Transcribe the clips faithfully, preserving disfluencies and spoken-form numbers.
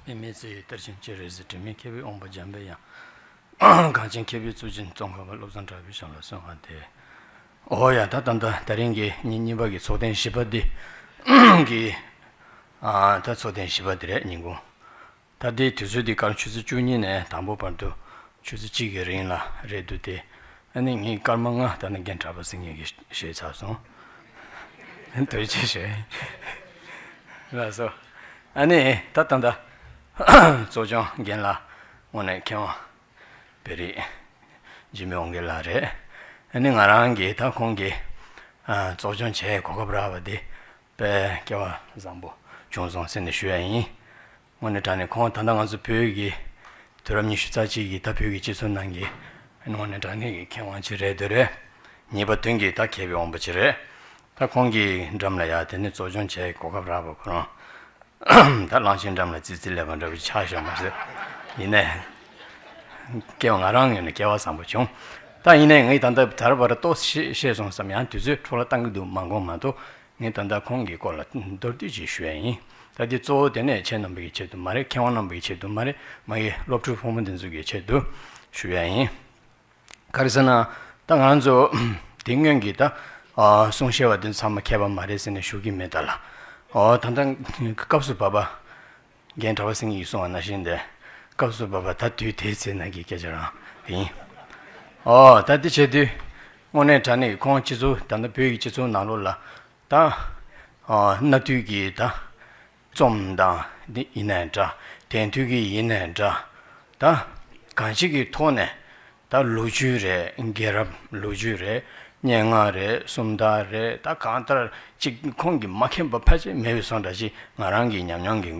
མི་མེད་ཚེ་ཡི་གཏེར་ཆེན་ཅི་རིགས་སུ། དྲི་མེད་མཁས་པའི་དབང་པོ་འཇམ་པའི་དབྱངས། གངས་ཅན་མཁས་པའི་གཙུག་རྒྱན་ཙོང་ཁ་པ། བློ་བཟང་གྲགས་པའི་ཞབས་ལ་གསོལ་བ་འདེབས། འོ་ཡ། ད་ད་ད་ད་རིང་གི་ཉིན་གཉིས་པ་གི་ཚོགས་ཐེངས་བཞི་པ་འདི་གི། ཨ་ད་ཚོགས་ཐེངས་བཞི་པ་འདི་རེད། ཉིན་གུང་། ད་ལྟའི་དུས་ཚོད་འདི་སྐར་ཆུ་ཚོད་བཅུ་གཉིས་ནས་དང་པོ་བར་དུ་ཆུ་ཚོད་གཅིག་གི་རིང་ལ་རེད་འདུག་སྟེ། ཨ་ནི་ངས་སྐར་མ་ལྔ་ད་ནི་རྒན་གྲགས་པ་སེང་གེ་གིས་བཤད་ཚར་སོང་། ཐུགས་རྗེ་ཆེ་ཞུ། ལགས་སོ། ཨ་ནི་ད་ད་ད་གཙོ་སྐྱོང་རྒན་ལགས། དངོས་གནས་མཁས་དབང་བེ་རི་འཇིགས་མེད་དབང་རྒྱལ་ལགས་རེད། ཨ་ནི་ང་རང་གིས་ད་ཁོང་གིས་ཨ་གཙོ་སྐྱོང་བྱེད་གོ་སྐབས་རག་པ་འདི་དཔེ་སྐལ་བ་བཟང་པོ་བྱུང་སོང་ཟེར་ནས་ཞུ་ཡ་ཡིན། དངོས་གནས་དྲང་གནས་ཁོང་ད་ལྟ་ང་ཚོ་བོད་ཀྱི་དུས་རབས་ཉི་ཤུ་རྩ་གཅིག་གི་ད་བོད་ཀྱི་སྤྱི་ཚོགས་ནང་གི་དངོས་གནས་དྲང་གནས་ཀྱི་མཁས་དབང་ཅིག་རེད་འདོད་རེད། ངེས་པ་དོན་གྱི་ད་མཁས་པའི་དབང་པོ་ཅིག་རེད། ད་ཁོང་གི་འགྲམ་ལ་ཡ་དེ་ནས་གཙོ་སྐྱོང་བྱས་གོ་སྐབས་རག་པ་ཁོ་རང་ད་གླང་ཆེན་འགྲམ་ལ་ཙི་ཙི་སླེབས་པ་འདྲ་བོ་ཆགས་བཞག་མ་ཟད། ཡིན་ནའི་སྐལ་བ་ང་རང་ངོས་ནས་སྐལ་བ་བཟང་པོ་བྱུང་། ད་ཡིན་ནའི་ངས་ད་ལྟ་ད་ར་བ་ར་ཏོག་ཙམ་བཤད་སོང་བསམ་ཡང་དུས་ཚོད་འཕྲོ་བརླག་བཏང་གི་འདུག་མ་དགོངས་མ་གཏོགས། ངས་ད་ལྟ་ཁོང་གི་སྐོར་ལ་མདོར་བསྡུས་ཅིག་ཞུ་ཡ་ཡིན། ད་འདི་གཙོ་བོ་དེ་ནས་ཁྱེད་རྣམ་པ་གི་ཆེད་དུ་མ་རེད། མཁས་དབང་རྣམ་པ་གི་ཆེད་དུ་མ་རེད། མ་གི་སློབ་ཕྲུག་ཕོ་མོ་འདི་ཚོ་གི་ཆེད་དུ་ཞུ་ཡ་ཡིན། ག་རེ་ཟེར་ན། ད་ང་ཚོ་དེ་སྔོན་གྱི་ད་ཨ་གསུང་བཤད་པ་འདི་ཚང་མ་མཁས་པ་མ་རེད་ཟེར་ནས་ཞུ་གི་མེད་ད་ལ། ཨོ་ད་ལྟ་སྐབས་སུ་བབ་པ། རྒན་གྲགས་པ་སེང་གེ་གིས་གསུངས་པ་ནང་བཞིན་དེ། སྐབས་སུ་བབ་པ་ད་དུས་དེའི་ཚེ་ན་གི་སྐད་ཆ་རང་ཡིན། ཨོ་ད་དེ་བྱེད་དུས། དངོས་གནས་དྲང་གནས་ཁོང་སྤྱི་ཚོགས་ད་ལྟ་བོད་ཀྱི་སྤྱི་ཚོགས་ནང་ལོགས་ལ། ད་ཨ་གནའ་དུས་ཀྱི་ད་རྩོམ་དང་འདི་ཡིན་ནའི་འདྲ། དེང་དུས་ཀྱི་ཡིན་ནའི་འདྲ། ད་གང་ཅི་གི་ཐོག་ནས་ད་ལོ་རྒྱུས་རེད། རྒྱལ་རབས་ལོ་རྒྱུས་རེད། སྙན་ངག་རེད། སུམ་རྟགས་རེད། ད་གང་ལྟར་ཅིག་ཁོང་གིས་མ་མཁྱེན་པ་ཕལ་ཆེར་མེད་པའི་བཟོ་འདྲ་ཞིག་ང་རང་གི་ཉམས་མྱོང་གིས་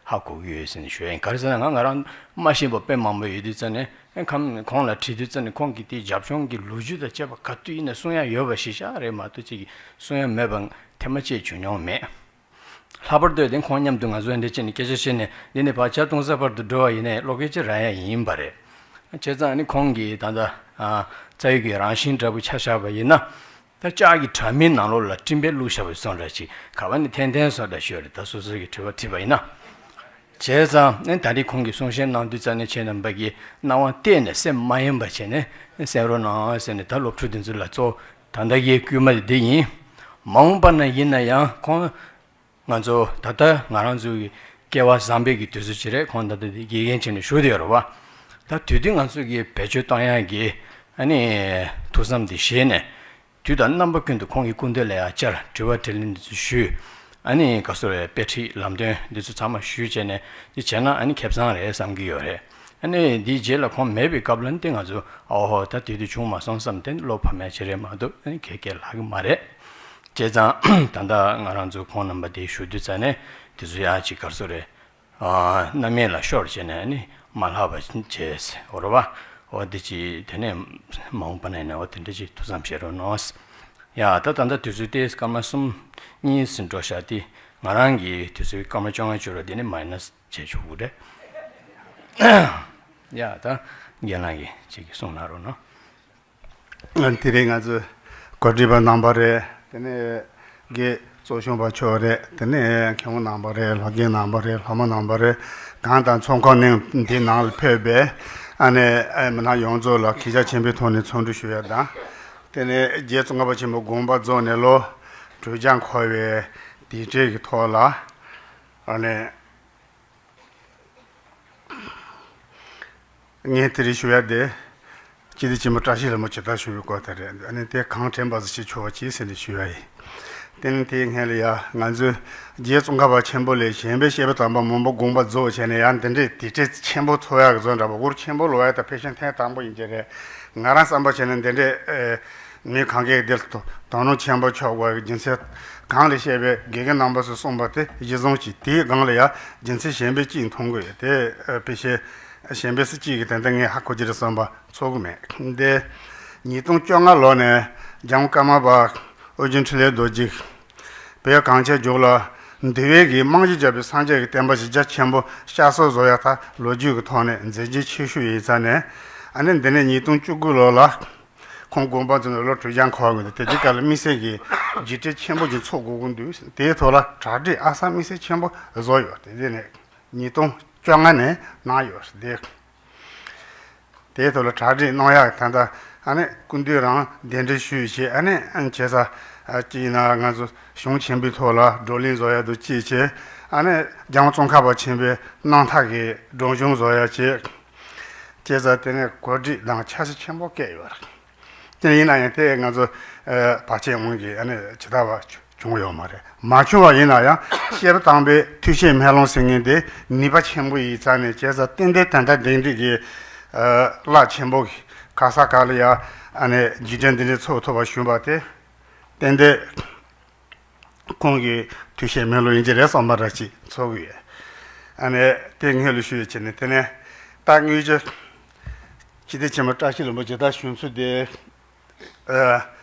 ཧ་གོ་གི་ཡོད་ཟེར་ནས་ཞུ་ཡ་ཡིན། ག་རེ་ཟེར་ན་ང་ང་རང་མ་ཤེས་པ་དཔེ་མང་པོ་ཡོད་དུས་ཙ་ནས། ཨེ་ཁམ་ཁོང་ལ་དྲིས་དུས་ཙ་ནས་ཁོང་གིས་དེའི་རྒྱབ་ལྗོངས་ཀྱི་ལོ་རྒྱུས་དང་བཅས་པ་ག་དུས་ཡིན་ན་གསུང་ཡ་ཡོད་པ་ཞིག་ཤག་རེད་མ་གཏོགས་ཅིག་གསུང་ཡ་མེད་པ་ཐེངས་མ་གཅིག་བྱུང་མྱོང་མེད། ལྷག་པར་དུ་དེ་ཁོང་མཉམ་དུ་ང་ཚོ་འདི་བྱས་ནས་སྐད་ཆ་བཤད་ནས་འདི་ནས་ཕར་ཇ་འཐུང་ས་བར་དུ་འགྲོ་བ་ཡིན་ནའི་བློ་སྐད་ཅིག་རག་ཡ་ཡིན་པ་རེད། བྱས་ཙང་ནི་ཁོང་གིས་ད་ལྟ་ཨ་རྩ་བའི་གི་རང་བཞིན་འདྲ་པོ་ཆ་བཞག་པ་ཡིན་ན། ད་ལྕགས་ཀྱི་དྲ་མིག་ནང་ལོགས་ལ་སྤྲིན་པས་བླུགས་བཞག་པའི་བཟོ་འདྲ་ཞིག་ག་བ་ནས་འཐེན་འཐེན་བཟོ་འདྲ་ཞིག་ཡོད་རེད། ད་སོ་སོ་གི་དྲི་བ་དྲིས་པ་ཡིན་ན། བྱས་ཙང་ནི་ད་རེས་ཁོང་གིས་གསུང་བཤད་གནང་དུས་ཙ་ནས་ཁྱེད་རྣམ་པ་གིས་སྣང་བ་གཏད་ནས་སེམས་མ་ཡེངས་པ་བྱས་ནས་གསན་རོགས་གནང་ཟེར་ནས། ད་སློབ་ཕྲུག་འདི་ཚོ་ལ་གཙོ་ད་ལྟ་གི་སྐུལ་མ་འདི་ཡིན། མ་འོངས་པ་ན་ཡིན་ན་ཡང་ཁོང་ང་ཚོ་ད་ལྟ་ང་རང་ཚོའི་སྐལ་བ་བཟང་པོའི་གི་དུས་ཚོད་ཅིག་རེད། ཁོང་ད་ལྟ་འདི་དགེ་རྒན་བྱས་ནས་བཞུགས་བསྡད་ཡོད་རེད་བ། ད་དུས་དུས་ང་ཚོ་གིས་བེད་སྤྱོད་གཏོང་ཡག་གི་ཨ་ནི་ཐུགས་བསམ་འདི་བཞེས་ནས། དུས་དང་རྣམ་པ་ཀུན་ཏུ་ཁོང་གི་སྐུ་མདུན་ལ་ཡང་བཅར། དྲི་བ་དྲིས་ལན་འདི་ཚོ་ཞུས། ཨ་ནི་ག་སོ་རེ་དཔེ་ཁྲིད་ལམ་སྟོན་འདི་ཚོ་ཚང་མ་ཞུས་བྱས་ནས་འདི་བྱས་ན་ཨ་ནི་ཁེ་བཟང་རེད་བསམ་གྱི་ཡོད་རེད། ཨ་ནི་འདིའི་རྗེས་ལ་ཁོང་མེད་པའི་སྐབས་ལ་ནི་ང་ཚོ་ཨོ་ཧོ་ད་དེ་དུས་བྱུང་མ་སོང་བསམ་སྟེ་བློ་ཕམ་ཡ་ཅིག་རེད་མ་གཏོགས་ཨ་ནི་ག་གེ་ལྷག་གི་མ་རེད། བྱས་ཙང་ད་ལྟ་ང་རང་ཚོ་ཁོང་རྣམ་པ་དེ་ཞུ་དུས་ཙ་ནས་དེ་ཚོ་ཡང་ཅིག་ག་སོ་རེ། ཨ་རྣམ་མེད་ལ་ཤོར་བྱས་ནས་ནི་མ་ལྷག་པ་བྱས་འོ་རེད་བ། འོ་འདི་ཅི་དེ་ནས་མ་འོངས་པ་ན་ཡིན་ན་འོ་དེ་འདྲ་ཅིག་ཐུགས་བསམ་བཞེས་རོགས་གནང་། ཡ་ད་ད་ལྟ་དུས་ཚོད་དེ་སྐར་མ་གསུམ་གཉིས་ཟིན་འགྲོ་ཤག་དེ་ང་རང་གི་དུས་ཚོད་སྐར་མ་བཅོ་ལྔ་བཅུ་རེ་དེ་ནི་མའི་ནས་བྱས་ཆོག་གི་རེད། ཡ་ད་རྒན་ལགས་ཀྱིས་ཅིག་གསུང་གནང་རོགས་གནང་། དེ་རིང་ང་ཚོས་གོ་སྒྲིག་པ་རྣམ་པ་རེད། དེ་ནས་དགེ་གཙོ་སྐྱོང་པ་མཆོག་རེད། དེ་ནས་མཁན་པོ་རྣམ་པ་རེད། ལྷ་རྒན་རྣམ་པ་རེད། ལྷ་མོ་རྣམ་པ་རེད། གང་དང་ཚོགས་ཁང་ནང་འདི་ནང་ལ་ཕེབས་པའི་ཨ་ནེ་ཨེ་མི་སྣ་ཡོངས་རྫོགས་ལ་གུས་ཞབས་ཆེན་པོའི་ཐོག་ནས་འཚམས་འདྲི་ཞུ་ཡ་དང་། དེ་ནས་རྗེ་ཙོང་ཁ་པ་ཆེན་པོ་དགོངས་པ་རྫོགས་ནས་ལོ་དྲུག་བརྒྱ་འཁོར་བའི་དུས་དྲན་གྱི་ཐོག་ལ་ཨ་ནེ། ངས་དེ་རིང་ཞུ་ཡ་དེ། སྤྱི་འཐུས་ཆེན་མོ་བཀྲ་ཤིས་ལྷ་མོ་ཇི་ལྟར་ཞུ་བའི་སྐོར་དེ་རེད། ཨ་ནི་དེ་གང་དྲན་པ་ཟིག་བྱེད་ཆོག་པ་གྱིས་ཟེར་ནས་ཞུ་ཡ་ཡིན། དེ་ནི་དེའི་སྔོན་ལ་ཡ་ང་ཚོས་རྗེ་ཙོང་ཁ་པ་ཆེན་པོ་ལས་གཞན་པའི་བཤད་པ་དམ་པ་མང་པོ་དགོངས་པ་རྫོགས་བྱས་ནས་ཡང་འདི་འདྲའི་དུས་དྲན་ཆེན་པོ་ཚོགས་ཡག་གི་བཟོ་འདྲ་པོ་འུར་ཆེན་པོ་ལོག་ཡ་ད་ཕལ་ཆེར་ཐེངས་དང་པོ་ཡིན་གྱི་རེད། ང་རང་བསམ་པ་བྱས་ན་འདི་འདྲའི་ཨེ། མི་གང་གས་འདིར་དོ་དོ་སྣང་ཆེན་པོ་ཆགས་པའི་རྒྱུ་མཚན་གང་ལ་བཤད་པའི་དགེ་རྒན་རྣམ་པ་ཚོས་གསུངས་པ་དེ་གཞི་བཟུང་གྱིས་དེའི་སྒང་ལ་ཡང་རྒྱུ་མཚན་གཞན་པའི་གཅིག་མཐོང་གི་ཡོད་དེ། དཔེ་བཤད་གཞན་པའི་སུ་གཅིག་གིས་དེ་འདྲ་ངས་ཧ་གོ་རྒྱུ་རེད་བསམ་པ་ཚོར་གི་མེད་དེ། ཉིས་སྟོང་བཅོ་ལྔ་ལོ་ནས་འཇམ་ཀརྨ་པ་ཨོ་རྒྱན་འཕྲིན་ལས་རྡོ་རྗེ་བོད་གངས་ཅན་ལྗོངས་ལ་འདུལ་བའི་གི་རྨང་གཞི་བརྒྱབ་པའི་སངས་རྒྱས་ཀྱི་བསྟན་པ་ཞིག་རྒྱ་ཆེན་པོ་བསྐྱར་གསོ་བཟོ་ཡ་ད་ལོ་རྒྱུས་ཀྱི་ཐོག་ནས་མཛད་རྗེས་ཆེ་ཤོས་ཡིན་ཙང་ནས། ཨ་ནི་འདི་ནས་ཉིས་སྟོང་བཅུ་དགུ་ལོ་ལ། ཁོང་དགོངས་པ་རྫོགས་ནས་ལོ་དྲུག་བརྒྱ་འཁོར་བ་ཡིན། དེ་དུས་སྐབས་ལ་དམིགས་བསལ་གྱི་རྒྱུགས་སྤྲོད་ཆེན་པོ་ཅིག་ཚོགས་དགོས་ཀྱི་འདུག་དེའི་ཐོག་ལ་གྲ་སྒྲིག་ཨ་ས་དམིགས་བསལ་ཆེན་པོ་བཟོ་ཡོད། དེ་དེ་ནས་ ཉིས་སྟོང་བཅོ་ལྔ་ནས་གནང་ཡོད་རེད། དེའི་ཐོག་ལ་གྲ་སྒྲིག་གནང་ཡག་ད་ལྟ་ཨ་ནི་སྐུ་མདུན་རང་གདན་འདྲེན་ཞུས་བྱས། ཨ་ནི་ཨ་བྱས་ཙང་ཨ་གཅིག་ཡིན་ན་ང་ཚོ་གཞུང་ཆེན་པོའི་ཐོག་ལ་བགྲོ་གླེང་བཟོ་ཡག་དང་གཅིག་བྱས། ཨ་ནི་རྒྱལ་དབང་ཙོང་ཁ་པ་ཆེན་པོའི་རྣམ་ཐར་གྱི་སྒྲོམ་གཞུང་བཟོ་ཡག་བྱས། བྱས་ཙང་དེ་ནས་གོ་སྒྲིག་དང་འཆར་གཞི་ཆེན་པོ་བཀལ་ཡོད་རེད། དེ་ཡིན་ན་ཡང་དེ་ང་ཚོ་ཨ་བར་ཆད་འོང་གི་ཨ་ནི་ཇི་ལྟ་བ་བྱུང་ཡོད་མ་རེད། མ་བྱུང་བ་ཡིན་ན་ཡང་བཤད་པ་དང་པོའི་ཐུགས་བསྐྱེད་སྨོན་ལམ་ཟེར་མཁན་དེ་ནུས་པ་ཆེན་པོ་ཡིན་ཙང་ནས། བྱས་ཙང་ཏན་ཏན་ད་ལྟ་འདི་འདྲ་གི་ཨ་རླབས་ཆེན་པོ་གི་ག་ས་ག་ལ་ཡང་ཨ་ནི་རྗེས་དྲན་འདི་འདྲའི་ཚོགས་ཐུབ་པ་བྱུང་བ་དེ་ཏན་ཏན་ཁོང་གི་ཐུགས་བསྐྱེད་སྨོན་ལམ་ཡིན་གྱི་རེད་བསམ་པ་འདྲ་ཅིག་ཚོར་གི་ཡོད། ཨ་ནི་དེ་སྔོན་ལ་ཞུས་བྱས་ནས། དེ་ནས་ད་དངོས་ཆུ་སྤྱི་བདེ་ཆེན་པོ་བཀྲ་ཤིས་ལྷུན་པོ་ཇི་ལྟར་བྱུང་ཚུལ་དེ། ཨ།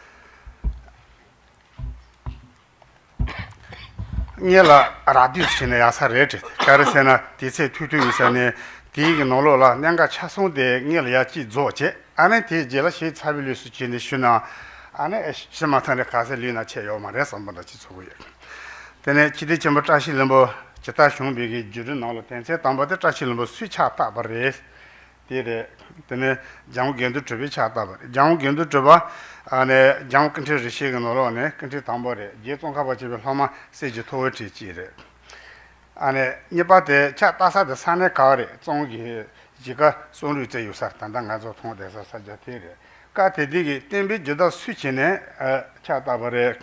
ངེད་ལ་རག་དུས་བྱས་ན་ཡག་ས་རེད་དྲན། ག་རེ་ཟེར་ན་དུས་ཚོད་ཐུང་ཐུང་ཡིན་ས་ནས། དེའི་གི་ནང་ལོགས་ལ་གནད་འགག་ཆ་ཚང་དེ་ངེད་ལ་ཡག་ཅིག་རྫོགས་བྱས། ཨ་ནི་དེའི་རྗེས་ལ་ཞིབ་ཚགས་པའི་ལུས་སུ་བྱས་ནས་ཞུ་ན། ཨ་ནི་ཨེ་ཤི་མ་ཐང་རེ་ག་ཚད་ལུས་ན་ཆད་ཡོད་མ་རེད་བསམ་པ་འདྲ་ཅིག་ཚོར་གི་ཡོད། དེ་ནས་སྤྱི་བདེ་ཆེན་པོ་བཀྲ་ཤིས་ལྷུན་པོ་ཇི་ལྟར་བྱུང་བའི་གི་བརྒྱུད་རིམ་ནང་ལ་དོན་ཚན་དང་པོ་དེ་བཀྲ་ཤིས་ལྷུན་པོ་སུས་ཕྱག་བཏབ་པ་རེད། དེ་རེད། དེ་ནས་རྒྱལ་དབང་དགེ་འདུན་གྲུབ་པས་ཕྱག་བཏབ་པ་རེད། རྒྱལ་དབང་དགེ་འདུན་གྲུབ་པ་ཨ་ནི་རྒྱལ་དབང་སྐུ་ཕྲེང་རིམ་བྱོན་གྱི་ནང་ལོགས་ནས་སྐུ་ཕྲེང་དང་པོ་རེད། རྗེ་ཙོང་ཁ་པ་ཆེན་པོའི་སློབ་མ་སྲས་ཀྱི་ཐུ་བོ་གྲས་གཅིག་རེད། ཨ་ནི་གཉིས་པ་དེ་ཕྱག་བཏབ་ས་དེ་ས་གནས་ག་བ་རེད། གཙང་གི་གཞིས་ཀ་གསུང་རུས་རྩེ་ཡོད་ས། ད་ལྟ་ང་ཚོ་མཐོང་བསྡད་ས་ས་ཆ་དེ་རེད། སྐབས་དེ་དུས་ཀྱི་བསྟན་པའི་སྦྱིན་བདག་སུ་བྱས་ནས་ཨ་ཕྱག་བཏབ་པ་རེད།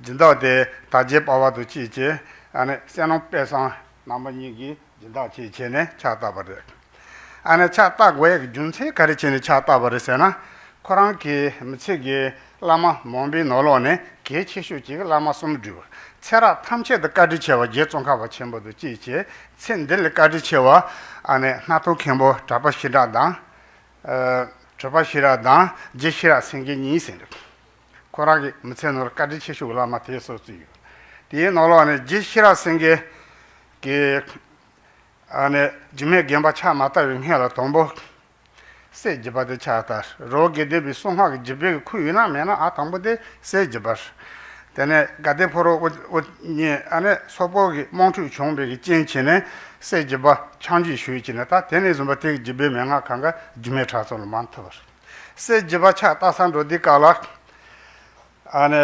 སྦྱིན་བདག་དེ་དར་རྒྱས་དཔལ་བ་དང་གཅིག་བྱས། ཨ་ནི་བསོད་ནམས་དཔལ་བཟང་རྣམ་པ་གཉིས་ཀྱིས་སྦྱིན་བདག་ཅིག་བྱས་ནས་ཕྱག་བཏབ་པ་རེད། ཨ་ནི་ཕྱག་བཏབ་དགོས་ཡག་གི་རྒྱུ་མཚན་ག་རེ་བྱས་ནས་ཕྱག་བཏབ་པ་རེད་ཟེར་ན། ཁོ་རང་གི་མི་ཚེ་གི་བླ་མ་མང་པོའི་ནང་ལོགས་ནས་གལ་ཆེ་ཤོས་ཅིག་བླ་མ་གསུམ་བསྒྲུབས། ཚེ་རབས་ཐམས་ཅད་དུ་བཀའ་དྲིན་ཆེ་བ་རྗེ་ཙོང་ཁ་པ་ཆེན་པོ་དང་གཅིག་བྱས། ཚེ་འདི་ལ་བཀའ་དྲིན་ཆེ་བ་ཨ་ནི་སྣར་ཐང་མཁན་པོ་གྲགས་པ་ཤེས་རབ་དང་། ཨ། གྲགས་པ་ཤེས་རབ་དང་རྗེ་ཤེས་རབ་སེང་གེ་གཉིས་ཟེར་འདུག་ཁོ་རང་གི་མི་ཚེ་ནང་ལ་བཀའ་དྲིན་ཆེ་ཤོས་བླ་མ་དེ་སོ་སོ་ཡོད། དེའི་ནང་ལོགས་ནས་རྗེ་ཤེས་རབ་སེང་གེ་གིས་ཨ་ནི་རྒྱུད་སྨད་དགོན་པ་ཕྱག་མ་བཏབ་པའི་སྔོན་ལ་དང་པོ་སྲས་བརྒྱད་པ་དེ་ཕྱག་བཏབ། རི་བོ་དགེ་ལྡན་པའི་གསང་སྔགས་ཀྱི་རྒྱུད་སྦས་ཀྱི་ཁུར་ཡོད་ན་མེད་ན་ཨ་དང་པོ་དེ་སྲས་བརྒྱད་པ་རེད། དེ་ནས་དགའ་ལྡན་ཕ་རོལ་པོ་པོ་གཉིས་ཨ་ནི་སོག་པོ་གི་དམག་འཁྲུག་བྱུང་བའི་གི་རྐྱེན་བྱས་ནས་སྲས་བརྒྱད་པ་ཆག་འཇིག་ཞུས་བྱས་ནས། ད་དེ་ནས་བཟུང་པ་དེ་གི་རྒྱུད་སྦས་མན་ངག་གང་ག་རྒྱུད་སྨད་གྲྭ་ཚང་ལ་མར་ཐོབ་པ་རེད། སྲས་བརྒྱད་པ་ཕྱག་བཏབ་ས་འགྲོ་དུས་སྐབས་ལ་ཨ་ནི་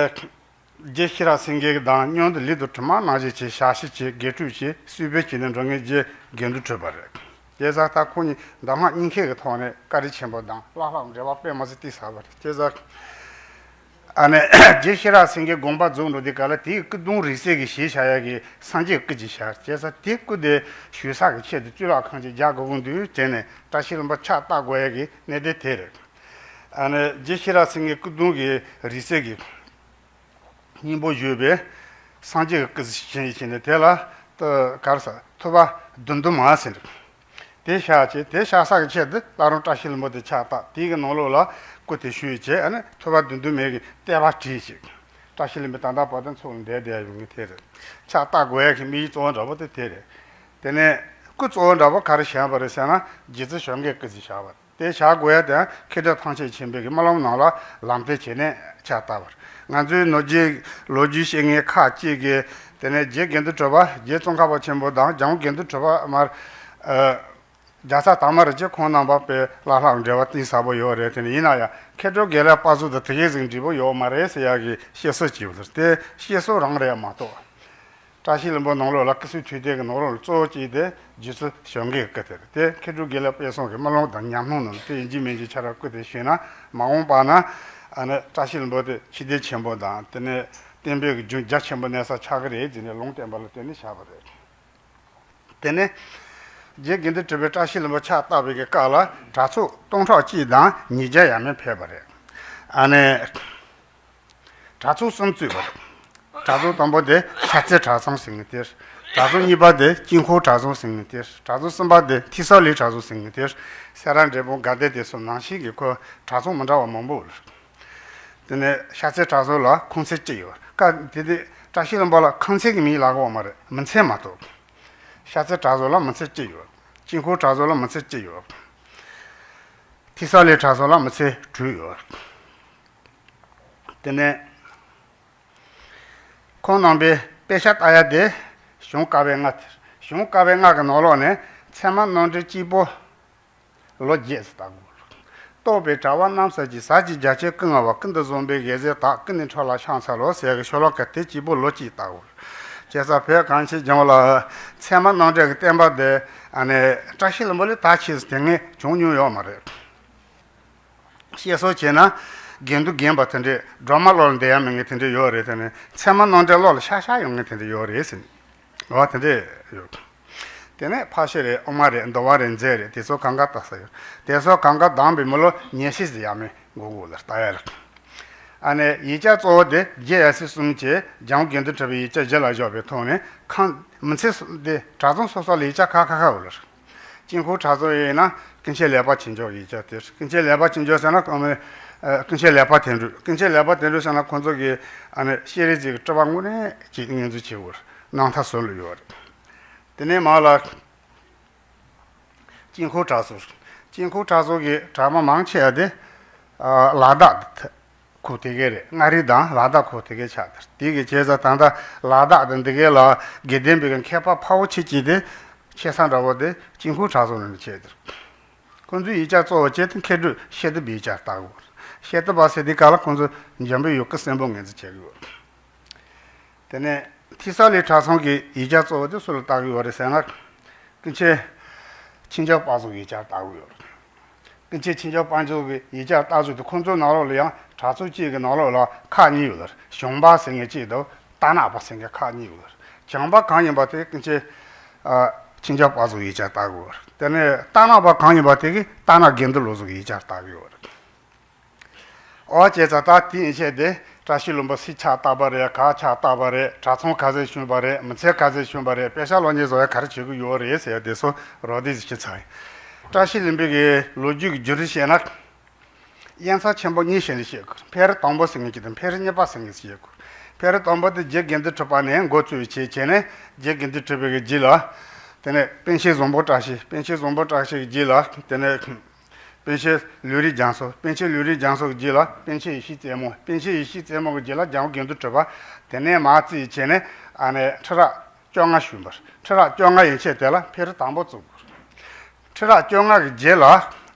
རྗེ་ཤེས་རབ་སེང་གེ་དང་མཉམ་དུ་ལུས་དང་གྲིབ་མ་ནང་བཞིན་བྱས། ཞབས་ཕྱི་བྱས། དགེ་ཕྲུག་བྱས། གསོལ་སྤེལ་བྱས་ནས་འགྲོ་མཁན་རྗེ་དགེ་འདུན་གྲུབ་པ་རེད། བྱས་ཙང་ད་ཁོང་གཉིས་གདམས་ངག་གཉིས་ཀའི་གི་ཐོག་ནས་བཀའ་དྲིན་ཆེན་པོ་དང་བླ་ལྷག་འབྲེལ་བ་དཔེ་མི་སྲིད་གཏིང་ཟབ་པ་རེད། བྱས་ཙང་ཨ་ནི་རྗེ་ཤེས་རབ་སེང་གེ་དགོངས་པ་རྫོགས་འགྲོ་དུས་སྐབས་ལ་དེའི་སྐུ་གདུང་རིང་བསྲེལ་གྱི་ཞལ་བཞག་ཡག་གི་སངས་རྒྱས་སྐུ་ཅིག་བཞག་བྱས་ཙང་དེའི་སྐུ་དེ་ཞུ་ས་གི་ཆེད་དུ་གཙུག་ལག་ཁང་ཅིག་རྒྱག་དགོས་ཀྱི་འདུག་བྱས་ནས་བཀྲ་ཤིས་ལྷུན་པོ་ཕྱག་བཏབ་དགོས་ཡག་གི་གནད་དོན་དེ་རེད། ཨ་ནི་རྗེ་ཤེས་རབ་སེང་གེ་སྐུ་གདུང་གི་རིང་བསྲེལ་གྱི་སྙིང་པོ་བཞུགས་པའི་སངས་རྒྱས་ཀྱི་སྐུ་བཞེངས་བྱས་ནས། དེ་ལ་ཏུ་ག་རེ་ཟེར། ཐུབ་པ་བདུད་འདུལ་མ་ཟེར་འདུག་དེ་བཞག་བྱས། དེ་བཞག་ས་གི་ཆེད་དུ་བླ་རུང་བཀྲ་ཤིས་ལྷུན་པོ་དེ་ཕྱག་བཏབ། དེའི་གི་ནང་ལོགས་ལ་སྐུ་དེ་ཞུས་བྱས། ཨ་ནི་ཐུབ་པ་བདུད་འདུལ་མའི་གི་བསྟོད་པ་བྲིས་བྱས། བཀྲ་ཤིས་ལྷུན་པོ་ད་ལྟ་བར་དུ་ཚོགས་ལ་བསྡད་བསྡད་ཡོང་གི་དེ་རེད། ཕྱག་བཏབ་དགོས་ཡག་གི་དམིགས་ཡུལ་གཙོ་བོ་འདྲ་པོ་དེ་དེ་རེད། དེ་ནས་སྐུ་གཙོ་བོ་འདྲ་པོ་ག་རེ་བཞག་པ་རེད་ཟེར་ན། རྗེ་བཙུན་བྱམས་མགོན་སྐུ་ཅིག་བཞག་པ་རེད། དེ་བཞག་དགོས་ཡ་དེ་ཡང་མཁས་གྲུབ་ཐམས་ཅད་མཁྱེན་པའི་གི་སྨོན་ལམ་ནང་ལ་ལམ་སྟོན་བྱས་ནས་ཕྱག་བཏབ་པ་རེད། ང་ཚོའི་ནོར་རྒྱུན་ལོ་རྒྱུས་བཤད་མཁན་ཁག་ཅིག་གིས་དེ་ནས་རྗེ་དགེ་འདུན་གྲུབ་པ། རྗེ་ཙོང་ཁ་པ་ཆེན་པོ་དང་རྒྱལ་དབང་དགེ་འདུན་གྲུབ་པ་མར་ཨ་རྒྱལ་ཚབ་དར་མ་རིན་ཆེན་ཁོང་རྣམ་པ་དཔེ་བླ་ལྷག་འབྲེལ་བ་གཏིང་ཟབ་པོ་ཡོད་རེད། དེ་ནས་ཡིན་ན་ཡང་མཁས་གྲུབ་དགེ་ལེགས་དཔལ་བཟང་དང་དེ་གའི་ཟིག་འབྲེལ་བ་ཡོད་མ་རེད་ཟེར་ཡག་གི་བཤད་སྲོལ་ཅིག་ཡོད་རེད། དེ་བཤད་སྲོལ་རང་རེད་མ་གཏོགས། བཀྲ་ཤིས་ལྷུན་པོ་ནང་ལོགས་ལ་སྐུ་གསུང་ཐུགས་རྟེན་གྱི་ནང་ལོགས་ལ་གཙོ་བོ་གཅིག་དེ་རྗེ་བཙུན་བྱམས་མགོན་གྱི་སྐུ་དེ་རེད། དེ་མཁས་གྲུབ་དགེ་ལེགས་དཔལ་བཟང་གི་སྨོན་ལམ་དང་ཉམས་སྣང་ནང་ལ་དེ་ཡིན་གཅིག་མིན་གཅིག་ཆ་ར་སྐུ་དེ་བཞེངས་ན། མ་འོངས་པ་ན་ཨ་ནི་བཀྲ་ཤིས་ལྷུན་པོ་དེ་ཕྱི་སྡེ་ཆེན་པོ་དང་། དེ་ནས་བསྟན་པའི་གི་འབྱུང་རྒྱ་ཆེན་པོ་གནས་ས་ཆགས་ཀྱི་རེད་ཟེར་ནས་ལུང་བསྟན་པ་ལ་བརྟེན་ནས་བཞག་པ་རེད། དེ་ནས་རྗེ་དགེ་འདུན་གྲུབ་པས་བཀྲ་ཤིས་ལྷུན་པོ་ཕྱག་བཏབ་པའི་གི་སྐབས་ལ་གྲྭ་ཚང་སྟོང་ཕྲག་གཅིག་དང་ཉིས་བརྒྱ་ཡས་མས་ཕེབས་པ་རེད། ཨ་ནི། གྲྭ་ཚང་གསུམ་བཙུགས་པ་རེད། གྲྭ་ཚང་དང་པོ་དེ་ཤར་རྩེ་གྲྭ་ཚང་ཟེར་མཁན་དེ་རེད། གྲྭ་ཚང་གཉིས་པ་དེ་དཀྱིལ་འཁོར་གྲྭ་ཚང་ཟེར་མཁན་དེ་རེད། གྲྭ་ཚང་གསུམ་པ་དེ་ཐེག་གསར་གླིང་གྲྭ་ཚང་ཟེར་མཁན་དེ་རེད། སེ་ར་འབྲས་སྤུངས་དགའ་ལྡན་དེ་ཚོ་ནང་བཞིན་གྱི་ཁོ་གྲྭ་ཚང་མི་འདྲ་བ་མང་པོ་ཡོད་རེད། དེ་ནས་ཤར་རྩེ་གྲྭ་ཚང་ལ་ཁང་ཚན་གཅིག་ཡོད། སྐབས་དེ་དུས་བཀྲ་ཤིས་ལྷུན་པོ་ལ་ཁང་ཚན་གྱི་མིང་ལབ་ཀྱི་ཡོད་མ་རེད། མི་ཚན་མ་གཏོགས། ཤར་རྩེ་གྲྭ་ཚང་ལ་མི་ཚན་གཅིག་ཡོད། དཀྱིལ་འཁོར་གྲྭ་ཚང་ལ་མི་ཚན་གཅིག་ཡོད། ཐེག་གསར་གླིང་གྲྭ་ཚང་ལ་མི་ཚན་དྲུག་ཡོད། དེ་ནས་ཁོང་རྣམ་པའི་དཔེ་ཆ་ལྟ་ཡ་དེ་གཞུང་བཀའ་པོད་ལྔ་དེ། གཞུང་བཀའ་པོད་ལྔ་གི་ནང་ལོགས་ནས་ཚད་མ་རྣམ་འགྲེལ་གཅིག་པོ་ལོ་བརྒྱད་ཙམ་བལྟ་དགོས། རྟོགས་པའི་དྲ་བ་རྣམ་གསལ་གྱི། ཟབ་ཅིང་རྒྱ་ཆེར་བསྐུལ་བསྔགས་པ། ཀུན་ཏུ་བཟང་པོའི་དགེ་རྩའི་བདག་ཀུན་ནས་འཕྲོག་ལ་ཕྱག་འཚལ་ལོ་ཟེར་གི་ཤོ་ལོ་ཀ་དེ་གཅིག་པོ་ལོ་གཅིག་བལྟ་དགོས། བྱས་ཙང་བོད་གངས་ཅན་ལྗོངས་ལ་ཚད་མ་རྣམ་འགྲེལ་གྱི་བསྟན་པ་དེ་ཨ་ནི་བཀྲ་ཤིས་ལྷུན་པོ་ལས་ད་ཆེས་སུ་དེ་སྔ་བྱུང་མྱོང་ཡོད་མ་རེད། བཤད་སྲོལ་བྱས་ན་དགེ་འདུན་རྒན་པ་དེ་འདྲས་སྒྲོལ་མ་བློ་ལ་འདས་ཡ་མེད་མཁན་དེ་འདྲས་ཡོད་རེད། དེ་ནས་ཚད་མ་རྣམ་འགྲེལ་བློ་ལ་ཤར་ཤར་ཡོང་མཁན་དེ་འདྲས་ཡོད་རེད་ཟེར། འོ་དེ་འདྲས་ཡོད། དེ་ནས་ཕག་ཤི་རེད། ཨོ་མ་རེད། འདུལ་བ་རེད། མཛད་རེད། དེ་ཚོ་གང་ག་ལྟ་ས་ཡོད། དེ་ཚོ་གང་ག་བདམས་པའི་མི་ལོ་ཉི་ཤུ་ཙམ་ཡས་མས་འགོར་འགོར་ལ་ལྟ་ཡ་རེད། ཨ་ནི་ཡིག་ཆ་གཙོ་བོ་དེ་རྗེ་ཡབ་སྲས་གསུམ་གྱིས་འཇམ་དགོན་དུ་གྲུབ་པའི་ཡིག་ཆ་གཞི་ལ་བཞག་པའི་ཐོག་ནས་ཁང་མི་ཚེ་གསུམ་དེ་གྲྭ་ཚང་སོ་སོ་ལ་ཡིག་ཆ་ཁག་ཁག་ཁག་ཡོད་ལ། དཀྱིལ་འཁོར་གྲྭ་ཚང་ཡིན་ན་ཀུན་མཁྱེན་ལེགས་པ་ཆོས་འབྱུང་ཡིག་ཆ་དེ། ཀུན་མཁྱེན་ལེགས་པ་ཆོས་འབྱུང་ཟེར་ན་ཨ་ནི་ཀུན་མཁྱེན་ལེགས་པ་དོན་གྲུབ། ཀུན་མཁྱེན་ལེགས་པ་དོན་གྲུབ་ཟེར་ན་ཁོང་ཚོ་གི་ཨ་ནི་ཤེས་རིག་ཅིག་གི་སྤྲུལ་པ་དངོས་གནས་ཅིག་ངོས་འཛིན་བྱེད་དགོས་རྣམ་ཐར་ཟུར་ལ་ཡོད་རེད། དེ་ནས་མར་ལ་དཀྱིལ་འཁོར་གྲྭ་ཚང་། དཀྱིལ་འཁོར་གྲྭ་ཚང་གི་གྲྭ་པ་མང་ཆེ་བ་དེ་ཨ་ལ་དྭགས་ཁུལ་དེ་གའི་རེད། མངའ་རིས་དང་ལ་དྭགས་ཁུལ་དེ་གའི་ཆགས་དེ་རེད། དེ་གི་བྱས་ཙང་ད་ལྟ་ལ་དྭགས་དང་འདི་གའི་ལ་དགེ་ལྡན་པའི་མཁས་པ་ཕལ་པོ་ཆེ་གཅིག་དེ་ཆེ་ས་འདྲ་བོ་དེ་དཀྱིལ་འཁོར་གྲྭ་ཚང་ནང་ནས་བྱས་དེ་རེད། ཁོང་ཚོའི་ཡིག་ཆ་གཙོ་བོ་བྱས་ཏེ་མཁས་གྲུབ་ཤེས་ཐུབ་པའི་ཡིག་ཆ་ལྟ་དགོས། ཤེས་ཐུབ་པ་ཟེར་དུས་སྐབས་ལ་ཁོང་ཚོ་འཇམ་པའི་ཡུལ་སྐུ་གསོན་པོ་ངོས་འཛིན་བྱེད་ཀྱི་ཡོད། དེ་ནས་ཐེ་ས་ལའི་གྲྭ་ཚང་གི་ཡིག་ཆ་གཙོ་བོ་དེ་སུ་ལ་ལྟ་གི་ཡོད་རེད་ཟེར་ན། ཀུན་མཁྱེན་ཆོས་འབྱུང་དཔལ་འཛོམས་ཡིག་ཆ་ལྟ་གི་ཡོད་རེད། ཀུན་མཁྱེན་ཆོས་འབྱུང་དཔལ་འཛོམས་ཀྱི་ཡིག་ཆ་ལྟ་ཚུལ་དེ་ཁོང་ཚོའི་ནང་ལོགས་ལ་ཡང་གྲྭ་ཚང་གཅིག་གི་ནང་ལོགས་ལ་ཁག་གཉིས་ཡོད་རེད། བྱང་པ་ཟེར་མཁན་གཅིག་དང་རྟ་ནག་པ་ཟེར་མཁན་ཁག་གཉིས་ཡོད་རེད། བྱང་པ་གང་ཡིན་པ་དེ་ཀུན་མཁྱེན་ཨ་ཆོས་འབྱུང་དཔལ་འཛོམས་ཡིག་ཆ་ལྟ་གི་ཡོད་རེད། དེ་ནས་རྟ་ནག་པ་གང་ཡིན་པ་དེ་གིས་རྟ་ནག་དགེ་འདུན་བློ་བཟང་གི་ཡིག་ཆ་ལྟ་གི་ཡོད་རེད། འོ་བྱས་ཙང་ད་དེ་ཡན་ཆད་དེ་བཀྲ་ཤིས་ལྷུན་པོ་སུས་ཕྱག་བཏབ་པ་རེད། ག་ཕྱག་བཏབ་པ་རེད། གྲྭ་ཚང་ག་ཚོད་བྱོན་པ་རེད། མི་ཚེ་ག་ཚོད་བྱོན་པ་རེད། དཔེ་ཆ་ཀློག་མཁན་ཚོ་ཡང་ག་རེ་བྱེད་ཀྱི་ཡོད་རེད་ཟེར་ཡ་དེ་ཚོ་རོབ་རྡེབ་ཅིག་ཞུས་ཚར་ཡིན། བཀྲ་ཤིས་ལྷུན་པོ་གི་ལོ་རྒྱུས་ཀྱི་བརྒྱུད་རིམ་བཤད་ན། དབྱེ་མཚམས་ཆེན་པོ་གཉིས་བྱས་ནས་བཤད་དགོས། འཕེལ་རིམ་དང་པོ་ཟེར་མཁན་གཅིག་དང་འཕེལ་རིམ་གཉིས་པ་ཟེར་མཁན་ཅིག་ཡོད། འཕེལ་རིམ་དང་པོ་དེ་རྗེ་དགེ་འདུན་གྲུབ་པ་ནས་འགོ་བཙུགས་བྱས་བྱས་ནས་རྗེ་དགེ་འདུན་གྲུབ་པའི་གི་རྗེས་ལ། དེ་ནས་པཎ་ཆེན་བཟང་པོ་བཀྲ་ཤིས། པཎ་ཆེན་བཟང་པོ་བཀྲ་ཤིས་ཀྱི་རྗེས་ལ་དེ་ནས། པཎ་ཆེན་ལུས་རིགས་རྒྱ་མཚོ། པཎ་ཆེན་ལུས་རིགས་རྒྱ་མཚོ་གི་རྗེས་ལ་པཎ་ཆེན་ཡེ་ཤེས་རྩེ་མོ། པཎ་ཆེན་ཡེ་ཤེས་རྩེ་མོ་གི་རྗེས་ལ་འཇམ་དགོན་དུ་གྲུབ་པ། དེ་ནས་མར་རྩིས་བྱས་ནས་ཨ་ནི་ཁྲི་རབས་བཅོ་ལྔ་བྱོན་པ་རེད། ཁྲི་རབས་བཅོ་ལྔ་ཡན་ཆད་དེ་ལ་འཕེལ་རིམ་དང་པོ་བཙུགས་པ་རེད། ཁྲི་རབས་བཅོ་ལྔ་གི་རྗེས་ལ་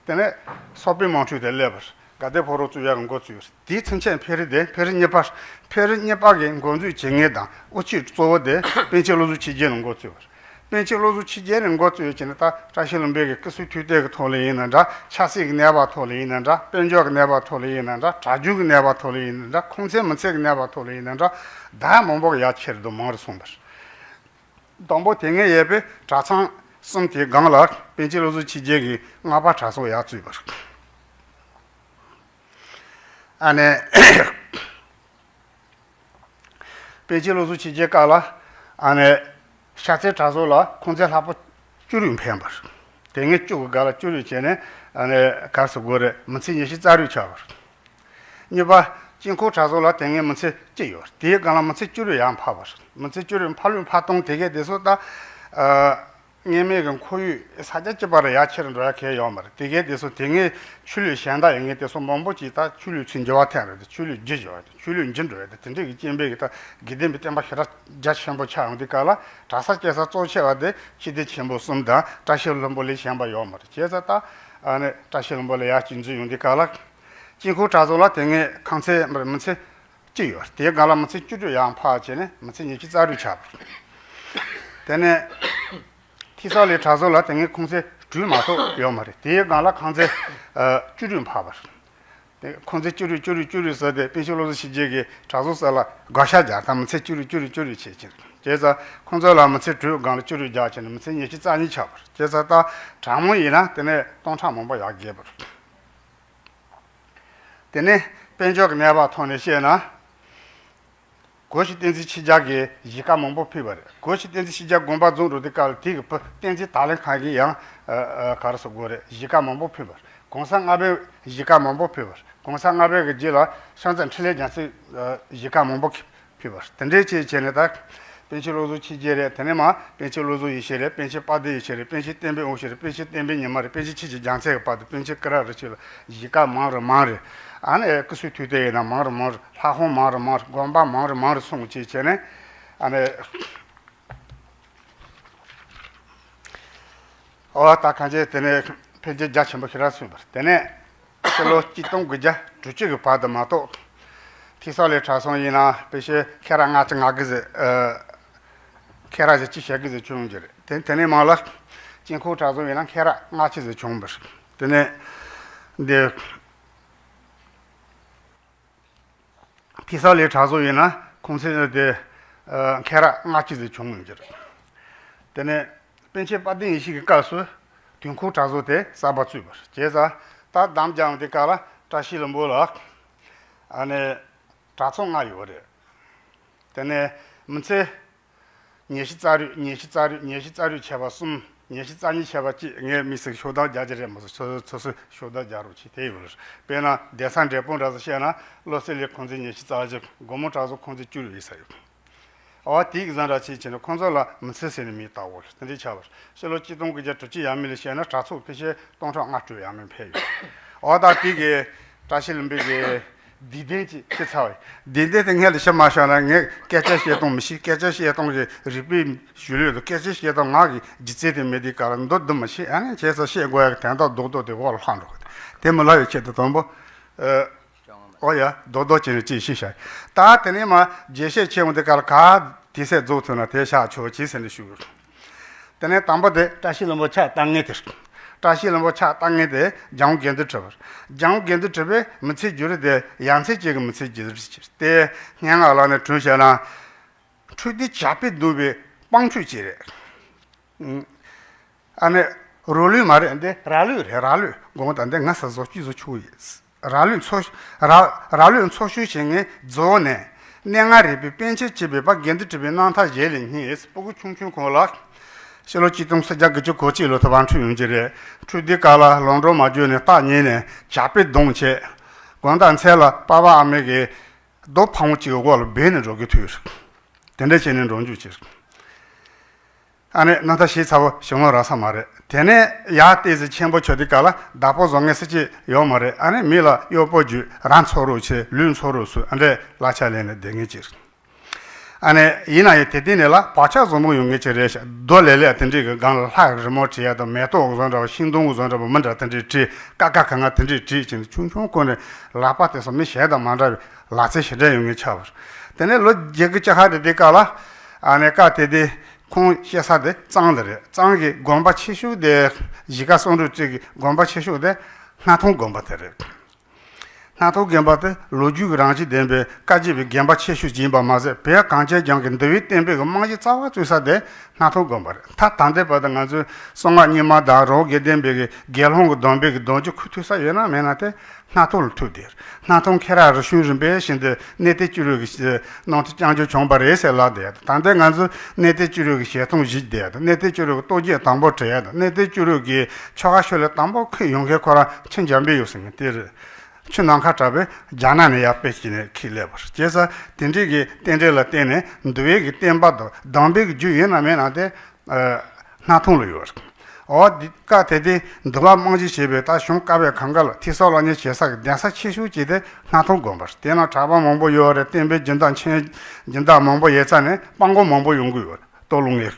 དེ་ནས་སོག་པོའི་དམག་འཁྲུག་དེ་སླེབས་པ་རེད། དགའ་ལྡན་ཕོ་བྲང་བཙུགས་ཡག་གི་འགོ་བཙུགས་པ་རེད། དེའི་ཚུན་ཆད་འཕེལ་རིམ་དེ་འཕེལ་རིམ་གཉིས་པ། འཕེལ་རིམ་གཉིས་པ་གི་འགོ་འཛུགས་བྱེད་མཁན་དང་དབུ་ཁྱུད་གཙོ་བོ་དེ་པཎ་ཆེན་བློ་བཟང་ཆོས་རྒྱན་ནས་འགོ་བཙུགས་པ་རེད། པཎ་ཆེན་བློ་བཟང་ཆོས་རྒྱན་ནས་འགོ་བཙུགས་ཡོད་ཀྱི་ནི་ད་བཀྲ་ཤིས་ལྷུན་པོ་གི་སྐུ་གསུང་ཐུགས་རྟེན་གྱི་ཐོག་ལ་ཡིན་ན་འདྲ། ཆབ་སྲིད་ཀྱི་གནས་བབ་ཐོག་ལ་ཡིན་ན་འདྲ། དཔལ་འབྱོར་གྱི་གནས་བབ་ཐོག་ལ་ཡིན་ན་འདྲ། གྲྭ་རྒྱུན་གྱི་གནས་བབ་ཐོག་ལ་ཡིན་ན་འདྲ། ཁུངས་བཙན་མི་ཚད་ཀྱི་གནས་བབ་ཐོག་ལ་ཡིན་ན་འདྲ། ད་མང་པོ་གི་ཡ་ཁྱེར་དུ་མང་རུ་སོང་བ་རེད། དང་པོ་དེ་སྔའི་ཡས་པའི་གྲྭ་ཚང་གསུམ་དེའི་སྒང་ལ་པཎ་ཆེན་བློ་བཟང་ཆོས་རྒྱན་གྱིས་སྔགས་པ་གྲྭ་ཚང་ཡར་བཙུགས་པ་རེད། ཨ་ནི། པཎ་ཆེན་བློ་བཟང་ཆོས་རྒྱན་སྐབས་ལ་ཨ་ནི་ཤར་རྩེ་གྲྭ་ཚང་ལ་ཁུངས་བཙན་ལྷག་པ་བཅུ་དྲུག་འཕེན་པ་རེད། དེ་སྔའི་བཅུ་གི་སྒང་ལ་བཅུ་དྲུག་བྱས་ནས་ཨ་ནི་ག་རེ་ཟེར་དགོས་རེད། མི་ཚེ་ཉི་ཤུ་རྩ་དྲུག་ཆགས་པ་རེད། གཉིས་པ། དཀྱིལ་འཁོར་གྲྭ་ཚང་ལ་དེ་སྔའི་མི་ཚེ་གཅིག་ཡོད་རེད། དེའི་སྒང་ལ་མི་ཚེ་བཅུ་དྲུག་ཡར་འཕར་བ་རེད། མི་ཚེ་བཅུ་དྲུག་འཕར་ལུགས་འཕར་སྟངས་དེ་གས་དེ་ཚོ་ད་ཨ། སྔོན་མའི་གི་ཁོར་ཡུག་ས་ཆ་གཅིག་པ་རེ་ཡར་ཁྱེར་འགྲོ་ཡ་གང་ཡང་ཡོད་མ་རེད། དེ་གས་དེ་ཚོ་དེ་སྔའི་ཆོས་ལུགས་གཞན་དག་ཡོད་མཁན་དེ་ཚོ་མང་པོ་ཅིག་ད་ཆོས་ལུགས་ཚུར་འགྱུར་བ་ཐེབས་རེད་དེ། ཆོས་ལུགས་བརྗེ་འགྲོ་ཡ་དེ། ཆོས་ལུགས་འགྱུར་འགྲོ་ཡ་དེ། དེ་འདྲས་ཀྱི་རྐྱེན་པས་གི་ད་དགེ་ལྡན་པའི་བསྟན་པ་ཞེ་དྲག་རྒྱ་ཆེན་པོ་ཆགས་ཡོང་དུས་སྐབས་ལ་གྲྭ་ས་སྐྱེལ་ས་གཙོ་ཆེ་བ་དེ་ཆོས་སྡེ་ཆེན་པོ་གསུམ་དང་བཀྲ་ཤིས་ལྷུན་པོ་ལས་གཞན་པ་ཡོད་མ་རེད། བྱས་ཙང་ད་ཨ་ནི་བཀྲ་ཤིས་ལྷུན་པོ་ལས་ཡར་སྐྱེལ་འཛུགས་ཡོང་དུས་སྐབས་ལ། དཀྱིལ་འཁོར་གྲྭ་ཚང་ལ་དེ་སྔའི་ཁང་ཚན་མི་ཚེ་གཅིག་ཡོད། དེའི་སྒང་ལ་མི་ཚེ་བཅུ་དྲུག་ཡར་འཕར་བྱས་ནས་མི་ཚེ་ཉི་ཤུ་རྩ་དྲུག་ཆགས་པ་རེད། དེ་ནས་ཐེ་ས་ལའི་གྲྭ་ཚང་ལ་དེ་སྔའི་ཁང་ཚན་དྲུག་མ་གཏོགས་ཡོད་མ་རེད། དེའི་སྒང་ལ་ཁང་ཚན་ཨ་བཅུ་དྲུག་འཕར་བ་རེད། དེ་ཁང་ཚན་བཅུ་དྲུག་བཅུ་དྲུག་བཅུ་དྲུག་ཟེར་ཏེ་པཎ་ཆེན་བློ་བཟང་ཆོས་རྒྱན་གྱིས་གྲྭ་ཚང་ས་ལ་བགོ་བཤའ་རྒྱག་ཐབས་མི་ཚེ་བཅུ་དྲུག་བཅུ་དྲུག་བཅུ་དྲུག་བྱས་ཕྱིན། བྱས་ཙང་ཁང་ཚན་ལ་མི་ཚེ་དྲུག་སྒང་ལ་བཅུ་དྲུག་རྒྱག་བྱས་ནས་མི་ཚེ་ཉི་ཤུ་རྩ་གཉིས་ཆགས་པ་རེད། བྱས་ཙང་ད་གྲངས་མང་ཡིན་ན་དེ་ནས་སྟོང་ཕྲག་མང་པོ་ཡར་རྒྱས་པ་རེད། དེ་ནས་དཔལ་འབྱོར་གྱི་གནས་བབ་ཐོག་ནས་བཤད་ན། གོ་ཤྲི་བསྟན་འཛིན་ཆོས་རྒྱལ་གྱིས་གཞིས་ཀ་མང་པོ་ཕུལ་བ་རེད། གོ་ཤྲི་བསྟན་འཛིན་ཆོས་རྒྱལ་དགོངས་པ་རྫོགས་འགྲོ་དུས་སྐབས་ལ་དེ་གི་བུ་བསྟན་འཛིན་དར་ལེགས་ཁང་གིས་ཡང་ཨ་ཨ་ག་རེ་ཟེར་དགོས་རེད། གཞིས་ཀ་མང་པོ་ཕུལ་བ་རེད། གོང་ས་ལྔ་པས་གཞིས་ཀ་མང་པོ་ཕུལ་བ་རེད། གོང་ས་ལྔ་པའི་གི་རྗེས་ལ་ཤངས་རྩེ་འཕྲིན་ལས་རྒྱལ་མཚན་གཞིས་ཀ་མང་པོ་ཕུལ་བ་རེད། དེ་འདྲའི་ཆེད་བྱས་ནས་ད། པཎ་ཆེན་བློ་བཟང་ཆོས་རྒྱན་རེད། དེ་ནས་མར་པཎ་ཆེན་བློ་བཟང་ཡེ་ཤེས་རེད། པཎ་ཆེན་དཔལ་ལྡན་ཡེ་ཤེས་རེད། པཎ་ཆེན་བསྟན་པའི་དབང་ཕྱུག་རེད། པཎ་ཆེན་བསྟན་པའི་ཉི་མ་རེད། པཎ་ཆེན་ཆོས་ཀྱི་རྒྱལ་མཚན་གྱི་བར་དུ་པཎ་ཆེན་ཀུ་ར་རིན་ཆེན་ལ་གཞིས་ཀ་མང་རུ་མང་རུ། ཨ་ནི་སྐུ་གསུང་ཐུགས་རྟེན་ཡིན་ན་མང་རུ་མང་རུ། ལྷ་ཁང་མང་རུ་མང་རུ། དགོན་པ་མང་རུ་མང་རུ་སོང་བྱས་བྱས་ནས་ཨ་ནི། ཨོ་ད་གང་ཅི་དེ་ནས་འཕེལ་རྒྱས་རྒྱ་ཆེན་པོ་ཞེ་དྲག་སོང་བར། དེ་ནས་ཕྱི་ལོ་གཅིག་སྟོང་དགུ་བརྒྱ་དྲུག་ཅུ་གི་བར་དུ་མ་གཏོགས། ཐེ་ས་ལི་གྲྭ་ཚང་ཡིན་ན་དཔེ་ཆ་ཁ་རག་ལྔ་བཅུ་ང་དགུ་ཟིག་ཨ། ཁ་རག་བཞི་བཅུ་ཞེ་དགུ་ཟིག་བྱུང་རྒྱུ་རེད། དེ་དེ་ནས་མང་ལ་དཀྱིལ་འཁོར་གྲྭ་ཚང་ཡིན་ན་ཁ་རག་ལྔ་བཅུ་ཟིག་བྱུང་བར། དེ་ནས་འདི། ཐེ་ས་ལི་གྲྭ་ཚང་ཡིན་ན་ཁོང་ཚོས་དེ་ཁ་རག་ལྔ་བཅུ་ཙམ་བྱུང་ཡོད་རྒྱུ་རེད། དེ་ནས་པཎ་ཆེན་དཔལ་ལྡན་ཡེ་ཤེས་ཀྱི་སྐབས་སུ་དུས་འཁོར་གྲྭ་ཚང་དེ་གསར་པ་བཙུགས་པ་རེད། བྱས་ཙང་ད་དམ་བཅའ་དེ་ག་ལ་བཀྲ་ཤིས་ལྷུན་པོ་ལ་ཨ་ནི་གྲྭ་ཚང་ལྔ་ཡོད་རེད། དེ་ནས་མི་ཚེ། ཉི་ཤུ་རྩ་དྲུག་ཉི་ཤུ་རྩ་དྲུག་ཉི་ཤུ་རྩ་དྲུག་ཆད་པ་གསུམ། ཉི་ཤུ་རྩ་གཉིས་ཆད་པ་གཅིག་ངས་མི་ཟིག་ཤོག་དག་རྒྱག་རྒྱུ་རེད་མ་གཏོགས་སོ་སོ་སོ་སོས་ཤོག་དག་རྒྱག་རོགས་བྱེད་དེ་ཡོད་རེད། དཔེར་ན་གདན་ས་འབྲས་སྤུངས་འདྲ་ཟིག་བཤད་ན་བློ་གསལ་ལས་ཁོང་ཚོས་ཉི་ཤུ་རྩ་བཞི། སྒོ་མོ་གྲྭ་ཚང་ཁོང་ཚོས་བཅུ་དྲུག་ཡིན་ས་ཡོད། ཨོ་དེའི་གཟན་འདྲ་བྱེད་བྱས་ནས་ཁོང་ཚོ་ལ་མི་ཚེ་ཟེར་ནས་མི་ལྟ་བོ་དེ་འདྲའི་ཆགས་པ་རེད། ཕྱི་ལོ་གཅིག་སྟོང་དགུ་བརྒྱ་དྲུག་ཅུ་ཡས་མས་ལ་བཤད་ན་གྲྭ་ཚང་ཕལ་ཆེར་སྟོང་ཕྲག་ལྔ་དྲུག་ཡས་མས་ཕེབས་ཡོད། ཨོ་ད་དེ་གི་བཀྲ་ཤིས་ལྷུན་པོ་གི་བདེ་ལྡན་གྱི་ཆེ་ཚ་བའི་བདེ་ལྡན་དེ་སྔོན་ལ་ཞིབ་མ་བཤད་ན་ངས་སྐད་ཆ་བཤད་སྟངས་མི་ཤེས། སྐད་ཆ་བཤད་སྟངས་ཀྱི་རིག་པའི་གཞུང་ལུགས་དང་སྐད་ཆ་བཤད་སྟངས་ངག་གི་སྒྱུ་རྩལ་དེ་མེད་དུས་ག་ལ་མདོར་བསྡུ་མི་ཤེས། ཨ་ནི་བྱས་ཙང་བཤད་དགོས་ཡག་གི་དོན་དག་རྡོག་རྡོག་དེ་འོག་ལ་ལྷག་འགྲོ་གི། དེ་མི་ལྷག་ཡོད་ཆེད་དུ་དང་པོ། ཨོ་ཡ་རྡོག་རྡོག་བྱས་ནས་ཅིག་ཤེས་བྱ། ད་དེ་ནས་མ་རྒྱས་བཤད་བྱས་འོང་དུས་ག་ལ་ག་དེ་སེ་རྫོགས་ཐུབ་ན་དེ་བཞག་ཆོག་ཅིག་ཟེར་ནས་ཞུ། དེ་ནས་དང་པོ་དེ་བཀྲ་ཤིས་ལྷུན་པོ་ཕྱག་བཏབ་མཁན་དེ། བཀྲ་ཤིས་ལྷུན་པོ་ཕྱག་བཏབ་མཁན་དེ་ལྗང་དགེ་འདུན་གྲུབ་པ། ལྗང་དགེ་འདུན་གྲུབ་པའི་མི་ཚེའི་བརྒྱུད་རིམ་དེ་ཡ་མཚན་ཅན་གྱི་མི་ཚེའི་བརྒྱུད་རིམ་ཞིག་སྟེ། སྙན་ངག་ལ་ནི་དྲངས་བཤད་ན། འཕྲུལ་དེ་བྱ་དཔེ་འདོན་པའི་དཔང་ཆོས་ཅིག་རེད། ཨ་ནི་རོ་ལུས་མ་རེད། འདི་ར་ལུས་རེད། ར་ལུས་དགོངས་དག་འདི་ང་ས་བཟོ་སྤྱི་བཟོ་ཆོག་ཡིན། ར་ལུས་འཚོ། ར་ར་ལུས་འཚོ་བཞུད་བྱེད་མཁན་རྫོགས་ནས་གནས་ལྔ་རིག་པའི་པཎ་ཆེན་བྱེད་པའི་པ་དགེ་འདུན་གྲུབ་པའི་རྣམ་ཐར་ཞལ་ལས་རྙེད། སྤུ་གུ་ཆུང་ཆུང་ཁོང་ལ་ཕྱི་ལོ་གཅིག་སྟོང་སུམ་བརྒྱ་དགུ་བཅུ་གོ་གཅིག་ལོ་དུ་བ་འཁྲུངས་ཡོང་གི་རེད། འཁྲུངས་དུས་སྐབས་ལ་ལུང་དྲངས་མ་བརྒྱུད་ནས་རྟགས་ཉིད་ནས་བྱ་དཔེ་གདོང་བྱས། དགོང་དག་མཚན་ལ་པ་ཕ་ཨ་མས་ཀྱི་རྡོ་ཕ་བོང་གཅིག་གི་འོག་ལ་སྦས་ནས་འགྲོ་གི་དུས་དེ་འདྲ་བྱས་ནས་འགྲོ་འཇུག་བྱས། ཨ་ནི་རྣམ་ཐར་ཞིབ་ཚགས་པོ་ཞུ་ལོང་རག་ས་མ་རེད། དེ་ནས་ཡར་ཏོག་ཙམ་ཆེན་པོ་ཆགས་དུས་སྐབས་ལ་བདག་པོ་བཟོ་མཁན་སུ་གཅིག་ཡོད་མ་རེད། ཨ་ནི་མི་ལ་གཡོག་པོ་བརྒྱུད་ར་འཚོ་རོགས་བྱས་ལུད་འཚོ་རོགས་སུ་ཨ་འདྲས་གླ་ཆ་ལེན་ནས་བསྡད་མཁན་ཅིག་ཨ་ནི་ཡིན་ན་ཡང་དེ་དུས་ནས་ལ་བག་ཆགས་བཟང་པོ་ཡོད་མཁན་ཅིག་རེད་ཤག་རྡོ་ལེབ་ལེབ་དེ་འདྲས་ཀྱི་སྒང་ལ་ལྷ་རི་མོ་བྲིས་ཡ་དང་མེ་ཏོག་བཟོ་འདྲ་བ་ཤིང་སྡོང་བཟོ་འདྲ་བ་མི་འདྲ་དེ་འདྲས་བྲིས། ཀ་ཀ་ག་ང་དེ་འདྲས་བྲིས་བྱས་ནས་ཆུང་ཆུང་སྒང་ནས་ལག་པ་དེ་ཚོ་མི་གཞན་དང་མ་འདྲ་བའི་ལག་རྩལ་ཞེ་དྲག་ཡོད་མཁན་ཆགས་པ་རེད། དེ་ནས་ལོ་བརྒྱད་དགུ་བཅུ་ཕར་དེ་དུས་སྐབས་ལ་ཨ་ནི་སྐབས་དེ་དུས་ཁོང་གཤེགས་ས་དེ་གཙང་དེ་རེད། གཙང་གི་དགོན་པ་ཆེ་ཤོས་དེ་གཞིས་ཀ་གསང་འབྲུག་གཅིག་གི་དགོན་པ་ཆེ་ཤོས་དེ་སྣར་ཐང་དགོན་པ་དེ་རེད། སྣར་ཐང་དགོན་པ་དེ་ལོ་རྒྱུས་ཀྱི་རང་བཞིན་ལྡན་པའི་བཀའ་བརྒྱུད་པའི་དགོན་པ་ཆེ་ཤོས་ཅིག་ཡིན་པ་མ་ཟད་བོད་གངས་ཅན་ལྗོངས་ཀྱི་འདུལ་བའི་བསྟན་པའི་རྨང་གཞི་རྩ་བ་བཙུགས་ས་དེ་སྣར་ཐང་དགོན་པ་རེད། ད་ད་ལྟའི་བར་དུ་ང་ཚོས་གསང་སྔགས་རྙིང་མ་དང་རི་བོ་དགེ་ལྡན་པའི་དགེ་སློང་གི་སྡོམ་པའི་གི་སྡོམ་རྒྱུན་ཁུར་ཐུབ་ས་ཡོད་ན་མེད་ན་དེ་སྣར་ཐང་ལ་ཐུག་བསྡད། སྣར་ཐང་ཁེ་རག་རི་ཤུན་རིམ་པས་བཞིན་དུ་གནས་བརྟན་བཅུ་དྲུག་གི་རྣམ་ཐར་རྐྱང་རྒྱུན་བྱུང་བ་རེད་ཟེར་ལབ་བསྡད་ཡ་དང་། ད་ལྟའི་ང་ཚོས་གནས་བརྟན་བཅུ་དྲུག་གི་ཞལ་མཐོང་བཞེས་བསྡད་ཡ་དང་། གནས་བརྟན་བཅུ་དྲུག་གི་རྟོགས་བརྗོད་དང་པོ་བྲི་ཡ་དང་། གནས་བརྟན་བཅུ་དྲུག་གི་ཆོ་ག་ཤོ་ལོ་ཀ་དང་པོ་ཁུར་ཡོང་མཁན་ཁོ་རང་ཆུ་འཇམ་པའི་ཡུལ་ཟེར་མཁན་དེ་རེད། ཆུ་ནམ་མཁའ་གྲགས་པས་རྒྱ་ནག་ནས་ཡར་དཔེ་བྱས་ནས་ཁྱེར་སླེབས་པ་རེད། བྱས་ཙང་དེ་འདྲའི་གི་རྟེན་འབྲེལ་ལ་བརྟེན་ནས་འདུལ་བའི་གི་བསྟན་པ་དང་སྡོམ་པའི་གི་རྒྱུན་ཡོད་ན་མེད་ན་དེ་སྣར་ཐང་ལ་ཡོད་རེད། འོ་འདི་སྐབས་དེ་དུས་འདུལ་བ་རྨང་གཞི་བྱས་པའི་ད་གཞུང་བཀའ་པོད་གང་ག་ལ་ཐོས་བསམ་སློབ་གཉེར་བྱེད་ས་གི་གདན་ས་ཆེ་ཤོས་ཅིག་དེ་སྣར་ཐང་དགོན་པ་རེད། དེ་ན་གྲྭ་པ་མང་པོ་ཡོད་རེད། བསྟན་པའི་སྦྱིན་བདག་མཁན་སྦྱིན་བདག་མང་པོ་ཡོད་ཙང་ནས་སྤྲང་པོ་མང་པོ་ཡོང་གི་ཡོད་རེད། སྟོད་ལུང་ངེ་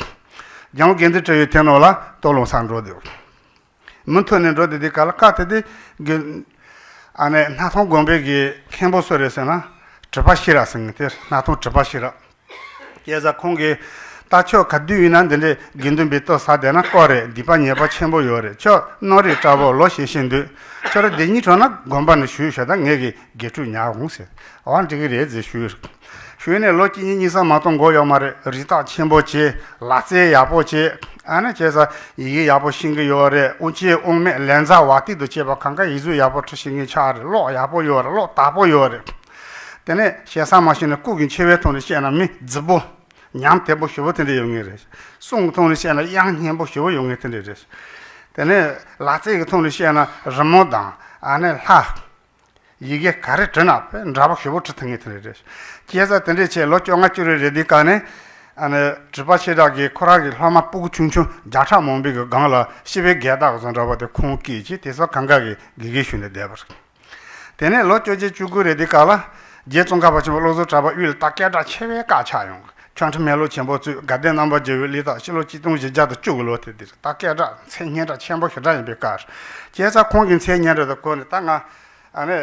ལྗང་དགེ་འདུན་གྲུབ་པའི་དེ་ནང་ལ་སྟོད་ལུང་སར་འགྲོ་བསྡད། མུ་མཐུད་ནས་འགྲོ་བསྡད་དུས་སྐབས་ལ་སྐབས་དེ་དུས་དགེ་ཨ་ནི་སྣར་ཐང་དགོན་པའི་གི་མཁན་པོ་སུ་རེད་ཟེར་ན་གྲུབ་པ་ཤེས་རབ་ཟེར་མཁན་དེ། སྣར་ཐང་གྲུབ་པ་ཤེས་རབ། བྱས་ཙང་ཁོང་གིས་ད་ཁྱོད་ག་དུས་ཡིན་ན་འདི་འདྲའི་དགེ་འདུན་པའི་ལྟོ་ཟ་བསྡད་ན་དཀའ་རེད། སྡིག་པ་ཉེས་པ་ཆེན་པོ་ཡོད་རེད། ཁྱོད་སྣོད་རིགས་བཀྲ་བོ་ལོ་ཤེས་ཤེས་འདུག་ཁྱོད་རང་འདི་ཉིད་གྲོངས་ན་དགོན་པ་ནས་བཞུགས་ཤོག་ད་ངས་གི་དགེ་ཕྲུག་ཉར་འོང་ཟེར། འོ་འགྲིག་གི་རེད་ཟེར་ཞུས། ཞུས་ནས་ལོ་གཅིག་གཉིས་གཉིས་གསུམ་མ་གཏོགས་འགོར་ཡོད་མ་རེད། རིགས་བདག་ཆེན་པོ་བྱས། ལག་རྩལ་ཡག་པོ་བྱས། ཨ་ནི་བྱས་ཙང་ཡི་གེ་ཡག་པོ་ཤེས་ཀྱི་ཡོད་རེད། དབུ་ཅན་དབུ་མེད་ལན་ཚ་བ་ཏི་དང་བཅས་པ་གང་ག་ཡིག་གཟུགས་ཡག་པོ་འབྲི་ཤེས་མཁན་ཆགས་རེད། ཀློག་ཡག་པོ་ཡོད་རེད། ཀློག་དག་པོ་ཡོད་རེད། དེ་ནས་ཞེ་ས་མ་ཤེས་ན་སྐུ་གི་མཆེ་བའི་ཐོག་ནས་བཤད་ན་མི་རྫིག་པོ། ཉམས་དོད་པོ་ཞེ་པོ་དེ་འདྲ་ཡོད་ངེས་རེད། གསུང་གི་ཐོག་ནས་བཤད་ན་དབྱངས་སྙན་པོ་ཞེ་པོ་ཡོད་ངེས་དེ་འདྲ་རེད། དེ་ནས་ལག་རྩལ་གྱི་ཐོག་ནས་བཤད་ན་རི་མོ་དང་ཨ་ནི་ལྷ། ཡི་གེ་ག་རེ་བྲིས་ན་དཔེ་འདྲ་པོ་ཞེ་པོ་བྲིས་ཐུབ་ངེས་དེ་འདྲ་རེད། བྱས་ཙང་དེ་འདྲ་བྱས་ལོ་བཅོ་ལྔ་བཅུ་རེ་རེ་དུས་སྐབས་ནས་ཨ་ནི་གྲུབ་པ་ཤེས་རབ་ཀྱིས་ཁོ་རང་གི་སློབ་མ་སྤུ་གུ་ཆུང་ཆུང་བརྒྱ་ཕྲག་མང་པོའི་གི་སྒང་ལ་སྤྱི་པའི་རྒྱལ་དར་བཟོ་འདྲ་པོ་དེ་ཁོང་བཀལ་བྱས་དེ་ཚོ་གང་ག་གི་དགེ་རྒན་ཞུས་ནས་བསྡད་པ་རེད། དེ་ནས་ལོ་བཅོ་བརྒྱད་བཅུ་དགུ་རེ་དུས་སྐབས་ལ་རྗེ་ཙོང་ཁ་པ་ཆེན་པོ་བློ་བཟང་གྲགས་པ་དབུས་ལ་ད་སྐད་གྲགས་ཆེ་བའི་བཀའ་ཆགས་ཡོང་། ཆོས་ཁྲི་མེ་ལོང་ཆེན་པོ་གཙོས་དགའ་ལྡན་རྣམ་པར་རྒྱལ་བའི་གླེགས་རྟགས་ཕྱི་ལོ་ཆིག་སྟོང་བཞི་བརྒྱ་དང་བཅུ་དགུ་ལོ་དེ་དེར་ད་སྐད་གྲགས་མཚན་སྙན་གྲགས་ཆེན་པོ་ཞེ་དྲག་ཡིན་པའི་སྐབས། བྱས་ཙང་ཁོང་གི་མཚན་སྙན་གྲགས་དེ་གོ་ནས་ད་ང་ཨ་ནི།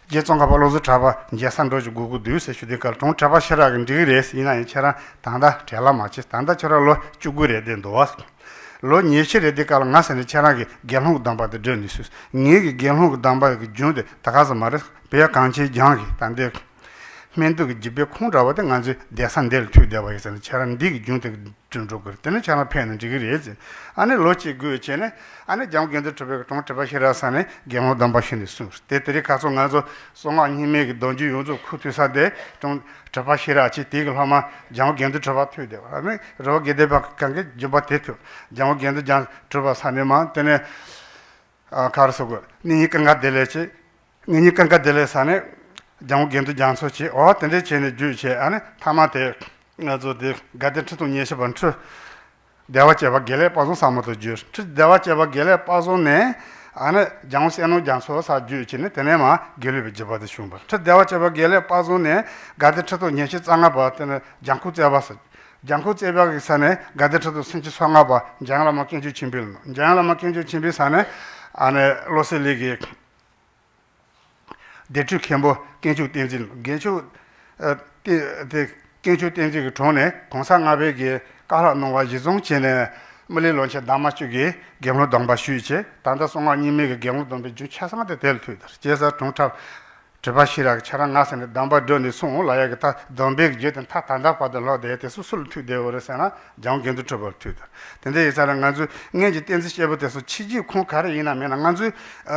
རྗེ་ཙོང་ཁ་པ་བློ་བཟང་གྲགས་པ་མཇལ་ས་འགྲོ་ཞིག་དགོས་ཀྱི་འདུག་ཟེར་ཞུ་དུས་སྐབས་དྲུང་ཁྲི་པ་ཤེས་རབ་ཀྱིས་འགྲིག་གི་རེད། ཡིན་ན་ཡང་ཁྱེད་རང་ད་ལྟ་བྲེལ་བ་མ་བྱེད། ད་ལྟ་ཁྱོད་རང་ལོ་བཅུ་དགུ་རེད་བསྡད་འདུག་བ། ལོ་ཉི་ཤུ་རེད་དུས་སྐབས་ལ་ང་ཟེར་ནས་ཁྱེད་རང་གི་དགེ་སློང་གི་སྡོམ་པ་དེ་སྒྲུབ་ནས་སུས། ངེད་ཀྱི་དགེ་སློང་གི་སྡོམ་པ་གི་རྒྱུན་དེ་ད་ག་ཟེ་མ་རེད། བོད་གངས་ཅན་ལྗོངས་ཀྱི་ད་ལྟའི་སྨན་དུག་གི་རྒྱུད་པའི་ཁུངས་འདྲ་བོ་དེ་ང་ཚོའི་སྡེ་ས་འདིར་ཐུག་བསྡད་པ་ཡིན་ཟེར་ནས་ཁྱེད་རང་འདི་གི་རྒྱུན་དེ་འགྲོ་དགོས་རེད། དེ་ནི་ཁྱེད་རང་ཕེབས་ན་འགྲིག་གི་རེད་ཟེར། ཨ་ནི་ལོ་གཅིག་སྒུག་བྱས་ནས་ཨ་ནི་འཇམ་དགུན་དུ་གྲུབ་པའི་དྲུང་ཁྲི་པ་ཤེས་རབ་ས་ནས་དགེ་སློང་སྡོམ་པ་ཞུས་ནས་གསུངས། དེ་དེ་རིང་ཁ་སང་ང་ཚོ་གསང་སྔགས་རྙིང་མའི་གི་སྡོམ་རྒྱུན་ཡོངས་རྫོགས་ཁུར་ཐུག་ས་དེ་དྲུང་ཁྲི་པ་ཤེས་རབ་ཅེས་དེ་གི་སློབ་མ་འཇམ་དགུན་དུ་གྲུབ་པ་ཐུག་བསྡད་པ། ཨ་ནི་རི་བོ་དགེ་ལྡན་པ་གང་གི་རྒྱུད་པ་དེ་ཐུག་འཇམ་དགུན་དུ་འཇམ་གྲུབ་པ་ས་ནས་མ་དེ་ནས། ཨ། ག་རེ་ཟེར་དགོས། ངེད་གཉིས་ཀུན་དགའ་བདེ་ལེགས་བྱས། ངེད་གཉིས་ཀུན་དགའ་བདེ་ལེགས་ས་ནས་འཇམ་དགུན་དུ་རྒྱ་མཚོ་བྱས། འོ་དེ་འདྲས་བྱས་ནས་བརྒྱུད་བྱས། ཨ་ནི་མཐའ་མ་དེ་ང་ཚོ་དེ་དགའ་ལྡན་ཁྲི་སྟོང་ཉི་ཤུ་པ་ཁྲི་བདེ་བ་སྤྱོད་པ་དགེ་ལེགས་དཔལ་བཟང་ཟབ་མོ་དུ་བརྒྱུད། ཁྲི་བདེ་བ་སྤྱོད་པ་དགེ་ལེགས་དཔལ་བཟང་ནས་ཨ་ནི་འཇམ་དབྱངས་གསལ་སྣང་རྒྱ་མཚོ་ས་བརྒྱུད་བྱས་ནས་དེ་ནས་མ་དགེ་ལུགས་པའི་བརྒྱུད་པ་དེ་བྱུང་བ། ཁྲི་བདེ་བ་སྤྱོད་པ་དགེ་ལེགས་དཔལ་བཟང་ནས་དགའ་ལྡན་ཁྲི་སྟོང་ཉི་ཤུ་རྩ་ལྔ་པ་དེ་ནི་འཇམ་མགོན་རྩེ་པ་ཟེར། འཇམ་མགོན་རྩེ་པ་གི་ས་ནས་དགའ་ལྡན་ཁྲི་སྟོང་སུམ་ཅུ་སོ་ལྔ་པ་འཇམ་དབྱངས་བླ་མ་དཀོན་མཆོག་ཆེན་པོའི་ལ། འཇམ་དབྱངས་བླ་མ་དཀོན་མཆོག་ཆེན་པོའི་ས་ནས་ཨ་ནི་བློ་གསལ་གླིང་གི་སྡེ་ཁྲི་མཁན་པོ་དཀོན་མཆོག་བསྟན་འཛིན། དཀོན་མཆོག་ཨ། དེ་དེ་དཀོན་མཆོག་བསྟན་འཛིན་གྱི་དྲུང་ནས་གོང་ས་ལྔ་པའི་གི་བཀའ་སློབ་གནང་བ་གཞིར་བཟུང་བྱས་ནས་སྨིན་གླིང་ལོ་ཆེན་ཟླ་མ་བཅུ་གི་དགེ་སློང་སྡོམ་པ་ཞུས་བྱས། ད་ལྟ་གསང་སྔགས་རྙིང་མའི་གི་དགེ་སློང་སྡོམ་པའི་རྒྱུན་ཆ་ཚང་དེ་དེར་ཐུག་དར། བྱས་ཙང་དྲུང་ཁྲི་ཁྲི་པ་ཤེས་རབ་ཀྱིས་ཁྱེད་རང་ང་ཟེར་ནས་སྡོམ་པ་སྒྲུབ་ནས་སོང་ལབ་ཡག་གི་ད་སྡོམ་པའི་རྒྱུན་དེ་མཐའ་ད་ལྟ་བར་དུ་ལྷོད་བསྡད་དེ་སུ་སུ་ལ་ཐུག་བསྡད་ཡོད་རེད་ཟེར་ན་འཇམ་དགུན་དུ་གྲུབ་པར་ཐུག་དར། དེ་འདྲ་ཡིན་ཙང་ང་ཚོས་སྔོན་གྱི་བསྟན་འཛིན་སྐྱེས་བུ་དེ་ཚོ་ཕྱི་རྒྱུད་ཁུངས་ག་རེ་ཡིན་ན་མིན་ན་ང་ཚོས་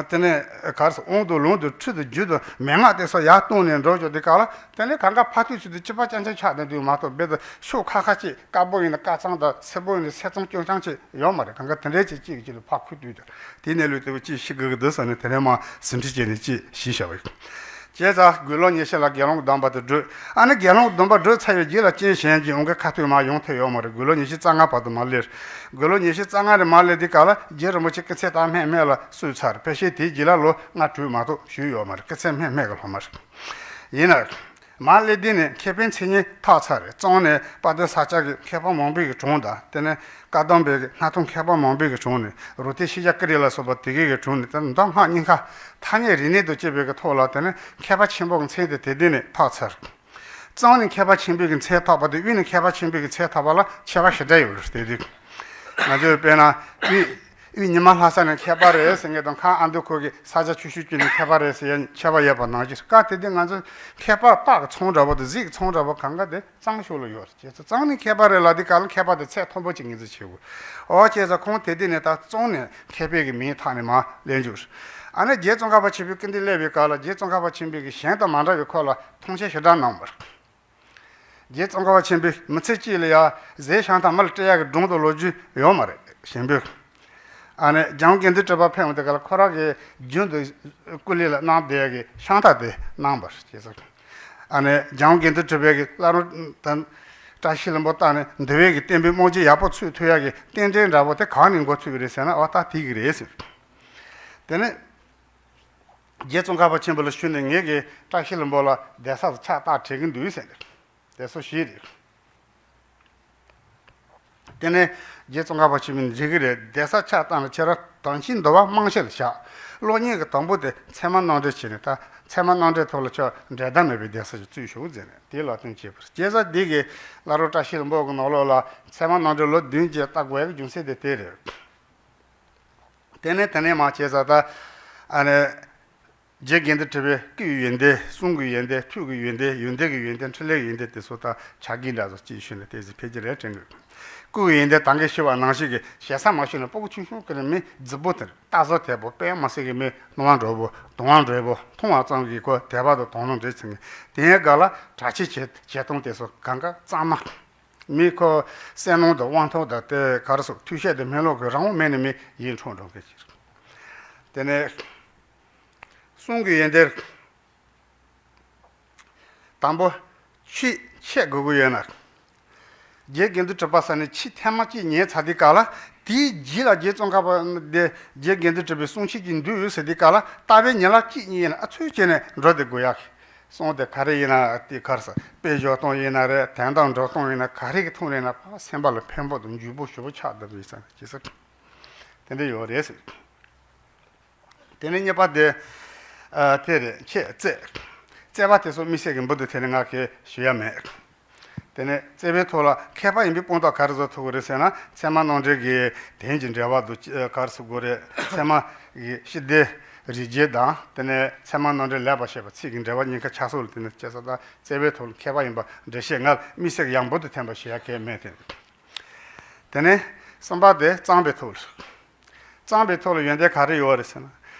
དེ་ནས་ག་རེ་ཟེར་དབང་དང་ལུང་དང་ཁྲིད་དང་རྒྱུད་དང་མན་ངག་དེ་ཚོ་ཡར་བཏོན་ནས་འགྲོ་རྒྱུ་དེ་ག་ལ་དེ་ནས་གང་ག་ཕ་ཐུག་ཚུལ་དུ་སྐྱི་པ་རྐྱང་རྐྱང་ཆགས་བསྡད་དུས་མ་གཏོགས་རྦད་དེ་ཕྱོགས་ཁ་ཁ་ཅིག་དཀར་པོ་ཡིན་ན་དཀར་གཙང་དང་སེར་པོ་ཡིན་ན་སེར་གཙང་རྐྱང་རྐྱང་ཅིག་ཡོད་མ་རེད། གང་ག་དེ་འདྲའི་ཅིག་གཅིག་གིས་གཅིག་ལ་ཕར་ཁུར་དུས་དེ། དེའི་གནས་ལུགས་དེ་བ་ཅིག་ཤེས་དགོས་ཀྱི་འདུག་ཟེར་ནས་དེ་ནས་མ་ཟིན་བྲིས་བྱས་ནས་ཅིག་ཞུས་བཞག་པ་ཡིན། བྱས་ཙང་དགུང་ལོ་ཉི་ཤུ་ལ་དགེ་སློང་སྡོམ་པ་དེ་གྲུབ། ཨ་ནི་དགེ་སློང་སྡོམ་པ་གྲུབ་ཚར་བའི་རྗེས་ལ་རྐྱེན་གཞན་གྱིས་འོང་གི་ཁ་ཐུག་མ་ཡོང་ཐུབ་ཡོད་མ་རེད། དགུང་ལོ་ཉི་ཤུ་རྩ་ལྔ་བར་དུ་མ་སླེབས། དགུང་ལོ་ཉི་ཤུ་རྩ་ལྔ་རེ་མ་སླེབས་དུས་སྐབས་ལ་རྗེ་རིན་པོ་ཆེ་སྐུ་ཚེ་ད་སྨད་སྨད་ལ་བསུས་ཚར། ཕལ་ཆེར་དེའི་རྗེས་ལ་ལོ་ལྔ་དྲུག་མ་གཏོགས་བཞུགས་ཡོད་མ་རེད། སྐུ་ཚེ་སྨད་སྨད་ཀྱི་སློབ་མ་རེད། ཡིན་ན། མར་སླེབས་དུས་ནས་མཁས་པའི་མཚན་ཉིད་ཐོབ་ཚར་རེད། གཙོ་བོ་ནས་དཔལ་ལྡན་ས་སྐྱ་གི་མཁས་པ་མང་པོའི་གི་དྲུང་དང་དེ་ནས་བཀའ་གདམས་པའི་གི་སྣར་ཐང་མཁས་པ་མང་པོའི་གི་དྲུང་ནས་རུ་སྟོད་ཤེས་བྱ་ཀུ་རེ་ལ་སོགས་པ་དེ་གའི་གི་དྲུང་ནས་དེ་མདོ་སྔགས་རྙིང་ཁ་ཐ་སྙད་རིག་གནས་དང་བཅས་པའི་གི་ཐོག་ལ་དེ་ནས་མཁས་པ་ཆེན་པོ་གི་མཚན་དེ་དེ་དུས་ནས་ཐོབ་ཚར། གཙོ་བོ་ནས་མཁས་པ་ཆེན་པོའི་གི་མཚན་ཐོབ་པ་དང་དབུས་ནས་མཁས་པ་ཆེན་པོའི་གི་མཚན་ཐོབ་པ་ལ་ཁྱད་པར་ཞེ་དྲག་ཡོད་རེད། དེ་དུས། ང་ཚོས་དཔེར་ན་དབུས་དབུས་ཉི་མ་ལྷ་ས་ནས་མཁས་པ་རེད་ཟེར་མཁན་དང་ཁམས་ཨ་མདོ་ཁུལ་གྱི་ས་སྐྱ་ཆུ་ཤུར་དཀྱིལ་ནས་མཁས་པ་རེད་ཟེར་ཡ་ཁྱད་པར་ཡོད་པ་ནང་བཞིན། སྐབས་དེ་དུས་ང་ཚོས་མཁས་པ་རྟགས་ཀྱི་ཚོམས་འདྲ་པོ་དང་གཟིགས་ཀྱི་ཚོམས་འདྲ་པོ་གང་ག་དེ་གཙང་ཤོད་ལ་ཡོད་རེད། བྱས་ཙང་གཙང་ནས་མཁས་པ་རེད་ལབ་དུས་སྐབས་ལ་མཁས་པ་དེ་ཚད་མཐོན་པོ་ཅིག་ངོས་འཛིན་བྱེད་དགོས། འོ་བྱས་ཙང་ཁོང་དེ་དུས་ནས་ད་གཙང་ནས་མཁས་པའི་གི་མིང་ཐོག་ནས་མར་སླེབས་འཇུག་ཨ་ནི་རྗེ་ཙོང་ཁ་པ་ཆེན་པོའི་སྐུ་མདུན་སླེབས་པའི་སྐབས་ལ་རྗེ་ཙོང་ཁ་པ་ཆེན་པོའི་གི་གཞན་དང་མ་འདྲ་བའི་ཁོ་ལ་མཐོང་ཆེན་ཞེ་དྲག་གནང་བ་རེད། རྗེ་ཙོང་ཁ་པ་ཆེན་པོས་མི་ཚེ་གཅིག་ལ་ཡ་ཟས་ཤམ་ཐབས་མི་ལ་སྤྲད་ཡག་གི་སྒྲུང་དང་ལོ་རྒྱུས་ཡོད་མ་རེད། གཞན་པས་ཨ་ནི་འཇམ་དགུན་དུ་གྲུབ་པ་ཕེབས་འོང་དུས་སྐབས་ལ་ཁོ་རང་གི་རྒྱུན་དུ་སྐུ་ལུས་ལ་གནང་བསྡད་ཡག་གི་ཤམ་ཐབས་དེ་གནང་བ་རེད། ཅེས་སོ། ཨ་ནི་འཇམ་དགུན་དུ་གྲུབ་པའི་གི་བླ་རུང་དང་བཀྲ་ཤིས་ལྷུན་པོ་བཏང་ནས་འདུལ་བའི་གི་བསྟན་པའི་རྨང་གཞི་ཡག་པོ་ཚུགས་ཐུབ་ཡག་གི་རྟེན་འབྲེལ་འདྲ་པོ་དེ་གང་ནས་འགོ་ཚུགས་ཀྱི་རེད་ཟེར་ན། འོ་ད་དེ་གི་རེད་ཟེར། དེ་ནས། རྗེ་ཙོང་ཁ་པ་ཆེན་པོ་ལ་ཞུས་ནས་ངེད་ཀྱིས་བཀྲ་ཤིས་ལྷུན་པོ་ལ་གདན་ས་ཕྱག་རྟགས་བྲིས་ཀྱི་འདུག་ཟེར་ནས། དེ་ཚོ་ཞིག་རེད། དེ་ནས་རྗེ་ཙོང་ཁ་པ་ཆེན་པོས་འགྲིག་གི་རེད། གདན་ས་ཕྱག་བཏང་ན་ཁྱེད་རང་དོན་ཆེན་འདུལ་བ་རྨང་གཞི་ལ་བཞག་སློབ་གཉེར་གྱི་དང་པོ་དེ་ཚད་མ་རྣམ་འགྲེལ་བྱས་ནས་ད་ཚད་མ་རྣམ་འགྲེལ་ཐོག་ལ་ཁྱོད་འགྲན་ཟླ་མེད་པའི་གདན་ས་ཞིག་བཙུགས་ཤོག་ཟེར་ནས་དེ་ལ་དོན་བྱས་པ་རེད། བྱས་ཙང་འདི་གི་བླ་རུང་བཀྲ་ཤིས་ལྷུན་པོ་གི་ནང་ལོགས་ལ་ཚད་མ་རྣམ་འགྲེལ་ལོ་བདུན་བརྒྱད་བལྟ་དགོས་ཡག་གི་རྒྱུ་མཚན་དེ་དེ་རེད། དེ་ནས་དེ་ནས་མར་བྱས་ཙང་ད་ཨ་ནི་རྗེ་དགེ་འདུན་གྲུབ་པའི་སྐུའི་ཡོན་ཏན། གསུང་གི་ཡོན་ཏན། ཐུགས་ཀྱི་ཡོན་ཏན། ཡོན་ཏན་གྱི་ཡོན་ཏན། འཕྲིན་ལས་ཀྱི་ཡོན་ཏན་དེ་ཚོ་ད་ཕྱག་རྒྱའི་འདྲ་བཟོ་ཅིག་ཞུས་ནས་དེ་ཚོ་ཕལ་ཆེར་རེད་དྲན་དགོས། སྐུ་གི་ཡོན་ཏན་ད་གིན་ཞུས་པ་ནང་བཞིན་གྱི་ཞེ་ས་མ་ཞུས་ན་སྤུ་གུ་ཆུང་ཆུང་ཀུན་ནས་མི་རྫིག་པོ་དེར་རྟ་བཟོ་དལ་པོ། དཔེ་མ་སྲིད་ཀྱི་མི་སྣང་བ་འགྲོ་པོ་སྡུག་བསྔལ་འགྲོ་པོ། མཐོང་བ་ཙམ་གྱིས་ཁོ་དད་པ་དང་དོ་སྣང་འདྲེས་ཚིག་ངེས། དེའི་སྒང་ལ་གྲྭ་ཆས་བྱེད་བྱེད་སྟངས་དེ་ཚོ་གང་ག་གཙང་མ། མི་ཁོ་བསོད་ནམས་དང་དབང་ཐང་དང་དེ་ག་རེ་ཟེར་མཐུ་ཤེས་དང་སྨོན་ལམ་གྱི་རང་དབང་མེད་ནས་མི་ཡིད་འཕྲོག་འགྲོ་མཁན་ཞིག་རེད། དེ་ནས་གསུང་གི་ཡོན་ཏན་དང་པོ་ཆོས་འཆད་དགོས་ཀྱི་ཡོད་ན། རྗེ་དགེ་འདུན་གྲུབ་པ་ས་ནས་ཆོས་ཐེངས་མ་གཅིག་ཉན་ཚར་དུས་སྐབས་ལ་དེའི་རྗེས་ལ་རྗེ་ཙོང་ཁ་པ་འདི་རྗེ་དགེ་འདུན་གྲུབ་པའི་གསུང་ཆོས་ཅིག་འདུག་ཟེར་དུས་སྐབས་ལ་བལྟ་བའི་ཉིན་ལ་གཅིག་གཉིས་ཡིན་ན་ཨ་ཚུལ་བྱས་ནས་འགྲོ་བསྡད་དགོས་ཡག་གི་གསུངས་ཏེ་ག་རེ་ཡིན་ན་དེ་གར་ས་དཔེ་བཞག་སྟངས་ཡིན་ན་རེད། དོན་དག་འགྲོ་སྟངས་ཡིན་ན་ག་རེ་གི་ཐོག་ནས་ན་ཕར་སེམས་པ་ལ་ཕན་པོ་དང་འཇུག་པོ་ཞེ་པོ་ཆགས་བསྡད་པ་ཡིན་ས་ཅི་ས་དེ་འདྲ་ཡོད་རེད་ཟེར། དེ་ནས་གཉིས་པ་དེ་ཨ་དེ་རེད། ཁྱེད་བཙས་བཙས་པ་དེ་ཚོ་དམིགས་བསལ་གྱི་འབུར་དུ་དེ་ནས་ང་གིས་ཞུ་ཡ་མེད། དེ་ནས་བཙས་པའི་ཐོག་ལ་མཁས་པ་ཡིན་པའི་དཔང་རྟགས་ག་རེ་བཟོ་ཐུབ་ཀྱི་རེད་ཟེར་ན། ཚད་མ་རྣམ་འགྲེལ་གྱི་དོན་གྱི་འགྲེལ་བ་དུ་ག་རེ་ཟེར་དགོས་རེད། ཚད་མ་གི་སྤྱི་དོན་རིགས་རྒྱས་དང་དེ་ནས་ཚད་མ་རྣམ་འགྲེལ་ལེགས་པར་བཤད་པ་ཚིག་གི་འགྲེལ་བ་གཉིས་ཀ་ཆ་སོགས་ལ་དེ་ནས་དཔྱད་ས་དང་བཙས་པའི་ཐོག་ལ་མཁས་པ་ཡིན་པ་འགྲེལ་བཤད་ང་དམིགས་བསལ་གྱི་ཡང་འབུར་དུ་ཐོན་པ་ཞུ་ཡ་གལ་མེད་དེ། དེ་ནས་གསུམ་པ་དེ་རྩོམ་པའི་ཐོག་ལ། རྩོམ་པའི་ཐོག་ལ་ཡོན་ཏན་ག་རེ་ཡོད་རེད་ཟེར་ན།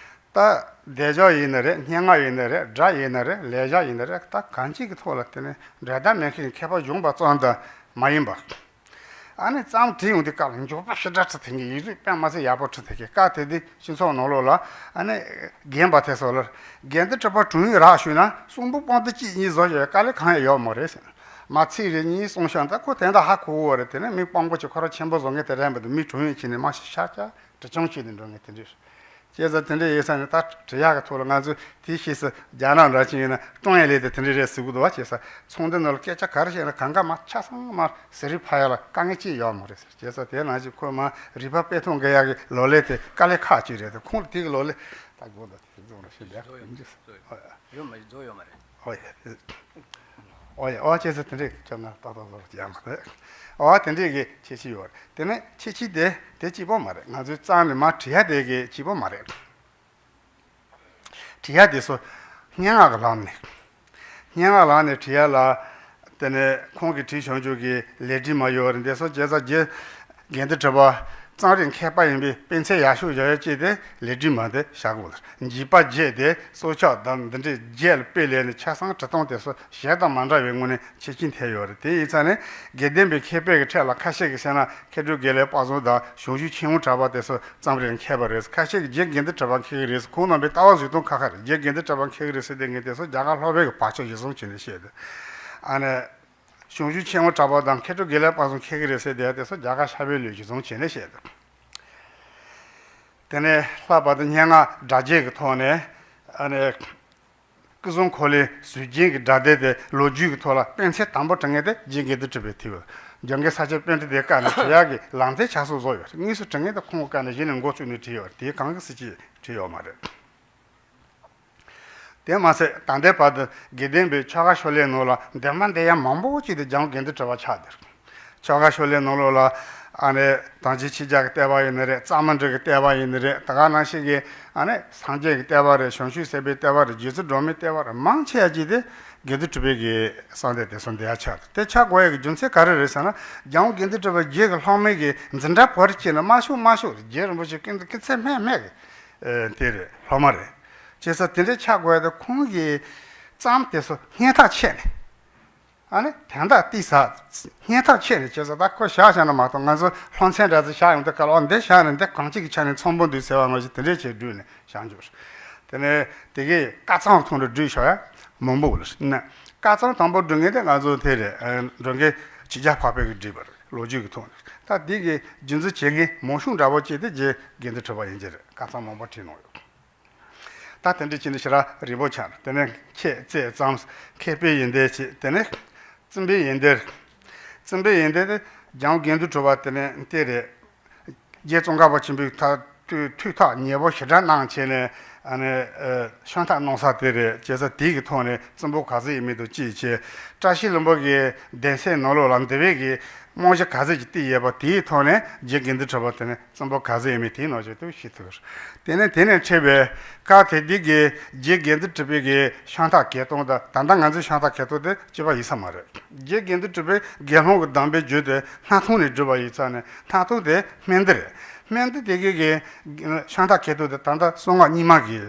ད་བསྡད་བཞག་ཡིན་ན་རེད། སྙན་ངག་ཡིན་ན་རེད། སྒྲ་ཡིན་ན་རེད། ལེགས་སྦྱར་ཡིན་ན་རེད། ད་གང་ཅིའི་ཐོག་ལ་དེ་ནས་འགྲན་ཟླ་མེད་མཁན་མཁས་པ་གཞོན་པ་ཙམ་དུ་མ་ཡིན་པ། ཨ་ནི་རྩོམ་བྲིས་ཡོང་དུས་སྐབས་ལ་མགྱོགས་པོ་ཞེ་དྲག་བྲིས་ཐུབ་མཁན། ཡིག་གཟུགས་དཔེ་མ་སྲིད་ཡག་པོ་བྲིས་ཐུབ་མཁན། སྐབས་དེ་དུས་སྤྱི་ཚོགས་ནང་ལོགས་ལ་ཨ་ནི་རྒན་པ་དེ་ཚོ་ལ་དགེ་འདུན་གྲུབ་པ་དྲུང་ཡིག་རག་ཞུས་ན་གསུང་འབུམ་པང་དུ་གཅིག་གཉིས་བཟོ་ཡོད། དཀའ་ལས་གང་ཡང་ཡོད་མ་རེད་ཟེར། མ་ཚིག་རེ་གཉིས་གསུངས་ཤག་ད་ཁོ་དེ་འདྲ་ཧ་གོ་གི་ཡོད་རེད། དེ་ནས་མི་དཔང་པོ་ཆེ་ཁོ་རང་ཆེན་པོ་བཟོ་མཁན་དེ་རེད་པ། དུ་མི་དྲུང་ཡིག་བྱས་ནས་མ་ཤི་ཤར་ཤར་དྲི་བཅོམ་བྱས་ནས་འགྲོ་མཁན་དེ་འདྲ་རེད། བྱས་ཙང་དེ་འདྲ་ཡིན་ཙང་ནས་ད་འབྲི་ཡག་གི་ཐོག་ལ་ང་ཚོས་དེའི་ཕྱིས་སུ་རྒྱ་ནག་འདྲ་ཅིག་ཡིན་ན་ཀྲོང་ཡ་ལེ་དེ་དེ་འདྲ་རེད་ཟེར་གི་འདུག་བ། བྱས་ཙང་ཚོང་འདུས་ནང་ལ་སྐད་ཆ་ག་རེ་བཤད་ན་གང་ག་མ་ཆ་ཚང་མ་ཟེར་རིགས་ཕ་ཡ་ལ་དཀའ་ངལ་ཅི་ཡོད་མ་རེད་ཟེར། བྱས་ཙང་དེ་ནང་བཞིན་ཁོས་མ་རིག་པ་དཔེ་ཐོང་རྒྱག་ཡག་གི་ལོ་ལེ་དེ་དཀའ་ལས་ཁག་ཅིག་རེད། དེ་ཁོང་ལ་དེ་གི་ལོ་ལེ་ད་དགོངས་དག་དེ་བཟུང་རོགས་ཞེས་ལས་ཡོད་མ་རེད། ཡོད་མ་རེད། རྫོགས་ཡོད་མ་རེད། ཨོ་ཡ། ཨོ་ཡ། ཨོ་བྱས་ཙང་དེ་འདྲས་ཁྱོད་ང་ཏག་ཏག་བཟོ་རྒྱག་མ་རེད། ཨོ་དེ་འདྲས་ཀྱི་ཁྱད་ཆོས་ཡོད་རེད། དེ་ནས་ཁྱད་ཆོས་དེ་དེ་གཅིག་པོ་མ་རེད། ང་ཚོའི་རྩོམ་ནི་མ་བྲིས་ཡ་དེ་གི་གཅིག་པོ་མ་རེད། བྲིས་ཡ་དེ་ཚོ་སྙན་ངག་གི་ལམ་ནས། སྙན་ངག་ལམ་ནས་བྲིས་ཡ་ལ། དེ་ནས་ཁོང་གིས་བྲིས་བྱུང་ཆོག་གི་ལེགས་བྲིས་མ་ཡོད་རེད། འདི་ཚོ་བྱས་ཙང་རྗེ་དགེ་འདུན་གྲུབ་པ་རྩོམ་རིག་མཁས་པ་ཡིན་པའི་དཔེ་མཚོན་ཡག་ཤོས་བཞག་ཡ་ཅིག་དེ་ལེགས་བྲིས་མ་དེ་བཞག་དགོས་རེད། འཇིགས་པ་བརྒྱད་དེ་སྲོག་ཆགས་དང་འདི་འདྲའི་བརྒྱད་ལ་དཔེ་ལེན་ནས་ཆ་ཚང་བྲིས་སྟངས་དེ་ཚོ་གཞན་དང་མ་འདྲ་བའི་ངོས་ནས་ཁྱད་ཆོས་ཐེབས་ཡོད་རེད། དེ་ཡིན་ཙང་ནས་དགེ་ལྡན་པའི་མཁས་པའི་གི་ཁྲོད་ལ་ཁ་ཤས་ཀྱིས་བཤད་ན་མཁས་གྲུབ་དགེ་ལེགས་དཔལ་བཟང་དང་ཞང་ཞུང་ཆོས་དབང་གྲགས་པ་དེ་ཚོ་རྩོམ་རིག་མཁས་པ་རེད། ཁ་ཤས་ཀྱིས་རྗེ་དགེ་འདུན་གྲུབ་པ་མཁས་ཀྱི་རེད། ཁོང་རྣམ་པའི་ལྟ་བ་བཟོ་སྟངས་ཁ་ཁ་རེད། རྗེ་དགེ་འདུན་གྲུབ་པ་མཁས་ཀྱི་རེད་ཟེར་དེ་ངས་དེ་ཚོ་རྒྱ་གར་ལྷོ་པའི་གི་བག་ཆགས་ཀྱིས་བཟུང་བྱས་ནས་བཤད་དེ། ཨ་ནི། ཞང་ཞུང་ཆོས་དབང་གྲགས་པ་དང་མཁས་གྲུབ་དགེ་ལེགས་དཔལ་བཟང་མཁས་ཀྱི་རེད་ཟེར་དེ་དེ་ཚོ་རྒྱ་གར་ཤར་པའི་ལུགས་ཀྱིས་བཟུང་བྱས་ནས་བཤད་དེ། དེ་ནས་ལྷག་པར་དུ་སྙན་ངག་སྒྲ་བརྒྱད་ཀྱི་ཐོག་ནས་ཨ་ནི། སྐུ་གསུམ་འཁོར་ལོའི་གཟུགས་ཅན་གྱི་སྒྲ་སྡེ་དེ་ལོ་རྒྱུས་ཀྱི་ཐོག་ལ་དཔེ་མཚོན་དང་པོ་བྲིས་མཁན་དེ་རྗེ་དགེ་འདུན་གྲུབ་པས་བྲིས་ཡོད། འཇམ་མགོན་ས་སྐྱ་པཎྜི་ཏའི་བཀའ་ནས་བྲིས་ཡག་གི་ལམ་སྟོན་ཆ་ཚང་བཟོ་ཡོད། དངོས་སུ་བྲིས་མཁན་དེ་ཁོང་གི་བཀའ་ནས་གཞི་ནས་འགོ་བཙུགས་ནས་བྲིས་ཡོད། དེ་གང་གི་སྲིད་ཀྱིས་བྲིས་ཡོད་མ་རེད། དེ་མ་ཟད་ད་ལྟའི་བར་དུ་དགེ་ལྡན་པའི་ཆོ་ག་ཤོ་ལོའི་ནང་ལ་འདོན་མ་འདོན་ཡ་མང་པོ་ཅིག་དེ་རྗེ་དགེ་འདུན་གྲུབ་པ་ཆགས་བསྡད། ཆོ་ག་ཤོ་ལོའི་ནང་ལོགས་ལ་ཨ་ནི་དམ་ཅན་ཆོས་རྒྱལ་གྱི་བསྟོད་པ་ཡིན་ནི་རེད། གཙང་མ་འདྲི་གི་བསྟོད་པ་ཡིན་ནི་རེད། ད་ག་ནང་བཞིན་གྱི་ཨ་ནི་སངས་རྒྱས་ཀྱི་བསྟོད་པ་རེད། བྱང་ཆུབ་སེམས་དཔའི་བསྟོད་པ་རེད། རྗེ་བཙུན་སྒྲོལ་མའི་བསྟོད་པ་རེད། མང་ཆེ་བ་ཅིག་དེ་དགེ་འདུན་གྲུབ་པའི་གི་གསང་སྟེ་དེ་ཚོ་འདི་ཡ་ཆགས་འདུག་དེ་ཆགས་དགོས་ཡ་གི་རྒྱུ་མཚན་ག་རེ་རེད་ཟེར་ན། རྗེ་དགེ་འདུན་གྲུབ་པ་རྗེ་གི་སློབ་མའི་གི་འཛིན་གྲྭ་བར་བྱས་ན་མ་ཤོག་མ་ཤོག་རེད། རྗེ་རིན་པོ་ཆེ་ཀུན་ཏུ་སྐུ་ཚེ་སྨད་སྨད་གི་དེ་རེད། སློབ་མ་རེད། བྱས་ཙང་དེ་འདྲའི་ཆགས་དགོས་ཡ་དེ་ཁོང་གི་རྩོམ་དེ་ཚོ་སྙན་ཐག་ཆད་ནས། ཨ་ནི་དན་རྟགས་ཏི་ས་སྙན་ཐག་ཆད་ནས་བྱས་ཙང་ད་ཁོ་བཞག་བཞག་ན་མ་གཏོགས། ང་ཚོ་སློབ་ཚན་འདྲ་ཚོ་བཞག་ཡོང་དུས་སྐབས་ལ་འདི་བཞག་ནས་འདི་གང་ཅིག་གི་ཆ་ནས་ཚང་པོ་འདུག་ཟེར་བ་ནང་བཞིན་དེ་འདྲས་བྱས་བསྒྲུགས་ནས་བཞག་འཇུག་དེ་ནས་དེ་གའི་ཀ་ཚང་ཐོག་ནས་བསྒྲིགས་ཆོག་ཡ་མང་པོ་ལ་ན། ཀ་ཚང་དང་པོ་བསྒྲིགས་མཁན་དེ་ང་ཚོ་དེ་རེད། འགྲོ་མཁན་ཆོས་རྒྱལ་འཕགས་པའི་གི་བསྒྲིགས་པ་རེད། ལོ་རྒྱུས་ཀྱི་ཐོག་ནས། ད་དེ་གི་རྒྱུན་འཛིན་བྱེད་མཁན་མང་ཤོས་འདྲ་པོ་ཅིག་དེ་རྗེ་དགེ་འདུན་གྲུབ་པ་ཡིན་གྱི་རེད། ཀ་ཚང་མང་པོ་བྲིས་གནང་ཡོད། ད་དེ་འདྲ་བྱས་ནས་ཞེ་དྲག་རིང་པོ་ཆགས། དེ་ནས་ཁྱེད་བཙས་རྩོམ། མཁས་པའི་ཡོན་ཏན་བྱས། དེ་ནས་བཙུན་པའི་ཡོན་ཏན། བཙུན་པའི་ཡོན་ཏན་དེ་རྗེ་དགེ་འདུན་གྲུབ་པ་དེ་ནས་དེ་རེད། རྗེ་ཙོང་ཁ་པ་ཆེན་པོས་ཐུགས་ཐུགས་ཐག་ཉེ་པོ་ཞེ་དྲག་གནང་བྱས་ནས་ཨ་ནི་ཤམ་ཐབས་གནང་ས་དེ་རེད། བྱས་ཙང་དེ་གི་ཐོག་ནས་རྩོམ་པོ་ག་ཚོད་ཡོད་མེད་དུ་དཔྱད་བྱས། བཀྲ་ཤིས་ལྷུན་པོ་གི་གདན་སའི་ནང་ལོགས་ལ་འདུལ་བའི་གི་རྨང་གཞི་ག་ཚོད་ཅིག་བཏིང་ཡོད་པ་དེའི་ཐོག་ནས་རྗེ་དགེ་འདུན་གྲུབ་པ་དེ་ནས་རྩོམ་པོ་ག་ཚོད་ཡོད་མེད་དེའི་ནང་བཞིན་དུ་ཤེས་ཐུབ། དེ་ནས་དེ་ནས་འཕྲད་པའི་སྐབས་དེ་དུས་ཀྱི་རྗེ་དགེ་འདུན་གྲུབ་པའི་གི་ཤམ་ཐབས་གྱེར་སྟངས་དང་ད་ལྟ་ང་ཚོའི་ཤམ་ཐབས་གྱེར་སྟངས་དེ་གཅིག་པ་ཡིན་ས་མ་རེད། རྗེ་དགེ་འདུན་གྲུབ་པའི་དགེ་སློང་གི་གདམས་པའི་རྒྱུད་དེ་སྣང་སྟོང་ནས་བསྒྲུབས་པ་ཡིན་ཙང་ནས། སྣང་སྟོང་དེ་སྨན་སྡེ་རེད། སྨན་སྡེ་དེ་གི་གི་ཤམ་ཐབས་གྱེར་སྟངས་དེ་ད་ལྟ་གསང་སྔགས་རྙིང་མ་གི་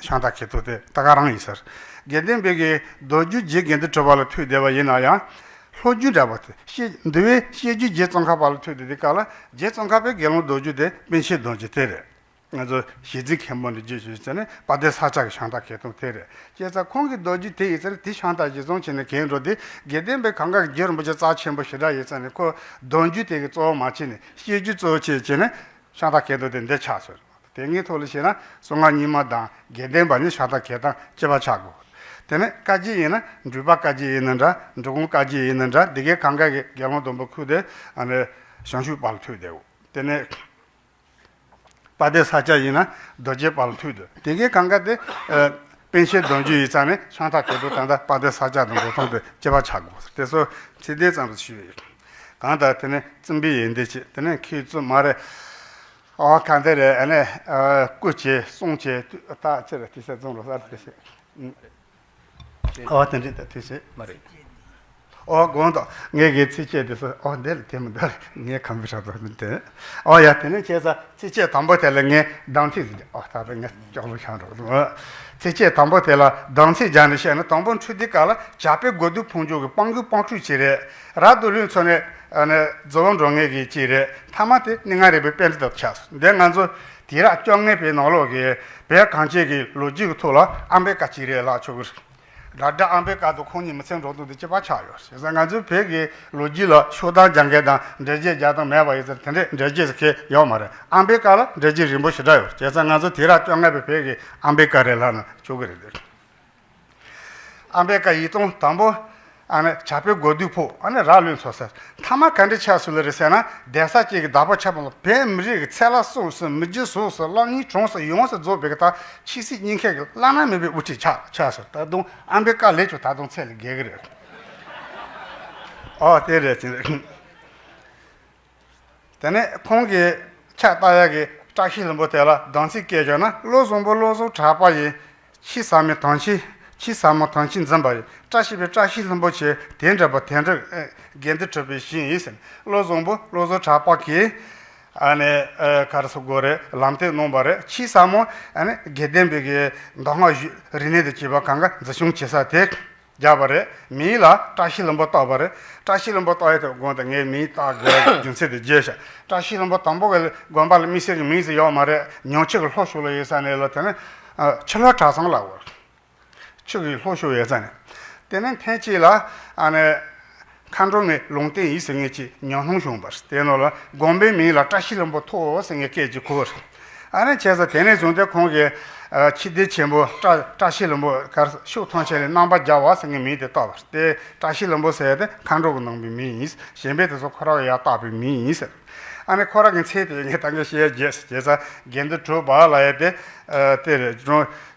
ཤམ་ཐབས་གྱེར་སྟངས་དེ་ད་ག་རང་ཡིན་ས་རེད། དགེ་ལྡན་པའི་གི་མདོ་རྒྱུད་རྗེ་དགེ་འདུན་གྲུབ་པ་ལ་ཐུག་བསྡད་པ་ཡིན་ན་ཡང་། ལྷོ་རྒྱུད་འདྲ་པོ་དེ་བཤད་འདུལ་བའི་བཤད་རྒྱུད་རྗེ་ཙོང་ཁ་པ་ལ་ཐུག་བསྡད་དུས་སྐབས་ལ་རྗེ་ཙོང་ཁ་པའི་དགེ་སློང་མདོ་རྒྱུད་དེ་པཎ་ཆེན་རྡོ་རྗེ་དེ་རེད། ང་ཚོ་ཞེ་འཛིན་མཁན་པོ་འདི་རྗེས་ཞུས་ཟེར་ནས་དཔལ་ལྡན་ས་སྐྱ་གི་ཤམ་ཐབས་གྱེར་སྟངས་དེ་རེད། བྱས་ཙང་ཁོང་གི་མདོ་རྒྱུད་དེ་ཡིན་ཙང་དེ་ཤམ་ཐབས་གཞིར་བཟུང་བྱས་ནས་གྱེར་འགྲོ་དུས་དགེ་ལྡན་པའི་གང་ག་གི་རྗེ་རིན་པོ་ཆེ་རྩ་ཆེན་པོ་ཞེ་དྲག་ཡིན་ཙང་ནས་ཁོ་མདོ་རྒྱུད་དེ་གི་གཙོ་བོ་མ་བྱས་ནས་བཤད་རྒྱུད་གཙོ་བོ་བྱས་བྱས་ནས་ཤམ་ཐབས་གྱེར་སྟངས་དེ་འདི་ཆགས་སོང་། དེ་སྔའི་ཐོག་ལ་བཤད་ན་གསང་སྔགས་རྙིང་མ་དང་དགེ་ལྡན་པ་གཉིས་ཤམ་ཐབས་གྱེར་སྟངས་གཅིག་པ་ཆགས་དགོས། དེ་ནས་བཀའ་བརྒྱུད་ཡིན་ན་འབྲུག་པ་བཀའ་བརྒྱུད་ཡིན་ན་འདྲ། འབྲི་གུང་བཀའ་བརྒྱུད་ཡིན་ན་འདྲ། འདི་གའི་གང་ག་གི་དགེ་སློང་སྡོང་པོ་ཁུལ་དེ་ཨ་ནི་བྱང་ཆུབ་བར་ལ་ཐུག་བསྡད་ཡོད། དེ་ནས་དཔལ་ལྡན་ས་སྐྱ་ཡིན་ན་རྡོ་རྗེ་བར་ལ་ཐུག་འདུག་དེ་གའི་གང་ག་དེ་ཨ་པཎ་ཆེན་སྡོམ་རྒྱུན་ཡིག་ཚང་ནས་ཤང་ཐང་གོས་དྲུག་ད་ལྟ་དཔལ་ལྡན་ས་སྐྱ་དང་འགྲོ་སྟངས་དེ་གཅིག་པ་ཆགས་དགོས། དེ་ཚོ་ཚིག་དོན་ཙམ་དུ་ཞུས་ཡོད། གང་ལྟར་དེ་ནས་བཙུན་པའི་ཡོན་ཏན་ཆེ། དེ་ནས་མཁས་བཙུན་མ་རེད། ཨོ་གང་དེ་རེད། ཨ་ནི་ཨ་སྐུ་ཆེ་གསུང་ཆེ་ད་ཅི་རེད། དེ་ཚོ་རྫོང་རོ་སར་དེ་ཤེས། ཨོ་དེ་འདྲ་ད་དེ་ཤེས་མ་རེད། ཨོ་དགོངས་དག་ངས་གི་ཚིགས་བཅད་དེ་ཚོ་ཨོ་འདི་ལ་དེ་མི་འདུག་ངས་ཁམ་བུ་ཧྲ་དོ་མི་དེ། ཨོ་ཡ་དེ་ནས་བྱས་ཙང་ཚིགས་བཅད་དང་པོ་དེ་ལ་ངས་གདམས་ཚིག་ཟིག་ཨོ་ད་ད་ངས་ཅོག་ལུ་ཤང་རོགས་དང་། ཚིགས་བཅད་དང་པོ་དེ་ལ་གདམས་ཚིག་སྦྱར་ནས་བཤད་ན། དང་པོ་འཕྲོས་དུས་སྐབས་ལ་བྱ་ཕོའི་དགོས་འདོད་ཕུང་འཇོག་གི་སྤང་བཀོད་སྤང་འཁྲུལ་ཅིག་རེད། ར་རྡོ་ལུང་ཚོ་ནས་ཨ་ནི་རྫི་བོ་འགྲོ་ངེས་ཀྱི་ཅིག་རེད། ཐ་མ་དེ་གནས་ལྔ་རིག་པའི་པཎྜི་ཏ་ཆགས་སོང་། འདི་ང་ཚོ་དུས་རབས་བཅོ་ལྔ་པའི་ནང་ལོགས་ཀྱི་བོད་གངས་ཅན་གྱི་ལོ་རྒྱུས་ཀྱི་ཐོག་ལ་ཨམ་བེ་ཀ་ཅིག་རེད་ལབ་ཆོག་གི་རེད། དགྲ་དགྲ་ཨམ་བེ་ཀ་དང་ཁོང་གཉིས་མི་ཚེ་འགྲོ་སྟངས་དེ་གཅིག་པ་ཆགས་ཡོད། བྱས་ཙང་ང་ཚོའི་བོད་ཀྱི་ལོ་རྒྱུས་ལ་ཤོག་ཐང་རྒྱག་མཁན་དང་འགྲེལ་བརྗོད་རྒྱག་སྟངས་མེད་པ་ཡིན་ཙང་དེ་འདྲའི་འགྲེལ་བརྗོད་ཟེར་མཁན་ཡོད་མ་རེད། ཨམ་བེ་ཀ་ལ་འགྲེལ་བརྗོད་རིང་པོ་ཞེ་དྲག་ཡོད། བྱས་ཙང་ང་ཚོ་དུས་རབས་བཅོ་ལྔ་པའི་བོད་ཀྱི་ཨམ་བེ་ཀ་རེད་ལབ་ན་ཆོག་གི་རེད། ཨམ་བེ་ཀ་ཡིག་ཐོག་དང་པོ་ཨ་ནི་བྱ་ཕོའི་དགོས་འདོད་ཕུང་ཨ་ནི་ར་ལུང་ཚོ་ཟེར། ཐ་མ་ག་འདྲ་ཆགས་སོང་ལ་རེད་ཟེར་ན། གདན་ས་གཅིག་གི་བདག་པོ་ཆགས་པ་ལ་བོད་མི་རིགས་ཀྱི་ཚེ་བླ་གསུམ་སོགས་མི་རྗེ་གསུམ་སོགས་བླ་གཉན་གྲོང་སོགས་ཡོངས་སུ་རྫོགས་པའི་གི་ད་ཆོས་སྲིད་གཉིས་ཀའི་གི་བླ་ན་མེད་པའི་དབུ་ཁྲིད་ཆགས་ཆགས་སོང་། ད་དུང་ཨམ་བེ་ཀ་ལས་ཀྱང་ད་དུང་ཚད་ལས་བརྒལ་གི་རེད། ཨོ་དེ་རེད་ཅིང་། དེ་ནས་ཁོང་གི་ཕྱག་བཏབ་ཡག་གི་བཀྲ་ཤིས་ལྷུན་པོ་དེ་ལ་གདམས་ཚིག་བཀོད་བྱས་ན། བློ་བཟང་པོ་བློ་བཟང་གྲགས་པ་ཡིས། ཆོས་ཟབ་མོ་དམ་ཆོས། ཆོས་ཟབ་མོ་དམ་ཆོས་འཛིན་པ་ཡིས། བཀྲ་ཤིས་པའི་བཀྲ་ཤིས་ལྷུན་པོ་ཆེ། དེ་འདྲ་བ་དེ་འདྲ་ཨེ་དགེ་འདུན་གྲུབ་པའི་ཞིང་ཡིན་ཟེར། བློ་བཟང་པོ་བློ་བཟང་གྲགས་པ་གིས་ཨ་ནི་ཨེ་ག་རེ་ཟེར་དགོས་རེད། ལམ་སྟོན་གནང་བ་རེད། ཆོས་ཟབ་མོ་ཨ་ནི་དགེ་ལྡན་པའི་གི་མདོ་སྔགས་རིག་གནས་དང་བཅས་པ་གང་ག་འཛིན་སྐྱོང་བྱེད་ས་དེ། བརྒྱབ་པ་རེད། མིང་ལ་བཀྲ་ཤིས་ལྷུན་པོ་བཏགས་པ་རེད། བཀྲ་ཤིས་ལྷུན་པོ་བཏགས་ཡས་དེ་དགོངས་དག་ངས་མིང་བཏགས་དགོས་རྒྱུ་མཚན་དེ་བརྗོད་བྱ། བཀྲ་ཤིས་ལྷུན་པོ་དང་པོ་གི་དགོན་པ་ལ་དམིགས་བསལ་གྱི་མིང་ཟེར་ཡོད་མ་རེད། ཉང་ཆུ་གི་ལྷོ་ཕྱོགས་ལ་ཡོད་ས་ནས་ལ་དེ་ནས་ཆུ་ལྷོ་གྲྭ་ཚང་ལ་བར། ཆུ་གི་ལྷོ་ཕྱོགས་ཡོད་ས་ནས། དེ་ནས་ཐེངས་གཅིག་ལ་ཨ་ནི་མཁའ་འགྲོ་མའི་ལུང་བསྟན་ཡིན་ཟེར་མཁན་གྱི་ཉམས་སྣང་བྱུང་བ་རེད། དེ་ནང་ལ་དགོན་པའི་མིང་ལ་བཀྲ་ཤིས་ལྷུན་པོ་ཐོགས་ཟེར་མཁན་སྐད་ཅིག་གོ་བ་རེད། ཨ་ནི་བྱས་ཙང་དེ་ནས་བཟུང་སྟེ་ཁོང་གིས་ཨ་ཆོས་སྡེ་ཆེན་པོ་བཀྲ་བཀྲ་ཤིས་ལྷུན་པོ་གར་ཕྱོགས་ཐམས་ཅད་ལ་རྣམ་པར་རྒྱལ་བ་ཟེར་མཁན་མིང་དེ་བཏགས་པ་རེད། དེ་བཀྲ་ཤིས་ལྷུན་པོ་ཟེར་ཡ་དེ་མཁའ་འགྲོ་གིས་གནང་བའི་མིང་ཡིན། གཞན་པའི་དེ་ཚོ་ཁོ་རང་གིས་ཡར་བཏགས་པའི་མིང་ཡིན་ཟེར། ཨ་ནི་ཁོ་རང་གི་མཚན་དེ་ངས་ད་གིན་བཤད་རྗེས་བྱས་ཙང་དགེ་འདུན་གྲུབ་པ་ལབ་ཡ་དེ་ཨ་དེ་རེད།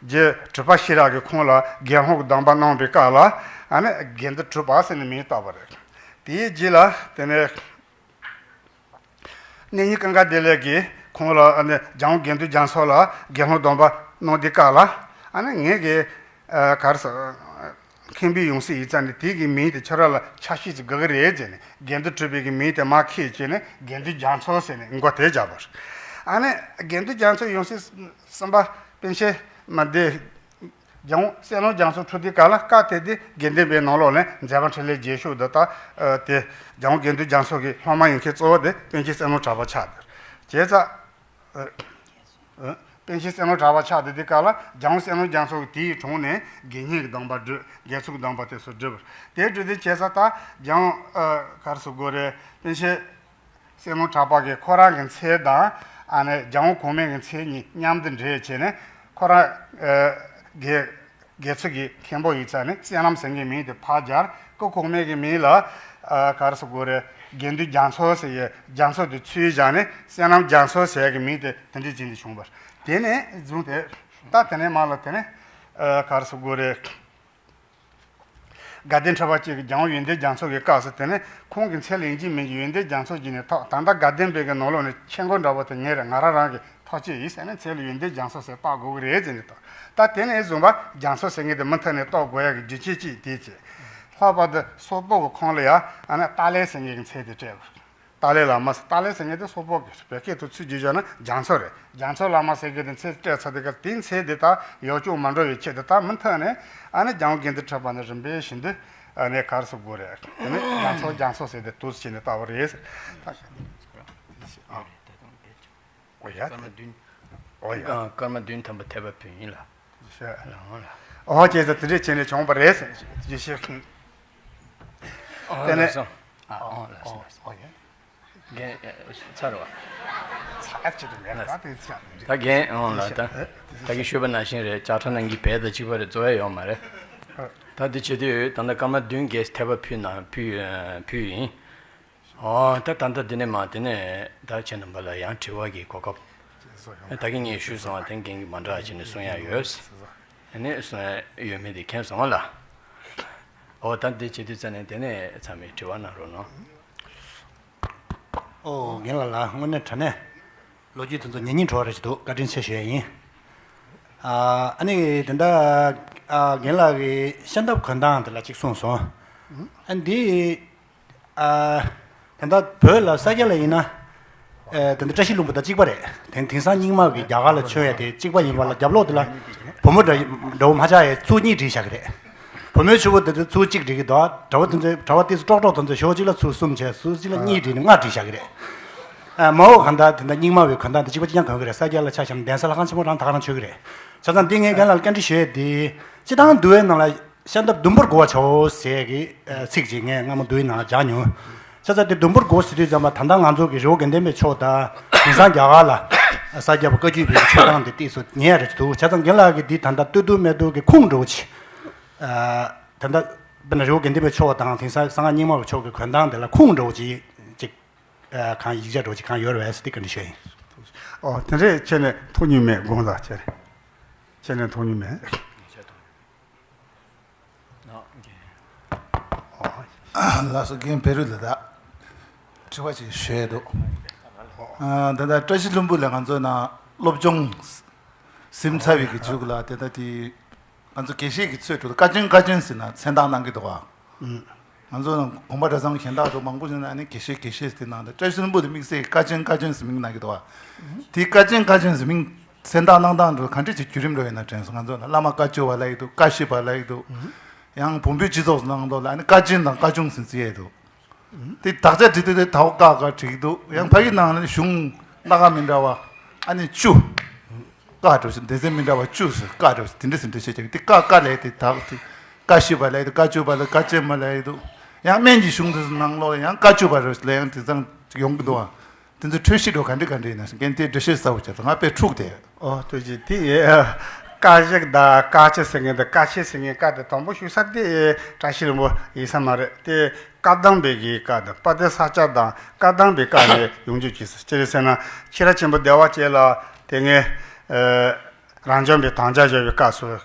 རྗེ་གྲུབ་པ་ཤེས་རབ་ཀྱིས་ཁོང་ལ་དགེ་སློང་གི་སྡོམ་པ་གནང་བའི་སྐབས་ལ་ཨ་ནི་དགེ་འདུན་གྲུབ་པ་ཟེར་ནས་མིང་བཏགས་པ་རེད། དེའི་རྗེས་ལ་དེ་ནས། གནས་རྙིང་ཀུན་དགའ་བདེ་ལེགས་ཀྱིས་ཁོང་ལ་ཨ་ནི་རྒྱལ་དབང་དགེ་འདུན་རྒྱ་མཚོ་ལ་དགེ་སློང་སྡོམ་པ་གནང་དུས་སྐབས་ལ་ཨ་ནི་ངེད་ཀྱི་ཨ་ག་རེ་ཟེར། མཁན་པོའི་ཡང་སྲིད་ཡིན་ཙང་ནི་དེ་གི་མིང་དེ་ཁྱོད་རང་ལ་ཆ་ཤས་ཅིག་དགོས་ཀྱི་རེད་ཟེར་ནས་དགེ་འདུན་གྲུབ་པའི་གི་མིང་དེ་མར་ཁྱེར་བྱས་ནས་དགེ་འདུན་རྒྱ་མཚོ་ཟེར་ནས་མགོ་དེ་བརྒྱབ་པ་རེད། ཨ་ནི་དགེ་འདུན་རྒྱ་མཚོའི་ཡང་སྲིད་གསུམ་པ་པཎ་ཆེན་མ་བདེ། རྒྱལ་དབང་བསོད་ནམས་རྒྱ་མཚོ་འཁྲུངས་དུས་སྐབས་ལ་སྐབས་དེ་དུས་དགེ་ལྡན་པའི་ནང་ལོགས་ནས་མཛད་པ་འཕྲིན་ལས་རྒྱས་ཤོས་འདི་ད་ཨ་དེ་རྒྱལ་དབང་དགེ་འདུན་རྒྱ་མཚོ་གི་སློབ་མ་ཡིན་མཁན་གཙོ་བོ་དེ་པཎ་ཆེན་བསོད་ནམས་གྲགས་པ་ཆགས་འདུག་བྱས་ཙང་ཨ་ཨ་པཎ་ཆེན་བསོད་ནམས་གྲགས་པ་ཆགས་དུས་དུས་སྐབས་ལ་རྒྱལ་དབང་བསོད་ནམས་རྒྱ་མཚོ་གི་དེའི་དྲུང་ནས་དགེ་བསྙེན་གྱི་སྡོམ་པ་སྒྲུབ། དགེ་ཚུལ་གྱི་སྡོམ་པ་དེ་ཚོ་སྒྲུབ་པ་རེད། དེ་སྒྲུབ་དུས་བྱས་ཙང་ད་རྒྱལ་དབང་ཨ་ག་རེ་ཟེར་དགོས་རེད། པཎ་ཆེན་བསོད་ནམས་གྲགས་པ་གིས་ཁོ་རང་གི་མཚན་དང་ཨ་ནི་རྒྱལ་དབང་གོང་མའི་གི་མཚན་གཉིས་མཉམ་དུ་འདྲེས་བྱས་ནས་ཁོ་རང་ཨ་དགེ་དགེ་ཚུལ་གྱི་མཁན་པོ་ཡིན་ཙང་ནི་བསོད་ནམས་ཟེར་མཁན་མིང་དེ་ཕར་སྦྱར། སྐུ་གོང་མའི་གི་མིང་ལ་ཨ་ག་རེ་ཟེར་དགོས་རེད། དགེ་འདུན་རྒྱ་མཚོ་ཟེར་ཡས་རྒྱ་མཚོ་དེ་ཚུར་བཞག་ནས་བསོད་ནམས་རྒྱ་མཚོ་ཟེར་ཡས་གི་མིང་དེ་དེ་འདྲ་བྱས་ནས་བྱུང་བ་རེད། དེ་ནས་བཟུང་སྟེ་ད་དེ་ནས་མར་ལ་དེ་ནས་ཨ་ག་རེ་ཟེར་དགོས་རེད། དགའ་ལྡན་ཁྲི་པ་གཅིག་གིས་རྒྱལ་དབང་ཡོན་ཏན་རྒྱ་མཚོ་གི་སྐབས་སུ་དེ་ནས་ཁོང་གི་མཚན་ལ་ཡིན་གཅིག་མིན་གཅིག་ཡོན་ཏན་རྒྱ་མཚོ་བརྗོད་ནས་ཐོགས། ད་ལྟ་དགའ་ལྡན་པའི་གི་ནང་ལོགས་ནས་ཆེ་མགོ་འདྲ་བོ་དེ་ངེད་རེད། ང་རང་རང་གི་ཐག་གཅོད་ཡིན་ཟེར་ནས་མཚན་ལ་ཡོན་ཏན་རྒྱ་མཚོ་ཟེར་བཏགས་དགོས་ཀྱི་རེད་ཟེར་ནས་ཐོགས། ད་དེ་ནས་བཟུང་བ་རྒྱ་མཚོ་ཟེར་མཁན་དེ་མུ་མཐུད་ནས་བཏགས་དགོས་ཡག་གི་རྒྱུ་རྐྱེན་གཅིག་དེ་བྱས། ལྷག་པར་དུ་སོག་པོ་གི་ཁོངས་ལ་ཡ་ཨ་ནི་ཏཱ་ལའི་ཟེར་མཁན་གྱི་མཚན་དེ་སྤྲད་པ་རེད། ཏཱ་ལའི་བླ་མ་ཟེར། ཏཱ་ལའི་ཟེར་མཁན་དེ་སོག་པོ་གི་བོད་སྐད་དུ་ཚུར་བསྒྱུར་བྱས་ན་རྒྱ་མཚོ་རེད། རྒྱ་མཚོ་བླ་མ་ཟེར་མཁན་དེ་མཚན་སྤྲད་ཚར་དུས་སྐབས་དེའི་མཚན་དེ་ད་ཡག་བྱུང་མ་འགྲོ་བའི་ཆེད་དུ་ད་མུ་མཐུད་ནས་ཨ་ནི་རྒྱལ་དབང་དགེ་འདུན་ཁྲི་པ་ནས་རིམ་པས་བཞིན་དུ་ཨ་ནི་ག་རེ་ཟེར་དགོས་རེད། དེ་ནས་རྒྱ་མཚོ་རྒྱ་མཚོ་ཟེར་ཏེ་འདུག་སེ་བྱས་ནས་བཏགས་པ་རེད་ཟེར། ཨོ་ཡ། སྐར་མ་བདུན། ཨོ་ཡ། སྐར་མ་བདུན་ཐམ་པ་ཐེག་པ་བུ་ཡིན་ལ། ཨོ་ཁྱེད་ཚོ་དེ་འདྲས་བྱས་ནས་བྱུང་བ་རེད་ཟེར་ཞེས་ཤེས། ཨོ་དེ་ནས་ལགས་སོ། ཨོ་ལགས་སོ། ཨོ་ཡ། རྒན་ཚར་བ། ཚར་ཅི་དུ་མེད་ལགས་སོ། ད་རྒན་ཨོ་ལགས་ད། ད་གིན་ཞུས་པ་ནང་བཞིན་རེད། ལྕགས་ཁྲ་ནང་གི་བལ་དང་གཅིག་པ་རེད། རྫོགས་ཡ་ཡོད་མ་རེད། ད་འདི་བྱེད་དུས་ད་ལྟ་སྐར་མ་བདུན་བརྒྱད་ཐེབས་པ་ཕུལ་ན་ཕུལ་ཕུལ་ཡིན། ཨོ་ད་ད་ལྟ་འདི་ནས་མ་དེ་ནས་ད་ཁྱེད་རྣམ་པ་ལ་ཡང་དྲི་བ་གི་གོ་སྐབས། ད་གིན་ངས་ཞུས་སོང་བ་དེ་འགན་གི་མ་འདྲ་བ་བྱས་ནས་གསུང་ཡ་ཡོད། ཨ་ནི་གསུང་ཡ་ཡོད་མེད་དེ་མཁྱེན་སོང་བ་ལ། ཨོ་ད་འདི་བྱེད་དུས་ཙ་ནས་དེ་ནས་ཚང་མས་དྲི་བ་གནང་རོགས་གནང་། ཨོ་རྒན་ལགས་ལ་དངོས་གནས་དྲང་གནས་ལོ་རྒྱུས་དེ་ཚོ་ཉན་སྙིང་བྲོ་བ་རེ་ཞིག་འདུག་བཀའ་དྲིན་ཆེ་ཞུ་ཡ་ཡིན། ཨ་ཨ་ནི་དེ་འདྲ་ཨ་རྒན་ལགས་ཀྱིས་ཤམ་ཐབས་གོན་སྟངས་དེ་ལ་གཅིག་གསུངས་སོང་། ཨ་འདི་ཨ་ད་ལྟ་བོད་ལ་ས་སྐྱ་ལ་ཡིན་ན་ཨ་ད་ལྟ་བཀྲ་ཤིས་ལྷུན་པོ་དང་གཅིག་པ་རེད། དེང་དེང་སང་རྙིང་མ་གི་རྒྱ་གར་ལ་མཆོད་ཡ་དེ་གཅིག་པ་ཡིན་པ་ལ་རྒྱབ་ལོགས་དེ་ལ་བུ་མོ་འདྲ་འདྲ་བོ་མ་ཆགས་ཡ་ཚུར་གཉིས་བསྒྲིགས་བཞག་གི་རེད། བུ་མོའི་ཕྱུ་པ་དེ་ཚོ་ཚུར་གཅིག་བསྒྲིགས་ཀྱི་འདུག་གྲྭ་པ་དེ་ཚོའི་གྲྭ་པ་དེ་ཚོ་ཀྲོག་ཀྲོག་དེ་ཚོ་ཞོགས་གཅིག་ལ་ཚུར་གསུམ་བྱས། ཚུར་གཅིག་ལ་གཉིས་བསྒྲིགས་ནས་ལྔ་བསྒྲིགས་བཞག་གི་རེད། ཨ་མ་འོག་གང་ལྟར་དེ་འདྲ་རྙིང་མ་བའི་གོན་སྟངས་དེ་གཅིག་པ་གཅིག་རྐྱང་གོན་གི་རེད། ས་སྐྱ་ལ་ཆ་བཞག་ན་གདན་ས་ལྷ་ཁང་ཆེན་མོ་རང་ད་ག་རང་མཆོད་གི་རེད། བྱས་ཙང་འདི་ངས་རྒན་ལགས་ལ་བཀའ་འདྲི་ཞུ་ཡས་དེ་སྤྱི་བཏང་འདུལ་བའི་ནང་ལ་ཤམ་ཐབས་ཟླུམ་པོར་བགོ་བར་བྱའོ་ཟེར་གི་ཚིག་ཅིག་ངས་སྔ་མོ་འདུལ་བའི་ནང་ལ་སྦྱར་མྱོང་། བྱས་ཙང་དེ་ཟླུམ་པོར་བགོ་ཟེར་དུས་ཙམ་པ་ད་ལྟ་ང་ཚོ་གི་རི་བོ་དགེ་ལྡན་པའི་ཕྱོགས་དང་དེང་སང་རྒྱ་གར་ལ་ས་སྐྱ་པ་བཀའ་བརྒྱུད་པའི་ཆོས་སྟངས་དེ་ཏོག་ཙམ་ཉེ་རེད་འདུག་བྱས་ཙང་རྒན་ལགས་ཀྱིས་འདི་ད་ལྟ་སྟོད་ཐུག་སྨད་ཐུག་གི་ཁུངས་འདྲ་བོ་ཅིག་ཨ། ད་ལྟ་དཔེར་ན་རི་བོ་དགེ་ལྡན་པའི་ཕྱོགས་དང་དེང་སང་གསང་སྔགས་རྙིང་མ་བའི་ཕྱོགས་ཀྱི་གོན་སྟངས་དེ་ལ་ཁུངས་འདྲ་བོ་ཅིག་ཅིག་ཨ། གང་ཡིག་ཆ་འདྲ་བོ་ཅིག་གང་ཡོད་རེད་པས་ཟེར་ཏེ་བཀའ་འདྲི་ཞུ་ཡ་ཡིན། ཨོ་དེ་འདྲས་ཁྱེད་ནས་མཐོང་མྱོང་མེད་དགོངས་དག་ཁྱེད་རེད། ཁྱེད་ནས་མཐོང་མྱོང་མེད། ལགས་སོ། རྒན་བེ་རུ་ལ་ད་དྲི་བ་ཅིག་ཞུ་ཡས་འདུག་ཨ། ད་ལྟ་བཀྲ་ཤིས་ལྷུན་པོ་ལ་ང་ཚོ་ནང་སློབ་སྦྱོང་ཟིན་ཚར་བའི་གི་མཇུག་ལ་དེ་ལྟ་དེ་ང་ཚོ་དགེ་བཤེས་ཀྱི་ཚོས་གྲུབ་བཀའ་ཆེན་བཀའ་ཆེན་ཟེར་ན་མཚན་རྟགས་གནང་གི་འདུག་ག་ང་ཚོ་ནང་དགོན་པ་གྲྭ་ཚང་གཞན་དག་ཚོ་མང་པོ་ཞིག་ནང་ནས་དགེ་བཤེས་དགེ་བཤེས་ཟེར་གནང་སྟེ་བཀྲ་ཤིས་ལྷུན་པོ་དེ་དམིགས་བསལ་གྱི་བཀའ་ཆེན་བཀའ་ཆེན་ཟེར་མིང་གནང་གི་འདུག་ག་དེ་བཀའ་ཆེན་བཀའ་ཆེན་ཟེར་མིང་མཚན་རྟགས་གནང་སྟངས་འདི་ག་འདྲས་ཅིག་བརྒྱུད་རིམ་འགྲོ་ཡིན་ན་དྲན་སོང་། ང་ཚོ་ནང་བླ་མ་བཀའ་བཅུ་པ་ལབ་ཡི་འདུག་བཀའ་བཞི་པ་ལབ་ཡི་འདུག་ཡང་བོན་པོའི་སྤྱི་ཚོགས་ནང་དུ་ལ་ཨ་ནི་བཀའ་ཆེན་དང་བཀའ་ཆུང་ཟེར་བརྩི་ཡས་འདུག་དེ་དག་ཆ་བྲིས་ཏེ་དེ་དའོ་ཀ་ཀ་བྲིས་འདུག་ཡང་ཕ་གི་ནང་ལ་གཞུང་སྣ་ཁ་མི་འདྲ་བ་ཨ་ནི་བཅུ། ཀ་འགྲོ་ཞིག་སྡེ་ཚན་མི་འདྲ་བ་བཅུ་ཟེར་ཀ་འགྲོ་ཞིག་དེ་འདྲ་ཟེར་འདྲ་བཤད་ཀྱང་དེ་ཀ་ཀ་ལས་དེ་དག་དེ་བཀའ་བཞི་པ་ལས་དེ་བཀའ་བཅུ་པ་ལས་བཀའ་བཅུ་མ་ལས་འདུག་ཡང་སྨན་གྱི་གཞུང་དེ་ནང་ལོགས་ཡང་བཀའ་བཅུ་པ་རེ་ལས་ཡང་དེ་ཚང་ཡོང་གི་འདུག་ཨ། དེ་ཚོ་འཁྲུལ་གཞི་འགྲོ་ག་འདྲ་ག་འདྲ་ཡིན་ན་ཞིག་རྒན་དེ་འགྲེལ་བཤད་གསལ་པོ་བྱས་ཙང་ང་དཔེ་འཁྲུག་དེ། ཨོ་ཐུགས་རྗེ་དེ། བཀའ་བཞི་དང་བཀའ་བཅུ་ཟེར་མཁན་དང་བཀའ་ཆེན་ཟེར་མཁན་བཀའ་དེ་དང་པོ་ཞུ་ས་དེ་བཀྲ་ཤིས་ལྷུན་པོ་ཡིན་ས་མ་རེད་དེ། བཀའ་གདམས་པའི་གི་བཀའ་དང་དཔལ་ལྡན་ས་སྐྱ་དང་བཀའ་གདམས་པའི་བཀའ་ནས་ཡོང་རྒྱུ་བྱས་ཟེར་ཅི་རེད་ཟེར་ན་ཕྱི་རབས་ཆེན་པོ་བདེ་བ་ཅན་ལ་དེ་སྔའི་རང་བྱུང་པའི་དམ་བཅའ་བཞག་པའི་སྐབས་སུ།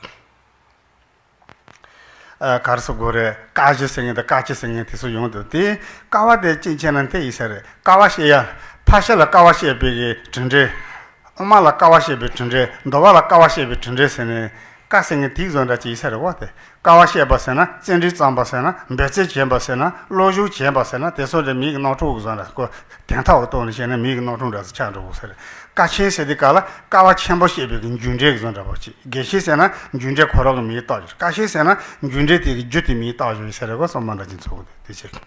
ཨ། ག་རེ་ཟེར་དགོས་རེད། བཀའ་བཞི་ཟེར་མཁན་དང་བཀའ་བཅུ་ཟེར་མཁན་དེ་ཚོ་ཡོང་འདུག་དེ་བཀའ་བ་དེ་ཅིག་བྱས་ན་དེ་ཡིན་ས་རེད། བཀའ་བ་བཤད་ཡ། ཕར་ཕྱིན་ལ་བཀའ་བ་བཤད་པའི་གི་གྲུབ་འབྲས། དབུ་མ་ལ་བཀའ་བ་བཤད་པའི་གྲུབ་འབྲས། འདུལ་བ་ལ་བཀའ་བ་བཤད་པའི་གྲུབ་འབྲས་ཟེར་ནས་བཀའ་ཟེར་མཁན་དེའི་བཟོ་འདྲ་ཅིག་ཡིན་ས་རེད་བ། དེ་བཀའ་བ་བཤད་པ་ཟེར་ན་བརྩོན་འགྲུས་བརྩམས་པ་ཟེར་ན་འབད་བརྩོན་བྱས་པ་ཟེར་ན་བློ་སྦྱོང་བྱས་པ་ཟེར་ན་དེ་ཚོ་འདྲ་མིའི་གི་རྣམ་གྲངས་ཀྱི་བཟོ་འདྲ་ཁོ་དེང་ཐག་གི་ཐོག་ནས་བཤད་ན་མིའི་གི་རྣམ་གྲངས་འདྲ་ཚོ་ཆགས་འགྲོ་གི་ས་རེད། བཀའ་ཆེན་ཟེར་དུས་ག་ལ་བཀའ་བ་ཆེན་པོ་བཤད་པའི་གི་རྒྱུ་འབྲས་ཀྱི་བཟོ་འདྲ་པོ་ཅིག་དགེ་བཤེས་ཟེར་ན་རྒྱུ་འབྲས་ཁོ་རང་གི་མིང་བཏགས་ཡོད། བཀའ་ཆེན་ཟེར་ན་རྒྱུ་འབྲས་དེ་གི་རྒྱུ་དེ་མིང་བཏགས་ཡོད་ཟེར་རེད་གོ། སོ་མ་འདྲ་ཅན་ཚོ་གི་དེ་ཆེ། དགེ་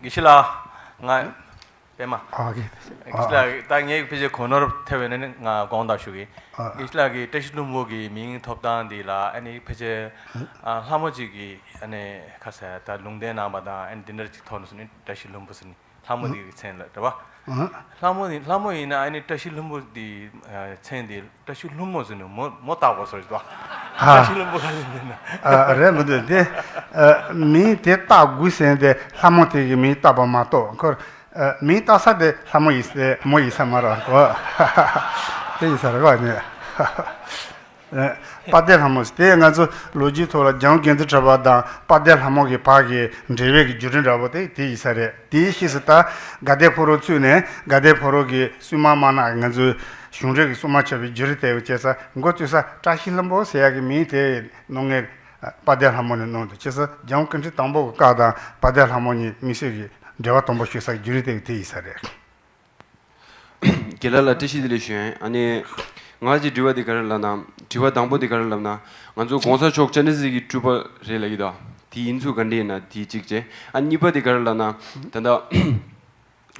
བཤེས་ལགས། ང་པད་མ། ཨ་ཀེ། དགེ་བཤེས་ལགས་ད་ངས་ཕལ་ཆེར་གོ་ནོར་ཐེབས་ཡོད་ན་ནི་ང་དགོངས་དག་ཞུ་གི། ཨ། དགེ་བཤེས་ལགས་ཀྱིས་བཀྲ་ཤིས་ལྷུན་པོ་གི་མིང་ཐོབ་སྟངས་འདི་ལ་ཨ་ནི་ཕལ་ཆེར་ཨ་ལྷ་མོ་ཅིག་གིས་ཨ་ནི་ཁ་ཟེར་ད་ལུང་བསྟན་གནང་བ་དང་ཨ་ནི་འདི་འདྲ་ཅིག་ཐོག་ནས་སུ་ནི་བཀྲ་ཤིས་ལྷུན་པོ་ཟེར་ནི། ལྷ་མོ་དེ་གི་མཚན་ལ་རེད་བ། ཨ། ལྷ་མོ་ནི་ལྷ་མོ་ཡིན་ན་ཨ་ནི་བཀྲ་ཤིས་ལྷུན་པོ་དེ་མཚན་དེ་བཀྲ་ཤིས་ལྷུན་མོ་ཟེར་ནས་མོ་མོ་བཏགས་པ་སོགས་རེད་བ། ཨ། བཀྲ་ཤིས་ལྷུན་པོ་ག་ལ་ཡིན་ན། ཨ། རེད་མི་འདུག་དེ། ཨ། མིང་དེ་བཏགས་དགོས་ཟེར་ཏེ་ལྷ་མོ་དེ་གི་མིང་བཏགས་པ་མ་གཏོགས་ཁོ། ཨ། མིང་བཏགས་ས་དེ་ལྷ་མོ་ཡིན་ཟེར་མོ་ཡིན་ས་མ་རེད་གོ། དེ་ཡིན་ས་རེད་གོ་ནི། དཔལ་ལྡན་ལྷ་མོ་ཟེར་དེ་ང་ཚོ་ལོ་རྒྱུས་ཐོག་ལ་འཇམ་དབྱངས་དགེ་འདུན་གྲུབ་པ་དང་དཔལ་ལྡན་ལྷ་མོ་གི་བར་གྱི་འབྲེལ་བའི་གི་བརྒྱུད་རིམ་འདྲ་པོ་དེ་དེ་ཡིན་ས་རེད། དེའི་ཕྱིས་སུ་ད་དགའ་ལྡན་ཕོ་བྲང་བཙུགས་ནས་དགའ་ལྡན་ཕོ་བྲང་གི་བཙུན་མ་དམར་ནག་ང་ཚོའི་གཞུང་འབྲེལ་གྱི་བཙུན་མ་ཆགས་པའི་བརྒྱུད་རིམ་དེ་བྱས་ས་འགོ་བཙུགས་ས་བཀྲ་ཤིས་ལྷུན་པོ་ཟེར་ཡག་གི་མིང་དེ་གནང་མཁན་དཔལ་ལྡན་ལྷ་མོ་ནས་གནང་འདུག་བྱས་ས་འཇམ་དབྱངས་སྐུ་ཕྲེང་དང་པོ་གི་སྐབས་དང་དཔལ་ལྡན་ལྷ་མོ་གཉིས་དམིགས་བསལ་གྱི་འབྲེལ་བ་དམ་པོ་ཞུ་ས་བརྒྱུད་རིམ་དེ་དེ་ཡིན་ས་རེད། རྒན་ལགས་ལ་བཀྲ་ཤིས་བདེ་ལེགས་ཞུ་ཡིན། ཨ་ནི་ང་ཅིག་དྲི་བ་འདི་ག་རེ་ལབ་ན། དྲི་བ་དང་པོ་འདི་ག་རེ་ལབ་ན། ང་ཚོ་༸གོང་ས་མཆོག་སྤྱན་རས་གཟིགས་ཀྱི་སྤྲུལ་པ་རེད་ལབ་ཀྱི་འདུག་དེ་ཡིན་ཚུལ་ག་འདྲ་ཡིན་ན་དེ་གཅིག་བྱས། ཨ་གཉིས་པ་འདི་ག་རེ་ལབ་ན། ད་ལྟ་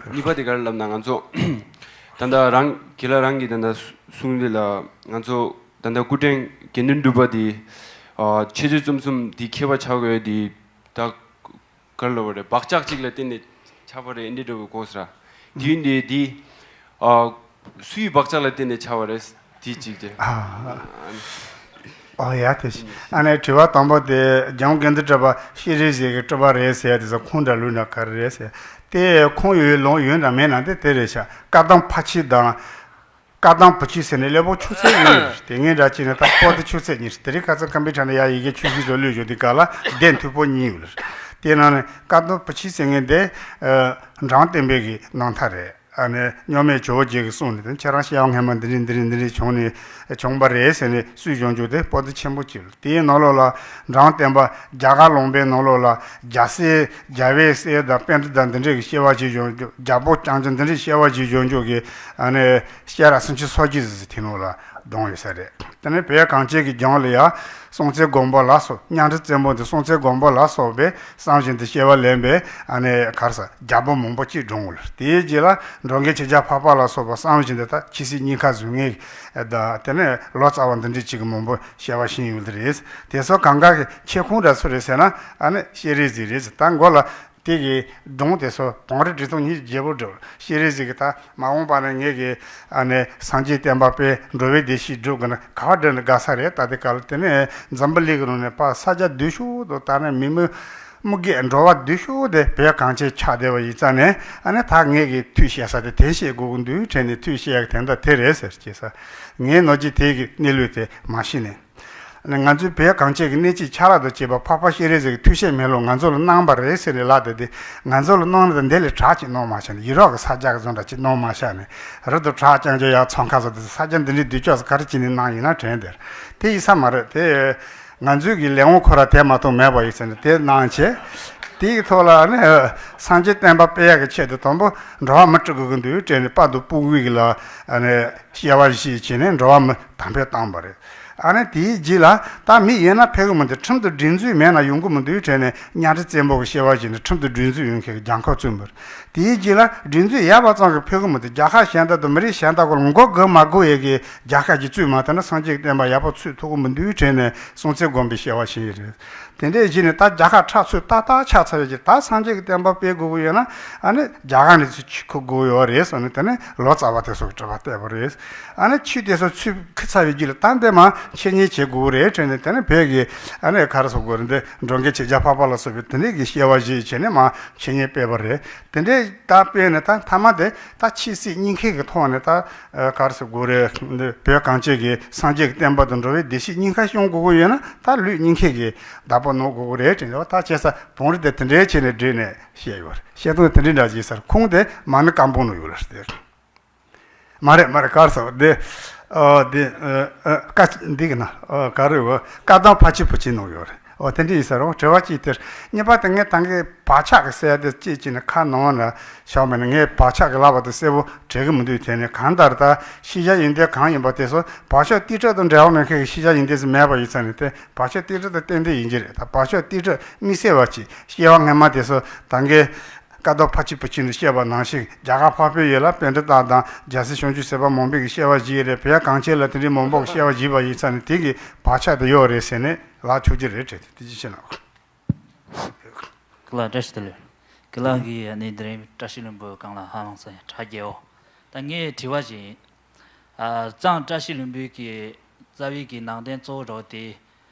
གཉིས་པ་འདི་ག་རེ་ལབ་ན་ང་ཚོ་ད་ལྟ་རང་རྒན་ལགས་རང་གིས་ད་ལྟ་གསུངས་འདི་ལ་ང་ཚོ་ད་ལྟ་སྐུ་ཕྲེང་དགེ་འདུན་གྲུབ་པ་འདི་ཨ་འཆད་རྩོད་རྩོམ་གསུམ་འདི་མཁས་པ་ཆགས་དགོས་འདི་ད། ག་རེ་ལབ་པ་རེད། བག་ཆགས་གཅིག་ལ་བརྟེན་ནས་ཆགས་པ་རེད་འདི་འདྲ་བོ་གོ་ས་ར། དུས་འདི་འདི་ཨ་སུའི་བག་ཆགས་ལ་བརྟེན་ནས་ཆགས་པ་རེད་དེ་གཅིག་བྱས། ཨ། ཨོ་ཡ་དེ་ཤི། ཨ་ནི་དྲི་བ་དང་པོ་དེ་འཇམ་དགེ་འདུན་གྲུབ་པ་ཤེས་རིག་ཟིག་གི་གྲུབ་པ་རེད་ཟེར་ཡ་དེ་ཚོ་ཁུངས་འདྲ་ལུགས་འདྲ་ག་རེ་རེད་ཟེར། དེ་ཁུངས་ཡོད་ལུང་ཡོད་འདྲ་མེད་ན་དེ་དེ་རེད་ཤག་བཀའ་གདམས་ཕ་ཆོས་དང་། བཀའ་གདམས་བུ་ཆོས་ཟེར་ནས་སླེ་པོ་ཆུ་ཚོད་གཉིས་རེད། དེ་ངས་འདྲ་བྱས་ནས་ད་པོ་ཏི་ཆུ་ཚོད་གཉིས་རེད། དེ་རིང་ཁ་སང་ཀམ་པུ་ཊར་ནས་ཡ་ཡི་གེ་ཆུ་བཞི་ཚོ་བླུགས་བཞག་དེ་ག་ལ་ལྡེ་མཐུག་པོ་གཉིས་ཡོད་ལ། དེ་ནང་ནས་བཀའ་གདམས་བུ་ཆོས་ཟེར་མཁན་དེ་འབྲོམ་སྟོན་པའི་གི་རྣམ་ཐར་རེད། ཨ་ནི་གཉོར་མའི་ཇོ་བོ་རྗེ་གིས་གསུངས་ནས་དེ་ཁྱེད་རང་སྐྱེ་བ་སྔ་མ་འདི་འདྲ་འདི་འདྲ་འདི་འདྲ་བྱུང་ནས་བྱུང་བ་རེད་ཟེར་ནས་སུས་བྱུང་བྱུང་དེ་པོ་ཏི་ཆེན་པོ་གཅིག་ལ། དེའི་ནང་ལོགས་ལ་འབྲོམ་སྟོན་པ་རྒྱ་གར་ལུང་པའི་ནང་ལོགས་ལ་རྒྱལ་སྲས་རྒྱལ་བའི་སྲས་དང་པཎྜི་ཏ་འདི་འདྲ་གི་སྐྱེ་བ་བཞེས་བྱུང་རྒྱལ་པོ་རྐྱང་རྐྱང་འདི་འདྲ་སྐྱེ་བ་བཞེས་བྱུང་རྒྱུ་གི་ཨ་ནི་སྐྱེས་རབས་སུམ་ཅུ་སོ་གཅིག་ཟིག་དེ་ནང་ལ་བསྡོམས་ཡོད་ས་རེད། དེ་ནས་བོད་གངས་ཅན་གྱི་ལྗོངས་ལ་ཡང་སྲོང་བཙན་སྒམ་པོ་ལ་སོགས་གཉའ་ཁྲི་བཙན་པོ་འདི་སྲོང་བཙན་སྒམ་པོ་ལ་སོགས་པས་བསམ་བཞིན་དུ་སྐྱེ་བ་ལེན་པའི་ཨ་ནི་ག་རེ་ཟེར་རྒྱལ་པོ་མང་པོ་གཅིག་བགྲངས་ཡོད་ལ། དེའི་རྗེས་ལ་འབྲོམ་སྐྱིད་ཆོས་རྒྱལ་འཕགས་པ་ལ་སོགས་པ་བསམ་བཞིན་དུ་ད་ཆོས་སྲིད་གཉིས་ཀ་བཟུང་མཁན་དང་དེ་ནས་ལོ་ཙཱ་བ་འདི་འདྲ་གཅིག་གི་མང་པོ་སྐྱེ་བ་བཞེས་ཡོད་ལེ་རེད། དེ་ཚོ་གང་ག་གི་ཁྱབ་ཁོངས་འདྲ་སུ་རེད་ཟེར་ན་ཨ་ནི་ཤེས་རིག་ཟིག་རེད་ཟེར། ད་མགོ་ལ་དེ་གི་སྒྲུང་དེ་ཚོ་བོན་རི་འབྲི་སྟངས་གཉིས་རྒྱས་པོ་འགྲོ། ཤེས་རིག་ཟིག་གི་ད་མ་འོངས་པ་ན་ངེད་ཀྱི་ཨ་ནི་སངས་རྒྱས་བསྟན་པ་སྤེལ་འགྲོ་བའི་སྡེ་བཞི་སྒྲུབ་དགོས་ན་ག་བ་འགྲོ་ན་དགའ་ས་རེད། ད་དེ་ག་ལ་དེ་ནས་འཛམ་བུ་གླིང་གི་ནང་ནས་ཕར་ས་ཆ་བསྡུས་ཤོག་དང་ད་ནས་མི་མི་མི་སྒེར་འགྲོ་བ་བསྡུས་ཤོག་དེ་བོད་གངས་ཅན་ཆགས་བསྡད་པ་ཡིན་ཙང་ནས་ཨ་ནི་ད་ངེད་ཀྱི་མཐུ་བཤད་ས་དེ་དེ་བཤད་དགོས་ཀྱི་འདུག་དྲན་ནས་མཐུ་བཤད་ཡག་དེ་འདྲ་དེ་རེད་ཟེར་སྐྱེས་ས། ངས་ནོར་གྱི་དེ་གི་གནས་ལུགས་དེ་མ་ཤེས་ནས། ང་ཚོའི་བོད་གངས་ཅན་གྱི་གནས་སྐྱེས་ཆ་ལག་ཏུ་བྱས་པ་འཕགས་པ་སྤྱན་རས་གཟིགས་ཀྱི་མཐུ་བཤད་མེ་ལོང་ང་ཚོ་ལ་གནང་བ་རེད་ཟེར་ནས་ལབ་བསྡད་དེ། ང་ཚོ་ལ་གནང་ནས་ད་འདི་ལས་དྲག་ཅིག་གནང་མ་བྱས་ནས་ཡུ་རོབ་ཀྱི་ས་རྒྱག་བཟོ་འདྲ་ཅིག་གནང་མ་བྱས་ནས་རི་དུ་དྲག་རྐྱང་རྐྱང་ཡག་ཚོང་ཁ་བཟོ་དེ་ས་ཆ་འདི་འདྲའི་དུས་ཆོག་སུ་ག་རེ་བྱས་ནས་གནང་ཡིན་ན་དྲན་དེར་དེ་ཡིན་ས་མ་རེད་དེ། ང་ཚོའི་གི་ལས་དབང་ཁོ་ར་དེ་མ་གཏོགས་མེད་པ་ཡིན་ཟེར་ནས་དེ་གནང་བྱས། དེའི་ཐོག་ལ་ནི་སངས་རྒྱས་བསྟན་པ་སྤེལ་ཡག་གི་ཆེད་དུ་དང་པོ་འགྲོ་བ་མི་སྤྲུལ་དགོས་ཀྱི་འདུག་དྲན་ནས་དཔལ་དུ་ཕུག་པའི་གི་ལ་ནི་སྐྱེ་བ་བཞེས་བྱས་ནས་འགྲོ་བ་མི་དམ་འཕེལ་བཏང་བ་རེད། ཨ་ནི་དེའི་རྗེས་ལ་ད་མི་ཡིན་ན་ཕེབས་གི་མི་འདུག་ཁྲིམས་དང་སྒྲིག་འཛུགས་མེད་ན་ཡོང་གི་མི་འདུག་དྲན་ནས་གཉའ་ཁྲི་བཙན་པོ་གི་སྐྱེ་བ་བཞེས་ནས་ཁྲིམས་དང་སྒྲིག་འཛུགས་ཡོང་མཁན་གྱི་རྒྱལ་ཁབ་བཙུགས་པ་རེད། དེའི་རྗེས་ལ་སྒྲིག་འཛུགས་ཡག་པ་ཙམ་གྱིས་ཕེབས་གི་མི་འདུག་རྒྱལ་ཁབ་གཞན་དག་དང་མི་རིགས་གཞན་དག་གོ་ལ་མགོ་སྒུར་མ་དགོས་ཡས་ཀྱི་རྒྱལ་ཁབ་ཅིག་བཙུགས་མ་ཐུབ་ན་སངས་རྒྱས་ཀྱི་བསྟན་པ་ཡག་པོ་ཚུགས་ཐུབ་གི་མི་འདུག་དྲན་ནས་སྲོང་བཙན་སྒམ་པོའི་སྐྱེ་བ་བཞེས་ཡོད་རེད། དེ་འདྲའི་གཞི་ནས་ད་རྒྱལ་ཁབ་ཁྲག་ཚུད་ཏག་ཏག་ཆགས་ཚར་བའི་རྗེས་ད་སངས་རྒྱས་ཀྱི་བསྟན་པ་སྤེལ་དགོས་ཀྱི་ཡོད་ན་ཨ་ནི་རྒྱ་གར་ནས་ཚུར་ཆུ་ཁུར་དགོས་ཡོད་རེད་གསུངས་ནས་དེ་ནས་ལོ་ཙཱ་བ་དེ་ཚོ་གི་གྲྭ་པ་བསྟན་པ་རེད། ཨ་ནི་ཆོས་དེ་ཚོ་ཚུར་ཁུར་ཚར་བའི་རྗེས་ལ་ད་འདི་མ་འཆད་ཉན་བྱེད་དགོས་རེད་དྲན་ནས་དེ་ནས་བོད་ཀྱི་ཨ་ནི་ག་རེ་ཟེར་དགོས་རེད་འདི་འགྲོ་མགོན་ཆོས་རྒྱལ་འཕགས་པ་ལ་སོགས་པའི་དེ་འདྲས་ཀྱི་སྐྱེ་བ་བཞེས་བྱས་ནས་མ་འཆད་ཉན་སྤེལ་བ་རེད། དེ་འདྲས་ད་སྤེལ་ནས་ད་མཐའ་མ་དེ་ད་ཆོས་སྲིད་གཉིས་ཀའི་གི་ཐོག་ནས་ད་ག་རེ་ཟེར་དགོས་རེད། འདི་བོད་གངས་ཅན་གྱི་སངས་རྒྱས་ཀྱི་བསྟན་པ་དང་འགྲོ་བའི་བདེ་སྐྱིད་གཉིས་ཀ་སྐྱོང་དགོས་ཀྱི་ཡོད་ན་ད་ལུས་གཉིས་ཀའི་གི་བདག་པོ་གནང་དགོས་ཀྱི་རེད་དྲན་འདུག་ད་བྱས་ཙང་བོན་རི་དེ་དེ་འདྲའི་བྱས་ནས་བསྒྲིལ་ནས་བཤད་ཡོད་རེད། བཤད་སྟངས་དེ་འདྲའི་འདྲ་ཅིག་ཟེར་ཁུངས་དེ་མ་ཎི་བཀའ་འབུམ་ནང་ཡོད་ལ་རེད། མ་རེད་མ་རེད་ག་རེ་ཟེར་དེ། ཨ་དེ་ཨ་ཨ་བཀའ་འདི་གི་ན་ཨ་ག་རེ་བ་བཀའ་གདམས་ཕ་ཆོས་བུ་ཆོས་ནང་ཡོད་རེད། ཨོ་དེ་འདྲ་ཡིན་ས་རེད། དྲི་བ་གཅིག་དེར་གཉིས་པ་དེ་ངས་ད་གིན་བག་ཆགས་ཀྱི་ཟེར་ཡ་དེ་གཅིག་གཅིག་ནས་ཁ་ནང་ན་བཞག་མེད་ན་ངས་བག་ཆགས་ཀྱི་ལབ་པ་དེ་གསལ་པོ་དྲན་གི་མི་འདུག་དེ་ནས་གང་ལྟར་ད་ཤེས་བྱ་ཡོན་ཏན་གང་ཡིན་པ་དེ་ཚོ་བག་ཆགས་ཏིལ་ཁྲག་དང་འབྲེལ་བ་མེད་མཁན་གྱི་ཤེས་བྱ་ཡོན་ཏན་ཟིག་མེད་པ་ཡིན་ཙང་ནས་དེ་བག་ཆགས་ཏིལ་ཁྲག་དང་གཏན་གཏན་ཡིན་གྱི་རེད། ད་བག་ཆགས་ཏིལ་ཁྲག་དམིགས་བསལ་བ་ཅིག་སྐྱེ་བ་སྔ་མ་དེ་ཚོ་ད་གིན་བཀའ་གདམས་ཕ་ཆོས་བུ་ཆོས་ནས་བཤད་པ་ནང་བཞིན་རྒྱ་གར་འཕགས་པའི་ཡུལ་ལ་པཎྜི་ཏ་དང་རྒྱལ་སྲས་བྱང་ཆུབ་སེམས་དཔའ་མང་པོས་ཀྱི་སྐྱེ་བ་བཞེས་རེད། བོད་གངས་ཅན་ལ་དེ་འདྲའི་མང་པོ་གི་སྐྱེ་བ་བཞེས་པ་ཡིན་ཙང་ནས་དེ་གི་བག་ཆགས་དེ་ཡོད་རེད་ཟེར་ནས། ལགས་ཆོག་གི་རེད་དྲན་ཏེ་དེ་ཅི་བྱེད་ན། ཀི་ལ་བཀྲ་ཤིས་བདེ་ལེགས། ཀི་ལ་གི་ཨ་ནི་དེ་རིང་བཀྲ་ཤིས་ལྷུན་པོའི་སྒང་ལ་ཧ་ལམ་ས་ཡ་དྲ་རྒྱའོ། ད་ངའི་དྲི་བ་ཞིག་ཡིན། ཨ་གཙང་བཀྲ་ཤིས་ལྷུན་པོའི་གི་རྩ་བའི་གི་ནང་དོན་གཙོ་བོ་འགྲོ་དེ།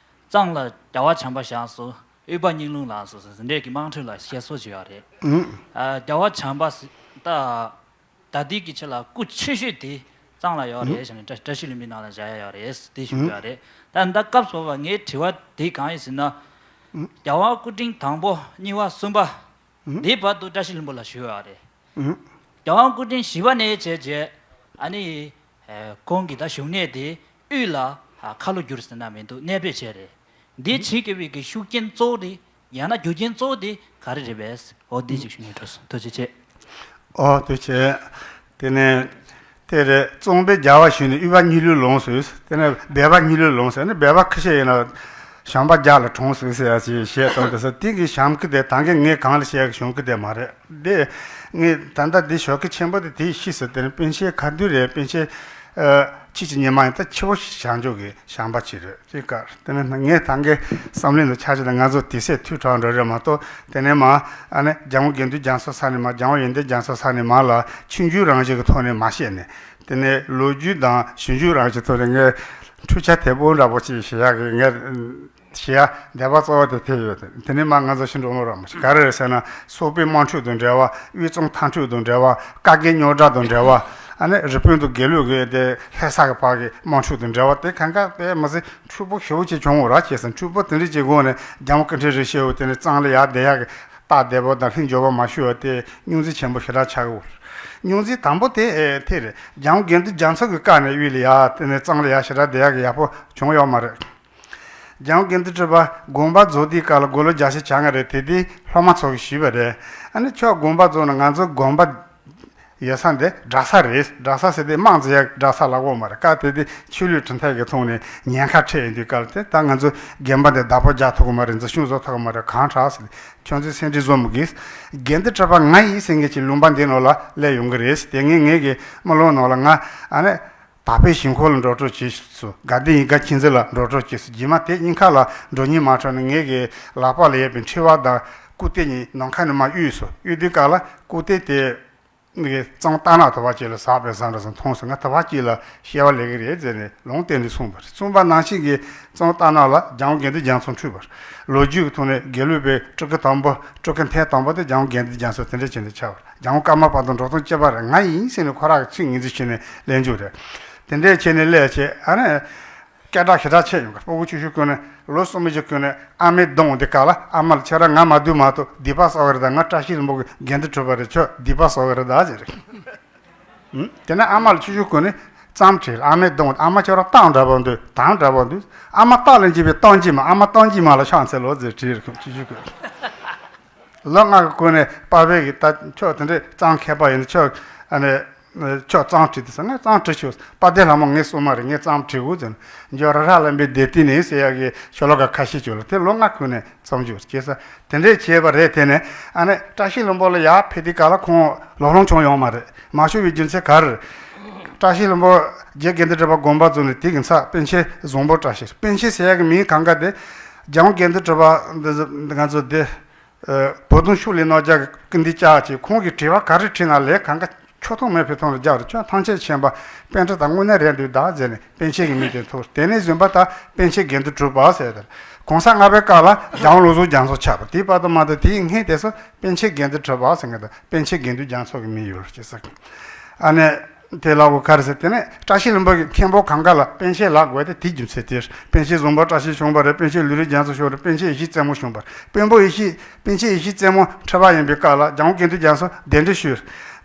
གཙང་ལ་རྒྱལ་བ་བྱམས་པ་བཞག་སོ། དབུས་པ་སྙིང་ལུང་ལ་སོ་སོ་འདྲས་ཀྱི་དམངས་ཁྲོད་ལ་བཤད་སྲོལ་ཞིག་ཡོད་རེད། ཨ་རྒྱལ་བ་བྱམས་པ་ད། ད་ལྟའི་གི་ཆེད་ལ་སྐུ་ཆེ་ཤོས་དེ་གཙང་ལ་ཡོད་རེད་ཞེས་ནས་བཀྲ་བཀྲ་ཤིས་ལྷུན་པོའི་ནང་ལ་བཞག་ཡ་ཡོད་རེད་དེ་ཞུ་གི་ཡོད་རེད། ད་ད་སྐབས་སུ་བབ་པ་ངའི་དྲི་བ་དེ་གང་ཡིན་ཟེར་ན། རྒྱལ་དབང་སྐུ་ཕྲེང་དང་པོ་གཉིས་པ་གསུམ་པ་འདིའི་བར་དུ་བཀྲ་ཤིས་ལྷུན་པོ་ལ་བཞུགས་ཡོད་རེད། རྒྱལ་དབང་སྐུ་ཕྲེང་བཞི་པ་ནས་བྱས་རྗེས་ཨ་ནི་ཁོང་གི་ད་བཞུགས་གནས་དེ་དབུས་ལ་ཁ་ལོ་བསྒྱུར་ཟེར་ན་མི་འདུག་གནས་སྤོས་བྱས་རེད། འདི་བྱེད་དགོས་པའི་གི་ཤུགས་རྐྱེན་གཙོ་བོ་དེ་ཡང་ན་རྒྱུ་རྐྱེན་གཙོ་བོ་དེ་ག་རེ་རེད་པས། འོ་འདི་ཅིག་ཞུ་སྙིང་འདོད་སོང་། ཐུགས་རྗེ་ཆེ། ཨོ་ཐུགས་རྗེ་ཆེ། དེ་ནས་དེ་རེད། གཙང་པའི་རྒྱལ་བ་ཞུས་ནས་དབུས་པ་སྙིང་ལུས་ལོངས་སོ། དེ་ནས་སྦལ་པ་སྙིང་ལུས་ལོངས་སོ། ནས་སྦལ་པ་ཁ་ཤས་ཡིན་ན་བྱམས་པ་རྒྱ་ལ་གྲོངས་སོ་ཟེར་ཡ་ཅིག་བཤད་སྟངས་དེ་ཚོ་དེ་གི་བྱམས་སྐུ་དེ་ད་གིན་ངས་གང་ལ་བཤད་གི་བྱམས་སྐུ་དེ་མ་རེད། དེ་ངས་ད་ལྟ་འདི་ཞོགས་ཀས་ཆེན་པོ་དེ་དེ་ཤེས་སོ། དེ་ནས་པཎ་ཆེན་ཁ་བསྡུས་རེད། པཎ་ཆེན་ཨ་ཁྱེད་ཀྱི་ཉི་མ་ཡིན་ད་ཆེ་བོ་ཞིག་བྱང་ཕྱོགས་ཀྱི་བྱམས་པ་ཅིག་རེད་ཅེས་བཀར། དེ་ནས་ངས་ད་གིན་བསམ་བློའི་ནང་ཆ་བཞག་ན་ང་ཚོ་དུས་ཚོད་འཐུས་དྲགས་འགྲོ་རེད་མ་གཏོགས། དེ་ནས་མ་ཨ་ནི་འཇམ་དབྱངས་དགེ་འདུན་རྒྱ་མཚོ་ས་ནས་མ། འཇམ་དབྱངས་ཡོན་ཏན་རྒྱ་མཚོ་ས་ནས་མ་ལ་ཆུང་ཆུང་རང་བཞིན་གྱི་ཐོག་ནས་མ་བཤད་ནས། དེ་ནས་ལོ་རྒྱུས་དང་ཞིབ་འཇུག་རང་བཞིན་ཐོག་ནས་ངས་ འཕྲུལ་ཆས་དེ་པོ་འདྲ་པོ་ཅིག་བྱེད་ཡག་གི་ངས་བྱེད་ཡག་འདོད་པ་གཙོ་བོ་དེ་དེ་ཡོད། དེ་ནས་མ་ང་ཚོ་ཤི་འགྲོ་མོ་ར་མ་ཤི་ག་རེ་རེད་ཟེར་ན། སོག་པོའི་དམག་འཁྲུག་དང་འབྲེལ་བ། དབུས་གཙང་མཐའ་འཁྲུག་དང་འབྲེལ་བ། བཀའ་བརྒྱུད་རྙོག་དྲ་དང་འབྲེལ་བ། ཨ་ནི་རི་པིན་དང་དགེ་ལུགས་ཀྱི་དེ་ལྷ་ས་གི་བར་གྱི་དམག་འཁྲུག་དང་འབྲེལ་བ། དེ་གང་ག་དཔེ་མི་སྲིད་འཁྲུག་པོ་ཞེ་པོ་ཅིག་བྱུང་བ་ར། བྱས་ཙང་འཁྲུག་པོ་དེ་འདྲ་ཅིག་སྒང་ནས་རྒྱལ་དབང་ཀུན་ཁྲན་རིན་ཆེན་བ་དེ་ནས་གཙང་ལ་ཡར་བསྡད་ཡག་གི་སྟབས་བདེ་པོ་དང་ལྷིང་འཇགས་པོ་མ་ཞུ་བ་དེ་རྙོག་འཛིང་ཆེན་པོ་ཞེ་དྲག་ཆགས་ཡོད། རྙོག་འཛིང་དང་པོ་དེ་ཨེ་དེ་རེད། རྒྱལ་དབང་དགེ་འདུན་རྒྱ་མཚོ་གི་བཀའ་ནས་དབུས་ལ་ཡར་དེ་ནས་གཙང་ལ་ཡར་ཞེ་དྲག་བསྡད་ཡག་གི་ཡག་པོ་བྱུང་ཡོད་མ་རེད། རྒྱལ་དབང་དགེ་འདུན་གྲུབ་པ་དགོངས་པ་རྫོགས་དུས་སྐབས་ལ་དགུང་ལོ་བརྒྱད་ཅུ་གྱ་ལྔ་རེད། དེ་དུས་སློབ་མ་ཚོ་གིས་ཞུས་པ་རེད། ཨ་ནི་ཁྱོད་དགོངས་པ་རྫོགས་ན་ང་ཚོ་དགོན་པ་ཡོད་ས་འདི་གྲྭ་ས་རེད། གྲྭ་ས་ཟེར་དུས་དམངས་ཚོ་ཡ་གྲྭ་ས་ལབ་ཀྱི་ཡོད་མ་རེད། སྐབས་དེ་དུས་ཆོས་ལུགས་གྲུབ་མཐའ་གི་ཐོག་ནས་ཉེན་ཁ་འཕྲད་ཡོང་དུས་སྐབས་དེ་ད་ང་ཚོ་དགོན་པ་འདི་བདག་པོ་རྒྱག་ཐུབ་ཀྱི་མ་རེད། འཛིན་སྐྱོང་བཟོ་ཐུབ་ཀྱི་མ་རེད། གང་དྲག་ཟེར། ཁྱོད་ཚོས་སེམས་ཁྲལ་བཟོ་མི་དགོས། དགེ་འདུན་གྲུབ་པ་ང་ཡིན་ཟེར་མཁན་ཅིག་ལུང་པ་འདི་ནང་ལ་སླེབས་ཡོང་གི་རེད། དེ་སྔོན་ངེད་ཀྱི་རྨི་ལམ་ནང་ལ་ང་ཨ་ནི་དག་པའི་ཞིང་ཁམས་ལ་འགྲོ་གྲབས་བྱེད་སོང་། དགའ་ལྡན་ཡིད་དགའ་མཁྱེན་བརྩེ་ལ་འགྲོ་གྲབས་བྱེད་སོང་། རྗེས་མ་དེ་གཉིས་ཀ་ལ་འགྲོ་སྙིང་མ་བྲོ་ནས་ངེད་ཀྱི་ལག་པ་ལ་ཡོད་པའི་འཕྲེང་བ་དང་རྐུབ་སྟེགས་གཉིས་ནམ་མཁའ་ནས་མར་གཡུགས་སོང་། གཡུགས་དུས་སྐབས་ལ་རྐུབ་སྟེགས་དེ་གཙང་རྟ་ནག་དུ་བ་ཅིག་ལ་ཟགས་པའི་བཟའ་འདྲ་ཟིག་མཐོང་སོང་། ང་དུ་བ་ཅིག་ལ་སྐྱེ་བ་ལེན་གི་རེད་ཟེར་ནས་ལུང་བསྟན་ནས་གསུངས་པ་རེད། གསུངས་པ་ནང་བཞིན་གྱི་གཙང་རྟ་ནག་ལ་རྒྱལ་དབང་དགེ་འདུན་རྒྱ་མཚོ་འཁྲུངས་པ་རེད། ལོ་རྒྱུས་ཀྱི་ཐོག་ནས་དགེ་ལུགས་པའི་སྤྲུལ་སྐུ་དང་པོ་སྤྲུལ་སྐུ་མཐའ་དང་པོ་དེ་རྒྱལ་དབང་དགེ་འདུན་རྒྱ་མཚོ་དེ་འདྲ་བྱས་ནས་ཆགས་པ་རེད། རྒྱལ་དབང་ཀརྨ་པ་དང་འགྲོ་སྟངས་གཅིག་པ་རེད། ང་ཡིན་ཟེར་ནས་ཁོ་རང་གི་ཚིག་ངོས་འཛིན་བྱས་ནས་སླེབས་རྒྱུ་རེད། དེ་འདྲས་བྱས་ནས་སླེབས་བྱས་ཨ་ནི་སྐད་གྲགས་ཞེ་དྲག་ཆེ་ཡོང་གི། སྤུ་གུ་ཆུང་ཆུང་ཀུན་ནས་ལོ་གསུམ་བཞི་ཀུན་ནས་ཨ་མའི་གདོང་དེ་ག་ལ་ཨ་མ་ལ་ཁྱེད་རང་ང་མ་སྡུག་མ་གཏོགས་སྡིག་པ་གསོག་གི་རེད་ད། ང་བཀྲ་ཤིས་ལྷུན་པོ་གི་དགེ་འདུན་གྲུབ་པ་རེད། ཁྱོད་སྡིག་པ་གསོག་གི་རེད་ད་ཟེར། ཨུམ། དེ་ནས་ཨ་མ་ལ་ཆུང་ཆུང་ཀུན་ནས་རྩོམ་བྲིས། ཨ་མའི་གདོང་ཨ་མ་ཁྱོད་རང་སྟག་འདྲ་པོ་འདུག་དང་འདྲ་པོ་འདུག་ཨ་མ་སྟག་ལ་འཇིགས་པའི་སྟག་འཇིགས་མ། ཨ་མ་སྟག་འཇིགས་མ་ལ་ཕྱག་འཚལ་ལོ་ཟེར་བྲིས་རེད། ཁོང་ཆུང་ཆུང་ཀུན། ལོ་ལྔ་གི་སྐོར་ནས་པ་ཕས་ཀྱིས་ད་ཁྱོད་དེ་འདྲའི་རྩོམ་མཁས་པ་ཡིན་ན་ཁྱོད་ཨ་ནི་ཁྱོད་རྩོམ་བྲིས་ཏེ་ཟེར། ངས་རྩོམ་བྲིས་ཆོག་པ་དེ་ལྷ་མོ་ངས་སྲུང་མ་རེད། ངས་རྩོམ་བྲིས་དགོས་ཟེར་ན། འཇོ་ར་ར་ལམ་པའི་བདེ་ཏི་ནས་ཟེར་ཡག་གི་ཤོ་ལོ་ཀ་ཁ་ཤས་ཅིག་ལ་དེ་ལོ་ལྔ་ཁུག་ནས་རྩོམ་རྒྱུ་བྱས་ས་དེ་འདྲས་བྱས་པ་རེད། དེ་ནས་ཨ་ནི་བཀྲ་ཤིས་ལྷུན་པོ་ལ་ཡར་ཕེབས་དུས་སྐབས་ལ་ཁོང་ལོ་ལོན་བྱུང་ཡོད་མ་རེད། མ་བྱུང་བའི་རྒྱུ་མཚན་ག་རེ་རེད། བཀྲ་ཤིས་ལྷུན་པོ་རྗེ་དགེ་འདུན་གྲུབ་པ་དགོངས་པ་རྫོགས་ནས་དེ་གི་མཚམས་པཎ་ཆེན་བཟང་པོ་བཀྲ་ཤིས། པཎ་ཆེན་ཟེར་ཡག་གི་མིང་གང་ག་དེ་རྒྱལ་དབང་དགེ་འདུན་གྲུབ་པ་འདི་ང་ཚོ་འདི། ཨ། བོད་དོན་ཕྱོགས་ལས་རྣམ་རྒྱལ་གྱི་སྐུ་མདུན་བཅར་བྱས། ཁོང་གིས་དྲི་བ་ག་རེ་དྲིས་ན་ལན་གང་ག་ཆོག་ཐུན་མོང་མའི་ཐོག་ནས་རྒྱག་རེད། ཁྱོད་ཐམས་ཅད་མཁྱེན་པ་པཎྜི་ཏ་དངོས་གནས་རེད་འདུག་ད་ཟེར་ནས་པཎ་ཆེན་གྱི་མིང་དེ་ཐོགས། དེ་ནས་བཟུང་པ་ད་པཎ་ཆེན་དགེ་འདུན་གྲུབ་པ་ཟེར་ཏེ། གོང་ས་ལྔ་པའི་སྐབས་ལ་རྒྱལ་དབང་བློ་བཟང་རྒྱ་མཚོ་ཆགས་པ་དེའི་བར་དུ་མ་གཏོགས་དེའི་སྔོན་དེ་ཚོ་པཎ་ཆེན་དགེ་འདུན་གྲུབ་པ་ཟེར་མཁན་དང་པཎ་ཆེན་དགེ་འདུན་རྒྱ་མཚོ་གི་མིང་ཡོད་ཅེས་ཟེར། ཨ་ནི། དེ་ལ་འོ་ག་རེ་ཟེར། དེ་ནས་བཀྲ་ཤིས་ལྷུན་པོ་གི་མཁན་པོ་གང་ག་ལ་པཎ་ཆེན་ལབ་དགོས་ཏེ་དེའི་རྒྱུ་མཚན་དེ་རེད། པཎ་ཆེན་བཟང་པོ་བཀྲ་ཤིས་བྱུང་བ་རེད། པཎ་ཆེན་ལུས་རིགས་རྒྱ་མཚོ་བྱུང་བ་རེད། པཎ་ཆེན་ཡེ་ཤེས་རྩེ་མོ་བྱུང་བ་རེད། པཎ་པོ་ཡེ་ཤེས་པཎ་ཆེན་ཡེ་ཤེས་རྩེ་མོ་ཁྲི་པ་ཡིན་པའི་སྐབས་ལ་རྒྱལ་དབང་དགེ་འདུན་རྒྱ་མཚོ་གདན་འདྲེན་ཞུས།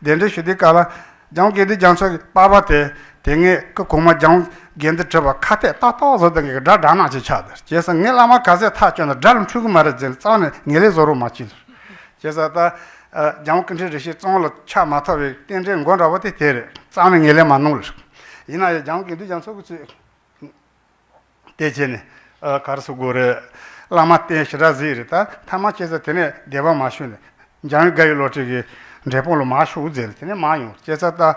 གདན་འདྲེན་ཞུ་དུས་སྐབས་ལ་རྒྱལ་དབང་དགེ་འདུན་རྒྱ་མཚོ་གི་པ་ཕ་དེ་དེ་སྔའི་སྐུ་གོང་མ་རྒྱལ་དབང་དགེ་འདུན་གྲུབ་པ་ཁ་གཏད་ཏག་ཏག་བཟོ་སྟངས་ཀྱི་དགྲ་དགྲ་ནག་ཅིག་ཆགས་འདུག་བྱས་ཙང་ངའི་བླ་མ་ག་ཚད་ཐག་བཅད་ན་དགྲ་ལ་འཁྲུལ་གི་མ་རེད་ཟེར་ནས་རྩ་ནས་ངན་ལན་བཟོ་རོགས་མ་བྱེད། བྱས་ཙང་ད་རྒྱལ་དབང་ཀུན་ཁྲན་རིན་ཆེན་གཙང་ལ་ཆགས་མ་ཐུབ་པའི་རྟེན་འབྲེལ་མགོ་འདྲ་བོ་དེ་དེ་རེད། རྩ་ནས་ངན་ལན་མ་གནང་ལ། ཡིན་ན་ཡང་རྒྱལ་དབང་དགེ་འདུན་རྒྱ་མཚོ་གི་ཚུལ་དེ་བྱས་ནས་ག་རེ་ཟེར་དགོས་རེད། བླ་མ་བསྟེན་ཞེ་དྲག་གཟིགས་རེད། ད་ཐ་མ་བྱས་ཙང་དེ་ནས་སྡེ་པ་མ་ཞུགས་ནས་འཇང་དགའ་བའི་བློ་གྲོས་ཀྱི་འབྲས་སྤུངས་ལ་མ་ཞུགས་ཟེར་ནས་དེ་ནས་མ་ཡོང་། བྱས་ཙང་ད་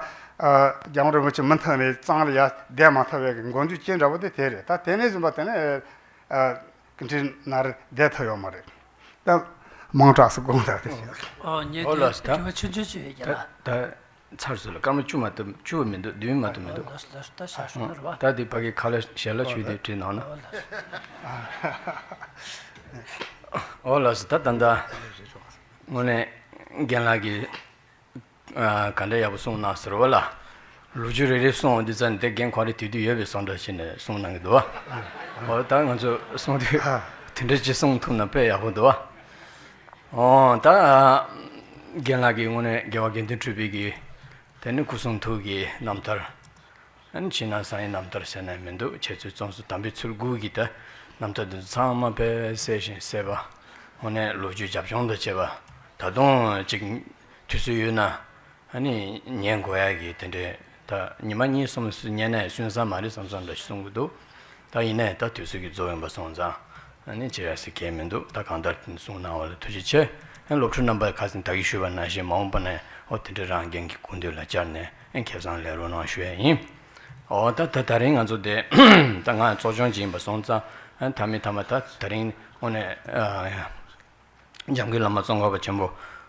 རྒྱལ་དབང་རིན་པོ་ཆེ་མུ་མཐུད་ནས་གཙང་ལ་ཡར་བསྡད་མ་ཐུབ་པའི་མགོ་མཇུག་ཅི་འདྲ་བོ་དེ་དེ་རེད། ད་དེ་ནས་བཟུང་པ་དེ་ནས། ཨ། ཀུན་ཁྲན་ནར་བསྡད་ཐུབ་ཡོད་མ་རེད། ད་མང་དྲགས་སུ་དགོངས་དག་དེ་བྱས། ཨོ་ཉེ་ཨོ་ལགས་སོ། ད་དྲི་བ་ཆུང་ཆུང་ཅིག་ཡོད་ཀྱི་ད་ལ། ད་ཚར་སོང་ལ་སྐར་མ་བཅུ་མ་གཏོགས་བཅུ་མི་འདུག་བདུན་མ་གཏོགས་མི་འདུག་ཨོ་ལགས་སོ། ད་ཞག་ཤོར་བ། ད་དེ་ཕ་གི་ཁ་ལ་ཞལ་ལག་མཆོད་དེ་བྲིས་གནང་ན། ཨོ་ལགས་སོ། ཨོ་ལགས་སོ། ད་ད་ད་དངོས་གནས་རྒན་ལགས་ཀྱིས། ཨ། ག་འདྲ་ཡག་པོ་གསུངས་གནང་ཟེར་བ་ལ། ལོ་རྒྱུས་རེ་རེ་གསུངས་འོང་དུས་ཙང་ནས་དེ་རྒན་ག་རེ་དུས་དུས་ཡོད་པའི་བསམ་འདྲ་བྱས་ནས་གསུངས་གནང་གི་འདུག་བ། འོ་ད་ང་ཚོ་གསུང་དུས་དེ་འདྲ་ཅིག་གསུང་ཐུབ་ན་དཔེ་ཡག་པོ་འདུག་བ། འོ་ད་རྒན་ལགས་ཀྱིས་དངོས་གནས་རྒྱལ་བ་དགེ་འདུན་གྲུབ་པའི་གི་དེ་ནི་སྐུ་གསུང་ཐུགས་ཀྱི་རྣམ་ཐར། ཨ་ནི་ཕྱི་ནང་གསང་བའི་རྣམ་ཐར་ཟེར་ན་མི་འདུག་ཁྱེད་ཚོའི་རྩོམ་སྲོལ་དམ་པའི་ཚུལ་དགུ་གི་ད་རྣམ་ཐར་འདི་ཚོ་ཚང་མ་དཔེ་གསལ་ཞིང་གསལ་བ། དངོས་གནས་ལོ་རྒྱུས་རྒྱབ་ལྗོངས་དང་བཅས་པ། ད་དུང་ཅིག་དུས་ཚོད་ཡོད་ན་ཨ་ནི་ཉན་དགོས་ཡ་གི་དེ་འདྲའི་ད་ཉི་མ་གཉིས་གསུམ་ཉན་ན་ཡང་སུན་སྣང་མ་རེད་བསམ་བསམ་འདྲ་ཞིག་གསུང་གི་འདུག་ད་ཡིན་ནའི་ད་དུས་ཚོད་ཀྱི་རྫོགས་ཡོང་པ་སོང་ཙང་། ཨ་ནི་བྱེད་ཡ་ཟེར་མཁན་མི་འདུག་ད་གང་ལྟར་གསུང་གནང་བ་ལ་ཐུགས་རྗེ་ཆེ། ཨ་ནི་སློབ་ཕྲུག་རྣམ་པ་ཁ་སང་ད་གིན་ཞུས་པ་ནང་བཞིན་མ་འོངས་པ་ན་ཨོ་དེ་འདྲའི་རང་རྒན་གྱི་སྐུ་མདུན་ལ་བཅར་ནས་ཨ་ནི་ཁེ་བཟང་ལེན་རོགས་གནང་ཞུ་ཡ་ཡིན། ཨོ་ད་ད་ད་རིང་ང་ཚོ་དེ་ད་ང་གཙོ་སྐྱོང་ཅིག་ཡིན་པ་སོང་ཙང་ཨ་ནི་ཐ་མའི་ཐ་མ་ད་ད་རིང་དངོས་གནས་ཨ་འཇམ་མགོན་བླ་མ་ཙོང་ཁ་པ་ཆེན་པོ་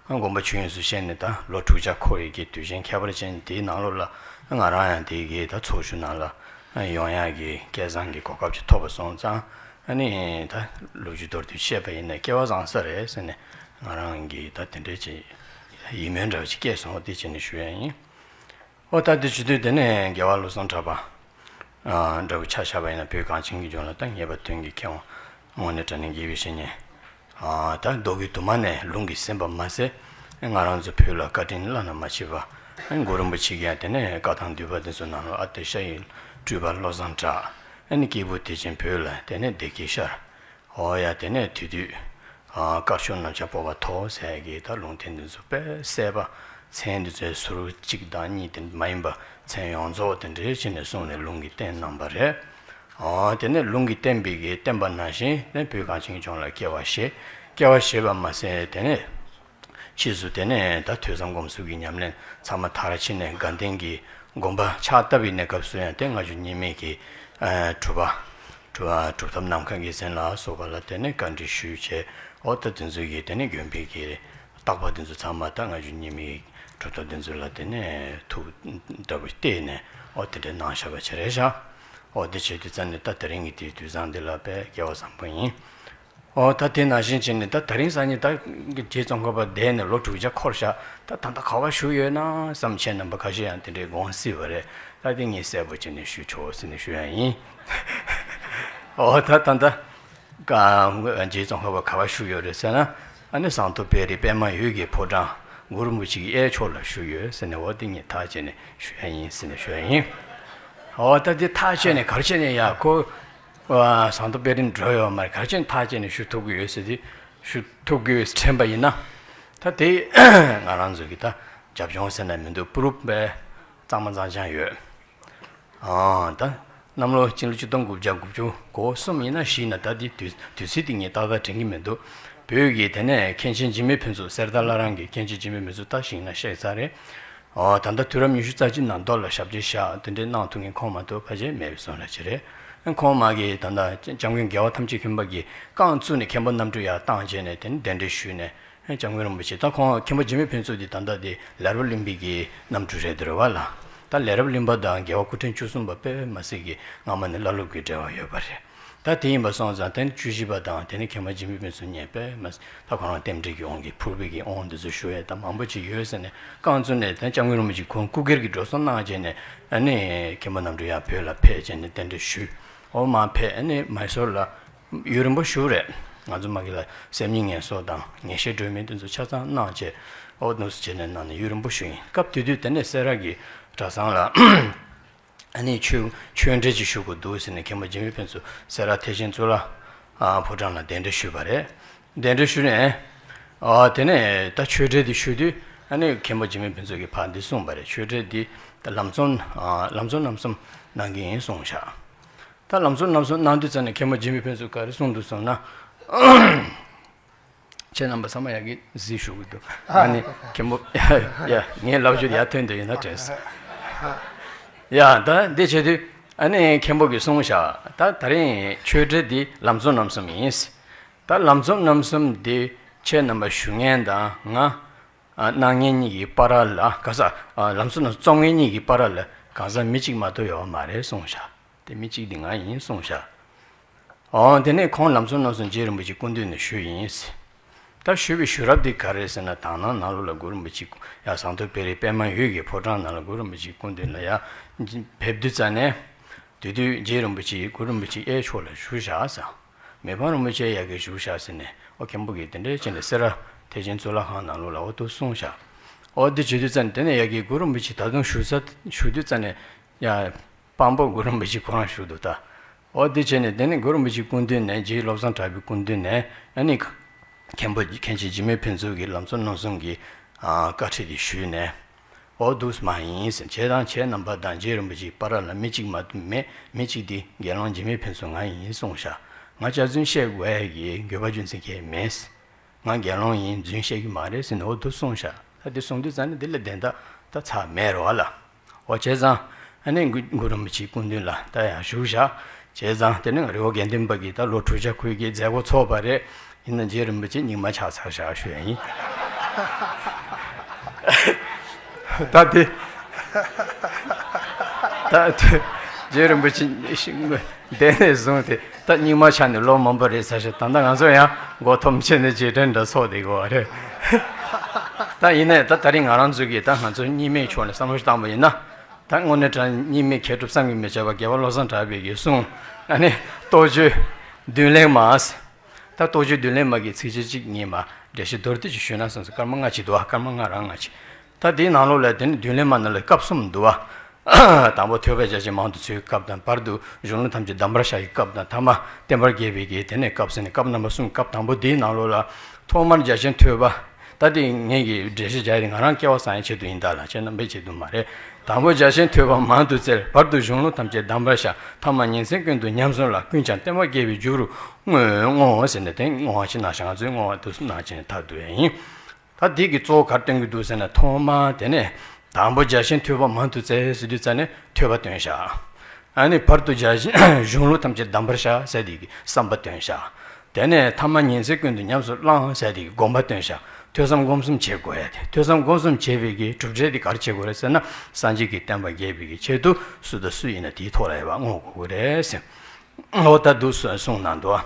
ཨ་དགོངས་པ་ཆོས་དབྱིངས་སུ་གཤེགས་ནས་ད་ལོ་དྲུག་བརྒྱ་འཁོར་བའི་གི་དུས་ཆེན་ཁྱད་པར་ཅན་དེའི་ནང་ལོགས་ལ་ང་རང་ཡང་དེའི་གི་ད་ཚོགས་ཞུགས་གནང་ལ། ཡོང་ཡག་གི་སྐལ་བཟང་གི་གོ་སྐབས་ཅིག་ཐོབ་པ་སོང་ཙང་། ཨ་ནི་ད་ལོ་རྒྱུས་མདོར་བསྡུས་བཤད་པ་ཡིན་ན་སྐལ་བ་བཟང་ས་རེད་ཟེར་ནས་ང་རང་གིས་ད་དེ་འདྲའི་ཅིག་ཡིད་སྨོན་འདྲ་བ་ཅིག་སྐྱེས་སོང་བ་དེ་བྱས་ནས་ཞུ་ཡ་ཡིན། ཨོ་ད་དེ་བྱེད་དུས་དེ་ནས་རྒྱལ་བ་བློ་བཟང་གྲགས་པ་འདྲ་བོ་ཆ་བཞག་པ་ཡིན་ན་བོད་གངས་ཅན་གྱི་ལྗོངས་ལ་ད་ངེས་པ་དོན་གྱི་མཁས་དབང་དངོས་གནས་དྲང་གནས་དགེ་བའི་བཤེས་གཉེན། ད་མདོ་དབུས་དུ་མ་ནས་ལུང་གིས་ཟིན་པ་མ་ཟད། ང་རང་ཚོ་བོད་ལ་བཀའ་དྲིན་བླ་ན་མ་མཆིས་པ། གུ་རུ་རིན་པོ་ཆེ་གིས་ཡང་དེ་ནས་བཀའ་ཐང་བསྡུས་པ་དེ་ཚོ་ནང་ལ་ཨ་ཏི་ཤ་ཡི་སྤྲུལ་པ་བློ་བཟང་གྲགས། ཨ་ནི་སྐྱེས་བུ་དེ་བཞིན་བོད་ལ་དེ་ནས་བདེ་སྐྱིད་ཤར། འོ་ཡ་དེ་ནས་དེ་དུས། དཀར་ཕྱོགས་གནམ་ལྕགས་ཕོར་པ་ཐོགས་ཟེར་གི་ད་ལུང་བསྟན་དེ་ཚོ་དཔེ་གསལ་པ། མཚན་དེ་ཚོའི་ཟུར་གཅིག་དང་གཉིས་དེ་མ་ཡིན་པ་མཚན་ཡོངས་རྫོགས་དེ་འདྲའི་བྱས་ནས་གསུངས་ནས་ལུང་གིས་བསྟན་གནང་པ་རེད། ཨོ་དེ་ནས་ལུང་གིས་བསྟན་པའི་གི་བསྟན་པ་ནང་བཞིན་ནས་བོད་གངས་ཅན་གྱི་ལྗོངས་ལ་སྐྱེ་བ་བཞེས། སྐྱེ་བ་བཞེས་པ་མ་ཟད་དེ་ནས་ཕྱིས་སུ་དེ་ནས་ད་ཐོས་བསམ་སྒོམ་གསུམ་གྱི་ཉམས་ལེན་ཚང་མ་མཐར་ཕྱིན་ནས་དགའ་ལྡན་གྱི་དགོན་པ་ཕྱག་བཏབ་པའི་གནས་སྐབས་སུ་ཡང་དེ་ལྔ་བཅུ་གཉིས་མའི་གི་ཨ་གྲུབ་པ། གྲུབ་པ་གྲུབ་ཐོབ་ནམ་མཁའ་དགེ་མཚན་ལ་སོགས་པ་ལ་དེ་ནས་བཀའ་འདྲི་ཞུས་བྱས། ཨོ་ད་དེ་ཚོ་གི་དེ་ནས་དགོན་པའི་གི་བརྟག་པ་དེ་ཚོ་ཚང་མ་ད་ལྔ་བཅུ་གཉིས་མའི་གྲུབ་ཐོབ་དེ་ཚོ་ལ་དེ་ནས་ཐུགས་འདྲ་བོ་བལྟས་ནས་ཨོ་དེ་འདྲའི་གནང་བཞག་པ་ཅིག་རེད་ཤག་ཨོ་དེ་བྱེད་དུས་ཙམ་ནས་ད་དེ་རིང་གི་དེའི་དུས་བཟང་འདི་ལ་དཔེ་སྐལ་བ་བཟང་པོ་ཡིན། ཨོ་ད་དེ་ནང་བཞིན་བྱས་ནས་ད་དེ་རིང་སང་ཉིན་ད་རྗེ་ཙོང་ཁ་པ་བསྡད་ནས་ལོ་དྲུག་བརྒྱ་འཁོར་ཤག་ད་ད་ལྟ་ག་པར་བཞུགས་ཡོད་ན་བསམ་བྱས་རྣམ་པ་ཁ་ཤས་ཡང་དེ་འདྲའི་དགོངས་སྲིད་པ་རེད། ད་དེ་ངས་གསལ་པོ་བྱས་ནས་ཞུ་ཆོག་ཟེར་ནས་ཞུ་ཡ་ཡིན། ཨོ་ད་ད་ད། ཀ་རྗེ་ཙོང་ཁ་པ་ག་པར་བཞུགས་ཡོད་རེད་ཟེར་ན། ཨ་ནི་ཟངས་མདོག་དཔལ་རི་པདྨ་འོད་ཀྱི་ཕོ་བྲང་གུ་རུ་རིན་པོ་ཆེ་གི་གཡས་ཕྱོགས་ལ་བཞུགས་ཡོད་ཟེར་ནས། འོ་དེ་ངས་ཐག་བཅད་ནས་ཞུ་ཡ་ཡིན་ཟེར་ནས་ཞུ་ཡ་ཡིན། འོ་ད་དེ་ཐག་བཅད་ནས་ག་རེ་བྱས་ནས་ཡ་ཁོ་ཟངས་མདོག་དཔལ་རི་འགྲོ་ཡོད་མ་རེད། ག་རེ་བྱས་ནས་ཐག་བཅད་ནས་ཞུ་ཐུབ་ཀྱི་ཡོད་ཟེར་དེ། ཞུ་ཐུབ་ཀྱི་ཡོད་ཟེར་དྲན་པ་ཡིན་ན། ད་དེ་ང་རང་ཚོ་གི་ད་རྒྱབ་ལྗོངས་ཟེར་ན་མི་འདུག་པུ་རུབ་པའི་གཙང་མ་གཙང་རྐྱང་ཡོད། ཨང་ད། གནམ་ལོ་སྤྱི་ལོ་ཆིག་སྟོང་དགུ་བརྒྱ་དགུ་བཅུ་གོ་གསུམ་ཡིན་ན་བཞི་ཡིན་ན། ད་འདི་དུས་དུས་ཚིགས་འདི་ངས་ཏག་ཏག་དྲན་གྱི་མི་འདུག་བོད་ཀྱི་དེ་ནས་མཁན་ཆེན་འཇིགས་མེད་ཕུན་ཚོགས། གསེར་རྟ་བླ་རང་གི་མཁན་ཆེན་འཇིགས་མེད་ཕུན་ཚོགས་ད་ཞིག་ན་གཤེགས་ཚར་རེད། ཨོ་ད་ལྟ་དུས་རབས་ཉི་ཤུ་རྩ་གཅིག་ནང་མདོ་ལ་ཞབས་ཕྱི་བཞག་དེ་འདྲའི་གནང་ཐུབ་མཁན་ཁོང་མ་གཏོགས་ཕལ་ཆེར་མེད་པའི་བཟོ་འདྲ་ཅིག་རེད། ཁོང་མ་གིས་ད་ལྟ་སྐྱབས་མགོན་རྒྱལ་བ་ཐམས་ཅད་མཁྱེན་པ་གིས་རྐང་བཙུགས་ནས་མཁན་པོ་རྣམ་གྲོལ་ཡར་བཏང་བྱས་ནས་དེ་ནས་གདན་འདྲེན་ཞུས་ནས། སྐྱབས་མགོན་རིན་པོ་ཆེ་ད་ཁོང་མཁན་པོ་འཇིགས་མེད་ཕུན་ཚོགས་འདི་ད་ལྟ་དེ་ལས་རབ་གླིང་པའི་གི་རྣམ་སྤྲུལ་རེད་འདུག་རེད་བ་ལ། ད་ལས་རབ་གླིང་པ་དང་རྒྱལ་བ་སྐུ་ཕྲེང་བཅུ་གསུམ་པ་དཔེ་མ་སྲིད་ཀྱི་སྔ་མ་ནས་བླ་སློབ་ཀྱི་འབྲེལ་བ་ཡོད་པ་རེད། ད་དེ་ཡིན་པ་སོང་ཙང་དེ་ནི་བཅུ་བཞི་པ་དང་དེ་ནི་མཁན་པོ་འཇིགས་མེད་ཕུན་ཚོགས་གཉིས་དཔེ་མ་སྲིད་ད་ཁོ་རང་རྟེན་འབྲེལ་གྱི་དབང་གིས་ཕུར་པའི་གི་དབང་དེ་ཚོ་ཞུ་ཡས་ད་མང་པོ་ཅིག་ཡོད་ཟེར་ནས་རྐང་བཙུགས་ནས། ད་སྐྱབས་མགོན་རིན་པོ་ཆེ་ཁོང་སྐུ་སྒེར་གྱི་འགྲོ་སོང་གནང་བྱས་ནས་ཨ་ནི་མཁན་པོ་རྣམ་གྲོལ་ཡར་བོད་ལ་ཕེབས་བྱས་ནས་གདན་འདྲེན་ཞུས། འོ་མ་ཕེབས་ཨ་ནི་མའི་སོར་ལ། ཡུན་རིང་པོ་བཞུགས་རེད། ང་ཚོ་མ་གི་ལ་སེམས་ཉིད་ངལ་གསོ་དང་ངེས་ཤེས་སྒྲོན་མེ་དེ་ཚོ་ཆ་ཚང་གནང་བྱས། ཨོ་ནུས་བྱས་ནས་གནང་ནས་ཡུན་རིང་པོ་བཞུགས་ཡིན། སྐབས་དེ་དུས་དེ་ནས་སེ་ར་གི་གྲྭ་ཚང་ལ་ཨ་ནི་ཆོས་ཆོས་འབྲེལ་ཅིག་ཞུ་དགོས་འདུག་ཟེར་ནས་མཁན་པོ་འཇིགས་མེད་ཕུན་ཚོགས་སེ་ར་ཐེག་ཆེན་གཙུག་ལག་ཕོ་བྲང་ལ་གདན་འདྲེན་ཞུས་པ་རེད། གདན་འདྲེན་ཞུས་ནས་ཨ་དེ་ནས་ད་ཆོས་འབྲེལ་དེ་ཞུ་དུས་ཨ་ནི་མཁན་པོ་འཇིགས་མེད་ཕུན་ཚོགས་ཀྱིས་ཕར་འདི་གསུངས་པ་རེད། ཆོས་འབྲེལ་འདི་ད་ལམ་འཛོམས་ལམ་འཛོམས་རྣམ་གསུམ་གནང་གི་ཡིན་གསུངས་ཤག་ད་ལམ་འཛོམས་རྣམ་གསུམ་གནང་དུས་ཙམ་ནས་མཁན་པོ་འཇིགས་མེད་ཕུན་ཚོགས་ག་རེ་གསུངས་འདུག་ཟེར་ན། ཁྱེད་རྣམ་པ་ཚང་མ་ཡ་གི་གཟིགས་ཞུ་གི་འདུག་ཨ་ནི་མཁན་པོ་ཡ་ངའི་ལབ་རྒྱུ་ཡ་ཐོན་འདོད་ཡིན་ན་དྲན་སོང་། ཡ་ད་འདི་བྱེད་དུས་ཨ་ནི་མཁན་པོ་གིས་གསུངས་ཤག་ད་ད་རིང་ཆོས་འབྲེལ་འདི་ལམ་འཛོམས་རྣམ་གསུམ་ཡིན། ད་ལམ་འཛོམས་རྣམ་གསུམ་འདི་ཁྱེད་རྣམ་པ་ཞུ་མཁན་དང་ང་གནང་མཁན་གཉིས་ཀྱི་བར་ལ་ག་ས་ལམ་འཛོམས་རྣམ་གསུམ་རྩོམ་མཁན་གཉིས་ཀྱི་བར་ལ་གང་ཟག་མི་གཅིག་མ་གཏོགས་ཡོད་པ་མ་རེད་གསུངས་ཤག་དེ་མི་གཅིག་དེ་ང་ཡིན་གསུངས་ཤག་ཨོ་དེ་ནས་ཁོང་ལམ་འཛོམས་རྣམ་གསུམ་རྗེ་རིན་པོ་ཆེ་སྐུ་མདུན་ནས་ཞུས་ཡིན། ད་ཞུས་པའི་ཞུ་རབས་དེ་ག་རེ་ཟེར་ན། དག་སྣང་ནང་ལོགས་ལ་གུ་རུ་རིན་པོ་ཆེ་ཡ་ཟངས་མདོག་དཔལ་རི་པདྨ་འོད་ཀྱི་ཕོ་བྲང་ནང་ལ་གུ་རུ་རིན་པོ་ཆེ་སྐུ་མདུན་ལ་ཡ་ཕེབས་དུས་ཙམ་ནས། དེ་དུས་རྗེ་རིན་པོ་ཆེ་གུ་རུ་རིན་པོ་ཆེ་གཡས་ཕྱོགས་ལ་བཞུགས་བཞག་ཟེར། མི་ཕམ་རིན་པོ་ཆེ་ཡ་གིར་བཞུགས་བཞག་ཟེར་ནས། ཨོ་མཁན་པོ་གིས་དེ་འདྲའི་ཕྱིན་ནས་སེ་ར་ཐེག་ཆེན་གཙུག་ལག་ཁང་ནང་ལོགས་ལ་ཨོ་ཐུག་གསུངས་བཞག་ཨོ་དེ་བྱེད་དུས་ཙམ་ནས་དེ་ནས་ཡ་གིར་གུ་རུ་རིན་པོ་ཆེ་ད་དུང་བཞུགས་ས་བཞུགས་དུས་ཙམ་ནས་ཡ། དཔང་པོ་གུ་རུ་རིན་པོ་ཆེ་ཁོ་རང་བཞུགས་འདུག་ད། ཨོ་དེ་བྱས་ནས་དེ་ནས་གུ་རུ་རིན་པོ་ཆེའི་སྐུ་མདུན་ནས། རྗེ་བློ་བཟང་གྲགས་པའི་སྐུ་མདུན་ནས་ཨ་ནི་མཁན་པོ་མཁན་ཆེན་འཇིགས་མེད་ཕུན་ཚོགས་ཀྱིས་ལམ་འཛོམས་རྣམ་གསུམ་གྱི་ཨ་བཀའ་ཁྲིད་དེ་ཞུས་ནས། ཨོ་འདུག་སེ་མ་ཡིན་ཟེར། ཁྱེད་དང་ཁྱེད་རྣམ་པ་དང་རྗེ་རིན་པོ་ཆེའི་བར་ལ་མི་གཅིག་མ་མེད། མི་གཅིག་དེ་དགེ་སློང་འཇིགས་མེད་ཕུན་ཚོགས་ང་ཡིན་གསུངས་ཤག་ང་སྐྱག་རྫུན་བཤད་དགོས་ཡ་གི་དགོས་པ་རྒྱུ་མཚན་གང་ཡང་མེད། ང་དགེ་སློང་ཡིན། རྫུན་བཤད་ཀྱི་མ་རེད་ཟེར་ནས་ཨོ་འདུག་གསུངས་ཤག་ད་དེ་གསུང་དུས་ཙམ་ནས་དེ་ལས་བདེན་ད་ད་ཚར་མེད་རོ་ཨ་ལ། ཨོ་བྱས་ཙང་ཨ་ནི་གུ་གུ་རུ་རིན་པོ་ཆེའི་སྐུ་མདུན་ལ་ད་ཡང་བཞུགས་བཞག་བྱས་ཙང་དེ་ནི་རི་བོ་དགེ་ལྡན་པ་གི་ད་ལོ་དྲུག་བརྒྱ་ཁུལ་གྱི་མཛད་སྒོ་ཚོགས་པ་རེད། ཡིན་ན་རྗེ་རིན་པོ་ཆེ་རྙིང་མ་ཆགས་ཚར་བཞག་ཞུ་ཡ་ཡིན། ད་དེ་ད་དེ་ རྗེ་རིན་པོ་ཆེ་ཤིང་དེ་ནས་བཟུང་སྟེ་ད་རྙིང་མ་ཆགས་ནས་ལོ་མང་པོ་རེད་ཟེར་ཞིང་། ད་ལྟ་ང་ཚོ་ཡང་མགོ་འཐོམ་བྱས་ནས་རྗེས་དྲན་འདྲ་ཚོགས་བསྡད་དགོས་པ་རེད། ད་ཡིན་ནའི་ད་དེ་རིང་ང་རང་ཚོ་གིས་ད་ང་ཚོ་རྙིང་མའི་ཕྱོགས་ནས་བསམ་བློ་ཞིག་བཏང་པ་ཡིན་ན། ད་དངོས་གནས་དྲང་རྙིང་མའི་མཁས་གྲུབ་བསམ་གྱིས་མི་ཁྱབ་པ་རྒྱལ་བ་བློ་བཟང་གྲགས་པའི་གི་གསུང་། ཨ་ནི་རྟོགས་བརྗོད་མདུན་ལེགས་མ། ད་རྟོགས་བརྗོད་མདུན་ལེགས་མ་གི་ཚིགས་བཅད་གཅིག་གཉིས་མ་འགྲེལ་བཤད་མདོར་བསྡུས་ཅིག་ཞུས་ན་བསམ་སོང་། སྐར་མ་ལྔ་ཅིག་འདུག་བ། སྐར་མ་ལྔ་རང་ལྔ་ཅིག་ད་དེའི་ནང་ལོགས་ལ་དེ་ནི་མདུན་ལེགས་མ་ནང་ལ་སྐབས་གསུམ་འདུག་བ། དང་པོ་ཐོས་པ་རྒྱ་ཆེན་མང་དུ་འཚོལ་བའི་སྐབས་དང་། བར་དུ་གཞུང་ལུགས་ཐམས་ཅད་གདམས་པར་ཤར་བའི་སྐབས་དང་། ཐ་མ་བསྟན་པ་རྒྱས་པའི་གི་དེ་ནས་སྐབས་ཟེར་ནས་སྐབས་རྣམ་པ་གསུམ། སྐབས་དང་པོ་དེའི་ནང་ལོགས་ལ་ཐོག་མར་རྒྱ་ཆེན་ཐོས་པ། ད་དེ་ངས་ཀྱི་འགྲེལ་བཤད་རྒྱག་ཡ་དེ་ང་རང་སྐལ་བ་བཟང་ཡའི་ཆེད་དུ་ཡིན་ད་ལ། ཁྱེད་རྣམ་པའི་ཆེད་དུ་མ་རེད། དང་པོ་རྒྱ་ཆེན་ཐོས་པ་མང་དུ་བཙལ། བར་དུ་གཞུང་ལུགས་ཐམས་ཅད་གདམས་པར་ཤར། ཐ་མ་ཉིན་མཚན་ཀུན་ཏུ་ཉམས་སུ་བླངས། ཀུན་ཀྱང་བསྟན་པ་རྒྱས་པའི་རྒྱུ་རུ་བསྔོ་ཟེར་ནས། དེ་བསྔོ་བ་ཅིག་གནང་ཤག་ང་ཚོས་བསྔོ་བ་དུ་གནང་བྱས་ནས་ད་འདུག་ཡ་ཡིན། ད་འདི་གི་གཙོ་བོ་ག་རེ་སྟོན་གྱི་འདུག་ཟེར་ན། ཐོག་མར་དེ་ནས་དང་པོ་རྒྱ་ཆེན་ཐོས་པ་མང་དུ་བཙལ་ཟེར་དུས་ཙ་ནས་ཐོས་པ་བཏོན་ཤག་ཨ་ནི་བར་དུ་རྒྱ་ཆེན་གཞུང་ལུགས་ཐམས་ཅད་གདམས་པར་ཤར་ཟེར་དེ་གི་བསམ་པ་བཏོན་ཤག་དེ་ནས་ཐ་མ་ཉིན་མཚན་ཀུན་ཏུ་ཉམས་སུ་བླངས་ཟེར་དེ་གི་སྒོམ་པ་བཏོན་ཤག་ཐོས་བསམ་སྒོམ་གསུམ་བྱེད་དགོས་ཡ་དེ། ཐོས་བསམ་སྒོམ་གསུམ་བྱེད་པའི་གི་གྲུབ་འབྲས་དེ་ག་རེ་བྱེད་དགོས་རེད་ཟེར་ན། སངས་རྒྱས་ཀྱི་བསྟན་པ་རྒྱས་པའི་གི་ཆེད་དུ་སུ་དང་སུ་ཡིན་ན་དེའི་ཐོག་ལ་ཡོད་པ་བསྔོ་དགོས་ཀྱི་རེད་ཟེར། འོ་ད་འདུག་སེ་གསུངས་གནང་འདུག་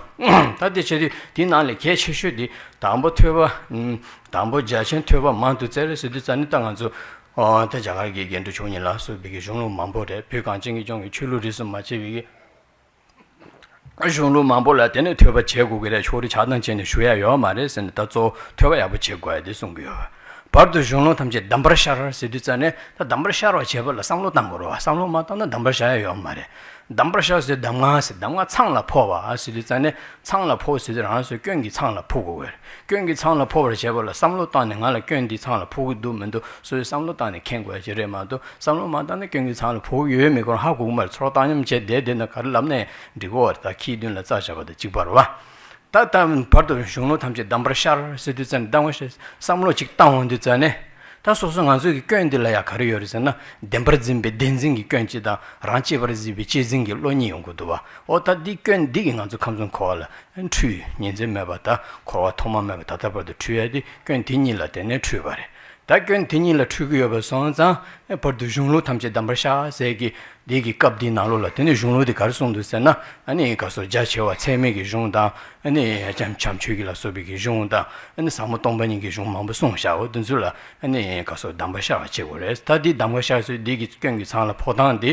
ད་དེ་བྱེད་དུས་དེའི་ནང་ལས་གལ་ཆེ་ཤོས་དེ་དང་པོ་ཐོས་པ། ཨུམ། དང་པོ་རྒྱ་ཆེན་ཐོས་པ་མང་དུ་བཙལ་ཟེར་དུས་ཙ་ནས། ད་ང་ཚོ་ཨོ་ད་རྒྱ་གར་གྱི་རྒྱན་དྲུག་མཆོག་གཉིས་ལ་སོགས་པའི་གི་གཞུང་ལུགས་མང་པོ་རེད། བོད་གངས་ཅན་གྱི་ལྗོངས་ཀྱི་ཆོས་ལུགས་རིས་སུ་མ་ཆད་པའི་གི་གཞུང་ལུགས་མང་པོ་ལ་དེ་ནས་ཐོས་པ་བྱེད་དགོས་ཀྱི་རེད། ཕྱོགས་རིས་ཆགས་སྡང་བྱས་ནས་ཞུ་ཡ་ཡོད་མ་རེད་ཟེར་ནས། ད་གཙོ་བོ་ཐོས་པ་ཡག་པོ་བྱེད་དགོས་ཡ་དེ་གསུང་གི་ཡོད། བར་དུ་གཞུང་ལུགས་ཐམས་ཅད་གདམས་པར་ཤར་ཟེར་དུས་ཙ་ནས། ད་གདམས་པར་ཤར་བ་བྱེད་པ་ལ་བསམ་བློ་བཏང་དགོས་རེད་བ། བསམ་བློ་མ་བཏང་ན་གདམས་པར་ཤར་ཡ་ཡོད་མ་རེད། གདམས་པར་ཤར་ཟེར། གདམས་ངག་ཟེར། གདམས་ངག་ཚང་ལ་ཕོག་པ་ཟེར་དུས་ཙ་ནས། ཚང་ལ་ཕོག་ཟེར་དུས་རང་སོའི་སྐྱོན་གྱིས་ཚང་ལ་ཕོག་དགོས་རེད། སྐྱོན་གྱིས་ཚང་ལ་ཕོག་པར་བྱེད་པ་ལ་བསམ་བློ་བཏང་ནས། ང་ལ་སྐྱོན་འདི་ཚང་ལ་ཕོག་གི་འདུག་མི་འདུག་སོ་སོས་བསམ་བློ་བཏང་ནས་མཁྱེན་དགོས་ཡ་ཅིག་རེད་མ་གཏོགས། བསམ་བློ་མ་བཏང་ན་སྐྱོན་གྱིས་ཚང་ལ་ཕོག་གི་ཡོད་མེད་ཁོ་རང་ཧ་གོ་གི་མ་རེད། ཚོར་བ་བཏང་སྙོམས་བྱས་བསྡད་བསྡད་ན་ག་རེ་ལབ་ནའི་འགྲིག་གི་རེད། ད་ཁྱིའི་མདུན་ལ་རྩྭ་བཞག་པ་དང་གཅིག་པ་རེད་བ། ད་ལྟ་བར་དུ་གཞུང་ལུགས་ཐམས་ཅད་གདམས་པར་ཤར་ཟེར་དུས་ཙ་ནས། གདམས་པར་ཤར། བསམ་བློ་ཅིག་བཏང་འོང་དུས་ཙ་ནས། ད་སོ་སོ་ང་ཚོའི་གི་སྐྱོན་འདི་ལ་ཡ་ག་རེ་ཡོད་རེད་ཟེར་ན། བདེན་པར་འཛིན་པའི་བདེན་འཛིན་གྱི་སྐྱོན་གཅིག་དང་། རང་གཅེས་པར་འཛིན་པའི་གཅེས་འཛིན་གྱི་བློ་གཉིས་ཡོང་གི་འདུག་བ། འོ་ད་འདི་སྐྱོན་འདི་གིས་ང་ཚོ་ཁམས་གསུམ་འཁོར་བ་ལ་འཁྲུལ། ཉིན་མཚན་མེད་པ། ད་འཁོར་བ་ཐོག་མ་མེད་པ་ད་ལྟ་བར་དུ་འཁྲུལ་ཡ་དེ་སྐྱོན་དེ་གཉིས་ལ་བརྟེན་ནས་འཁྲུལ་བ་རེད། ད་སྐྱོན་དེ་གཉིས་ལ་འཁྲུལ་གྱི་ཡོད་པ་སོང་ཙང་། བར་དུ་གཞུང་ལུགས་ཐམས་ཅད་གདམས་པར་ཤར་ཟེར་གྱི་འདི་གི་སྐབས་འདིའི་ནང་ལོགས་ལ། དེ་ནས་གཞུང་ལུགས་དེ་ག་རེ་གསུངས་འདུག་ཟེར་ན། ཨ་ནི་ག་སོ་རྒྱ་ཆེ་བ་ཚད་མེད་ཀྱི་གཞུང་དང་། ཨ་ནི་བྱམས་བྱམས་ཆོས་ཀྱི་ལ་སོགས་པའི་གི་གཞུང་དང་། ཨ་ནི་ཟབ་མོ་སྟོང་པ་ཉིད་ཀྱི་གཞུང་མང་པོ་གསུངས་བཞག་འོ་དེ་ཚོ་ལ། ཨ་ནི་ག་སོ་གདམས་པར་ཤར་བ་བྱེད་དགོས་རེད། ད་འདི་གདམས་པར་ཤར་ཚུལ་འདི་གི་སྐྱོན་གྱི་ཚང་ལ་ཕོག་སྟངས་འདི།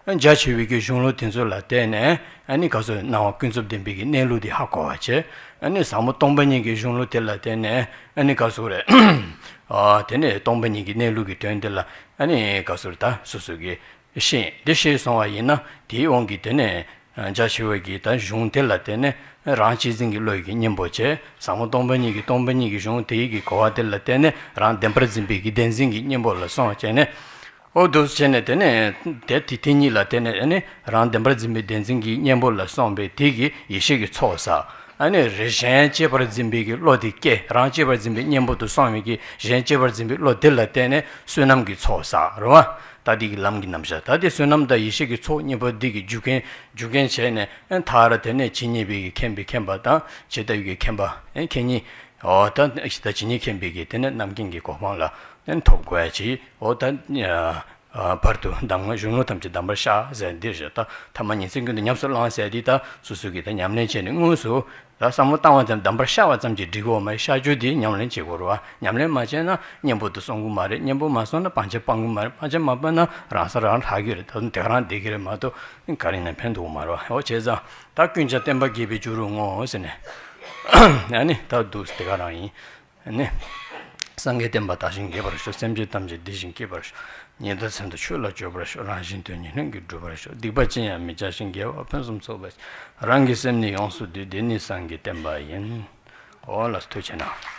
རྒྱ་ཆེ་བའི་གི་གཞུང་ལུགས་དེ་ཚོ་ལ་བརྟེན་ནས། ཨ་ནི་ག་སོ་སྣང་བ་ཀུན་རྫོབ་བདེན་པའི་གི་གནས་ལུགས་དེ་ཧ་གོ་བ་བྱས། ཨ་ནི་ཟབ་མོ་སྟོང་པ་ཉིད་ཀྱི་གཞུང་ལུགས་དེ་ལ་བརྟེན་ནས། ཨ་ནི་ག་སོ་རེད། ཨ་དེ་ནས་སྟོང་པ་ཉིད་ཀྱི་གནས་ལུགས་ཀྱི་དོན་དེ་ལ། ཨ་ནི་ག་སོ་རེད། ད་སོ་སོ་གི་ཤེས། འདི་ཤེས་སོང་བ་ཡིན་ན། དེའི་དབང་གིས་དེ་ནས་རྒྱ་ཆེ་བའི་གི་ད་གཞུང་དེ་ལ་བརྟེན་ནས་རང་གཅེས་འཛིན་གྱི་བློ་ཡི་གི་གཉེན་པོ་བྱས། ཟབ་མོ་སྟོང་པ་ཉིད་ཀྱི་སྟོང་པ་ཉིད་ཀྱི་གཞུང་དེ་ཡི་གི་གོ་བ་དེ་ལ་བརྟེན་ནས་རང་བདེན་པར་འཛིན་པའི་གི་བདེན་འཛིན་གྱི་གཉེན་པོ་ལ་སོང་བྱས་ནས། འོ་འདུག་བྱས་ནས་དེ་ནས་དེ་དེ་དེ་གཉིས་ལ་བརྟེན་ནས། ཨ་ནི་རང་བདེན་པར་འཛིན་པའི་བདེན་འཛིན་གྱི་གཉེན་པོ་ལ་སོང་བས་དེ་གི་ཡེ་ཤེས་ཀྱི་ཚོགས་བསགས། ཨ་ནི་རེ་གཞན་གཅེས་པར་འཛིན་པའི་གི་བློ་དེ་སྐྱེ། རང་གཅེས་པར་འཛིན་པའི་གཉེན་པོ་དུ་སོང་བའི་གི་གཞན་གཅེས་པར་འཛིན་པའི་བློ་དེ་ལ་བརྟེན་ནས་བསོད་ནམས་ཀྱི་ཚོགས་བསགས་རེད་བ། ད་དེ་གི་ལམ་གྱི་རྣམ་གཞག་ད་དེ་བསོད་ནམས་དང་ཡེ་ཤེས་ཀྱི་ཚོགས་གཉིས་པོ་འདི་གི་རྒྱུ་རྐྱེན་རྒྱུ་རྐྱེན་བྱས་ནས། ཨ་ནི་མཐར་དེ་ནས་ཇི་སྙེད་པའི་གི་མཁྱེན་པའི་མཁྱེན་པ་དང་། ཇི་ལྟ་བའི་གི་མཁྱེན་པ། ཨ་ནི་མཁྱེན་ཉིད། འོ་ད་ཇི་ལྟ་ཇི་སྙེད་མཁྱེན་པའི་གི་དེ་ནས་རྣམ་མཁྱེན་གྱི་གོ་འཕང་ལ་ཨ་ནི་ཐོབ་དགོས་ཡ་ཅིག་འོ་ད་ཨ་བར་དུ་གདམས་ངག་གཞུང་ལུགས་ཐམས་ཅད་གདམས་པར་ཤར་ཟེར་འདི་རེད། ད་ཐ་མ་ཉིན་མཚན་ཀུན་ཏུ་ཉམས་སུ་བླངས་ཟེར་འདི་ད་སོ་སོ་གིས་ད་ཉམས་ལེན་བྱས་ནས་དངོས་སུ་ད་བསམ་བློ་བཏང་བ་ཙམ། གདམས་པར་ཤར་བ་ཙམ་གྱིས་འགྲིག་གི་ཡོད་མ་རེད། ཤར་རྒྱུ་དེ་ཉམས་ལེན་བྱེད་དགོས་རེད་བ། ཉམས་ལེན་མ་བྱས་ན་གཉེན་པོ་དུ་སོང་གི་མ་རེད། གཉེན་པོ་མ་སོང་ན་སྤང་བྱ་སྤང་གི་མ་རེད། སྤང་བྱ་མ་སྤངས་ན་རང་ས་རང་ལྷག་གི་རེད། ད་དུང་དེ་ག་རང་བསྡད་ཀྱི་རེད་མ་གཏོགས་ག་རེ་ཡིན་ན་ཕན་ཐོགས་མ་རེད་བ། འོ་བྱས་ཙང་ད་ཀུན་ཀྱང་བསྟན་པ་རྒྱས་པའི་རྒྱུ་རུ་བསྔོ་ཟེར་ནས། ཨ་ནི་ད་འདུག་དེ་ག་རང་ཡིན། ནི། སངས་རྒྱས་བསྟན་པ་དར་ཞིང་རྒྱས་པར་ཤོག་སེམས་ཅན་ཐམས་ཅད་བདེ་ཞིང་སྐྱིད་པར་ཤོག་ཉི་ཟླ་མཚན་དུ་ཆོས་ལ་སྤྱོད་པར་ཤོག་རང་གཞན་དོན་གཉིས་ལྷུན་གྱིས་གྲུབ་པར་ཤོག་སྡིག་པ་ཅི་ཡང་མི་བྱ་ཞིང་། དགེ་བ་ཕུན་སུམ་ཚོགས་པར་ཤོག་རང་གི་སེམས་ནི་ཡོངས་སུ་འདུལ། འདི་ནི་སངས་རྒྱས་བསྟན་པ་ཡིན། འོ་ལགས་སོ། ཐུགས་རྗེ་གནང་།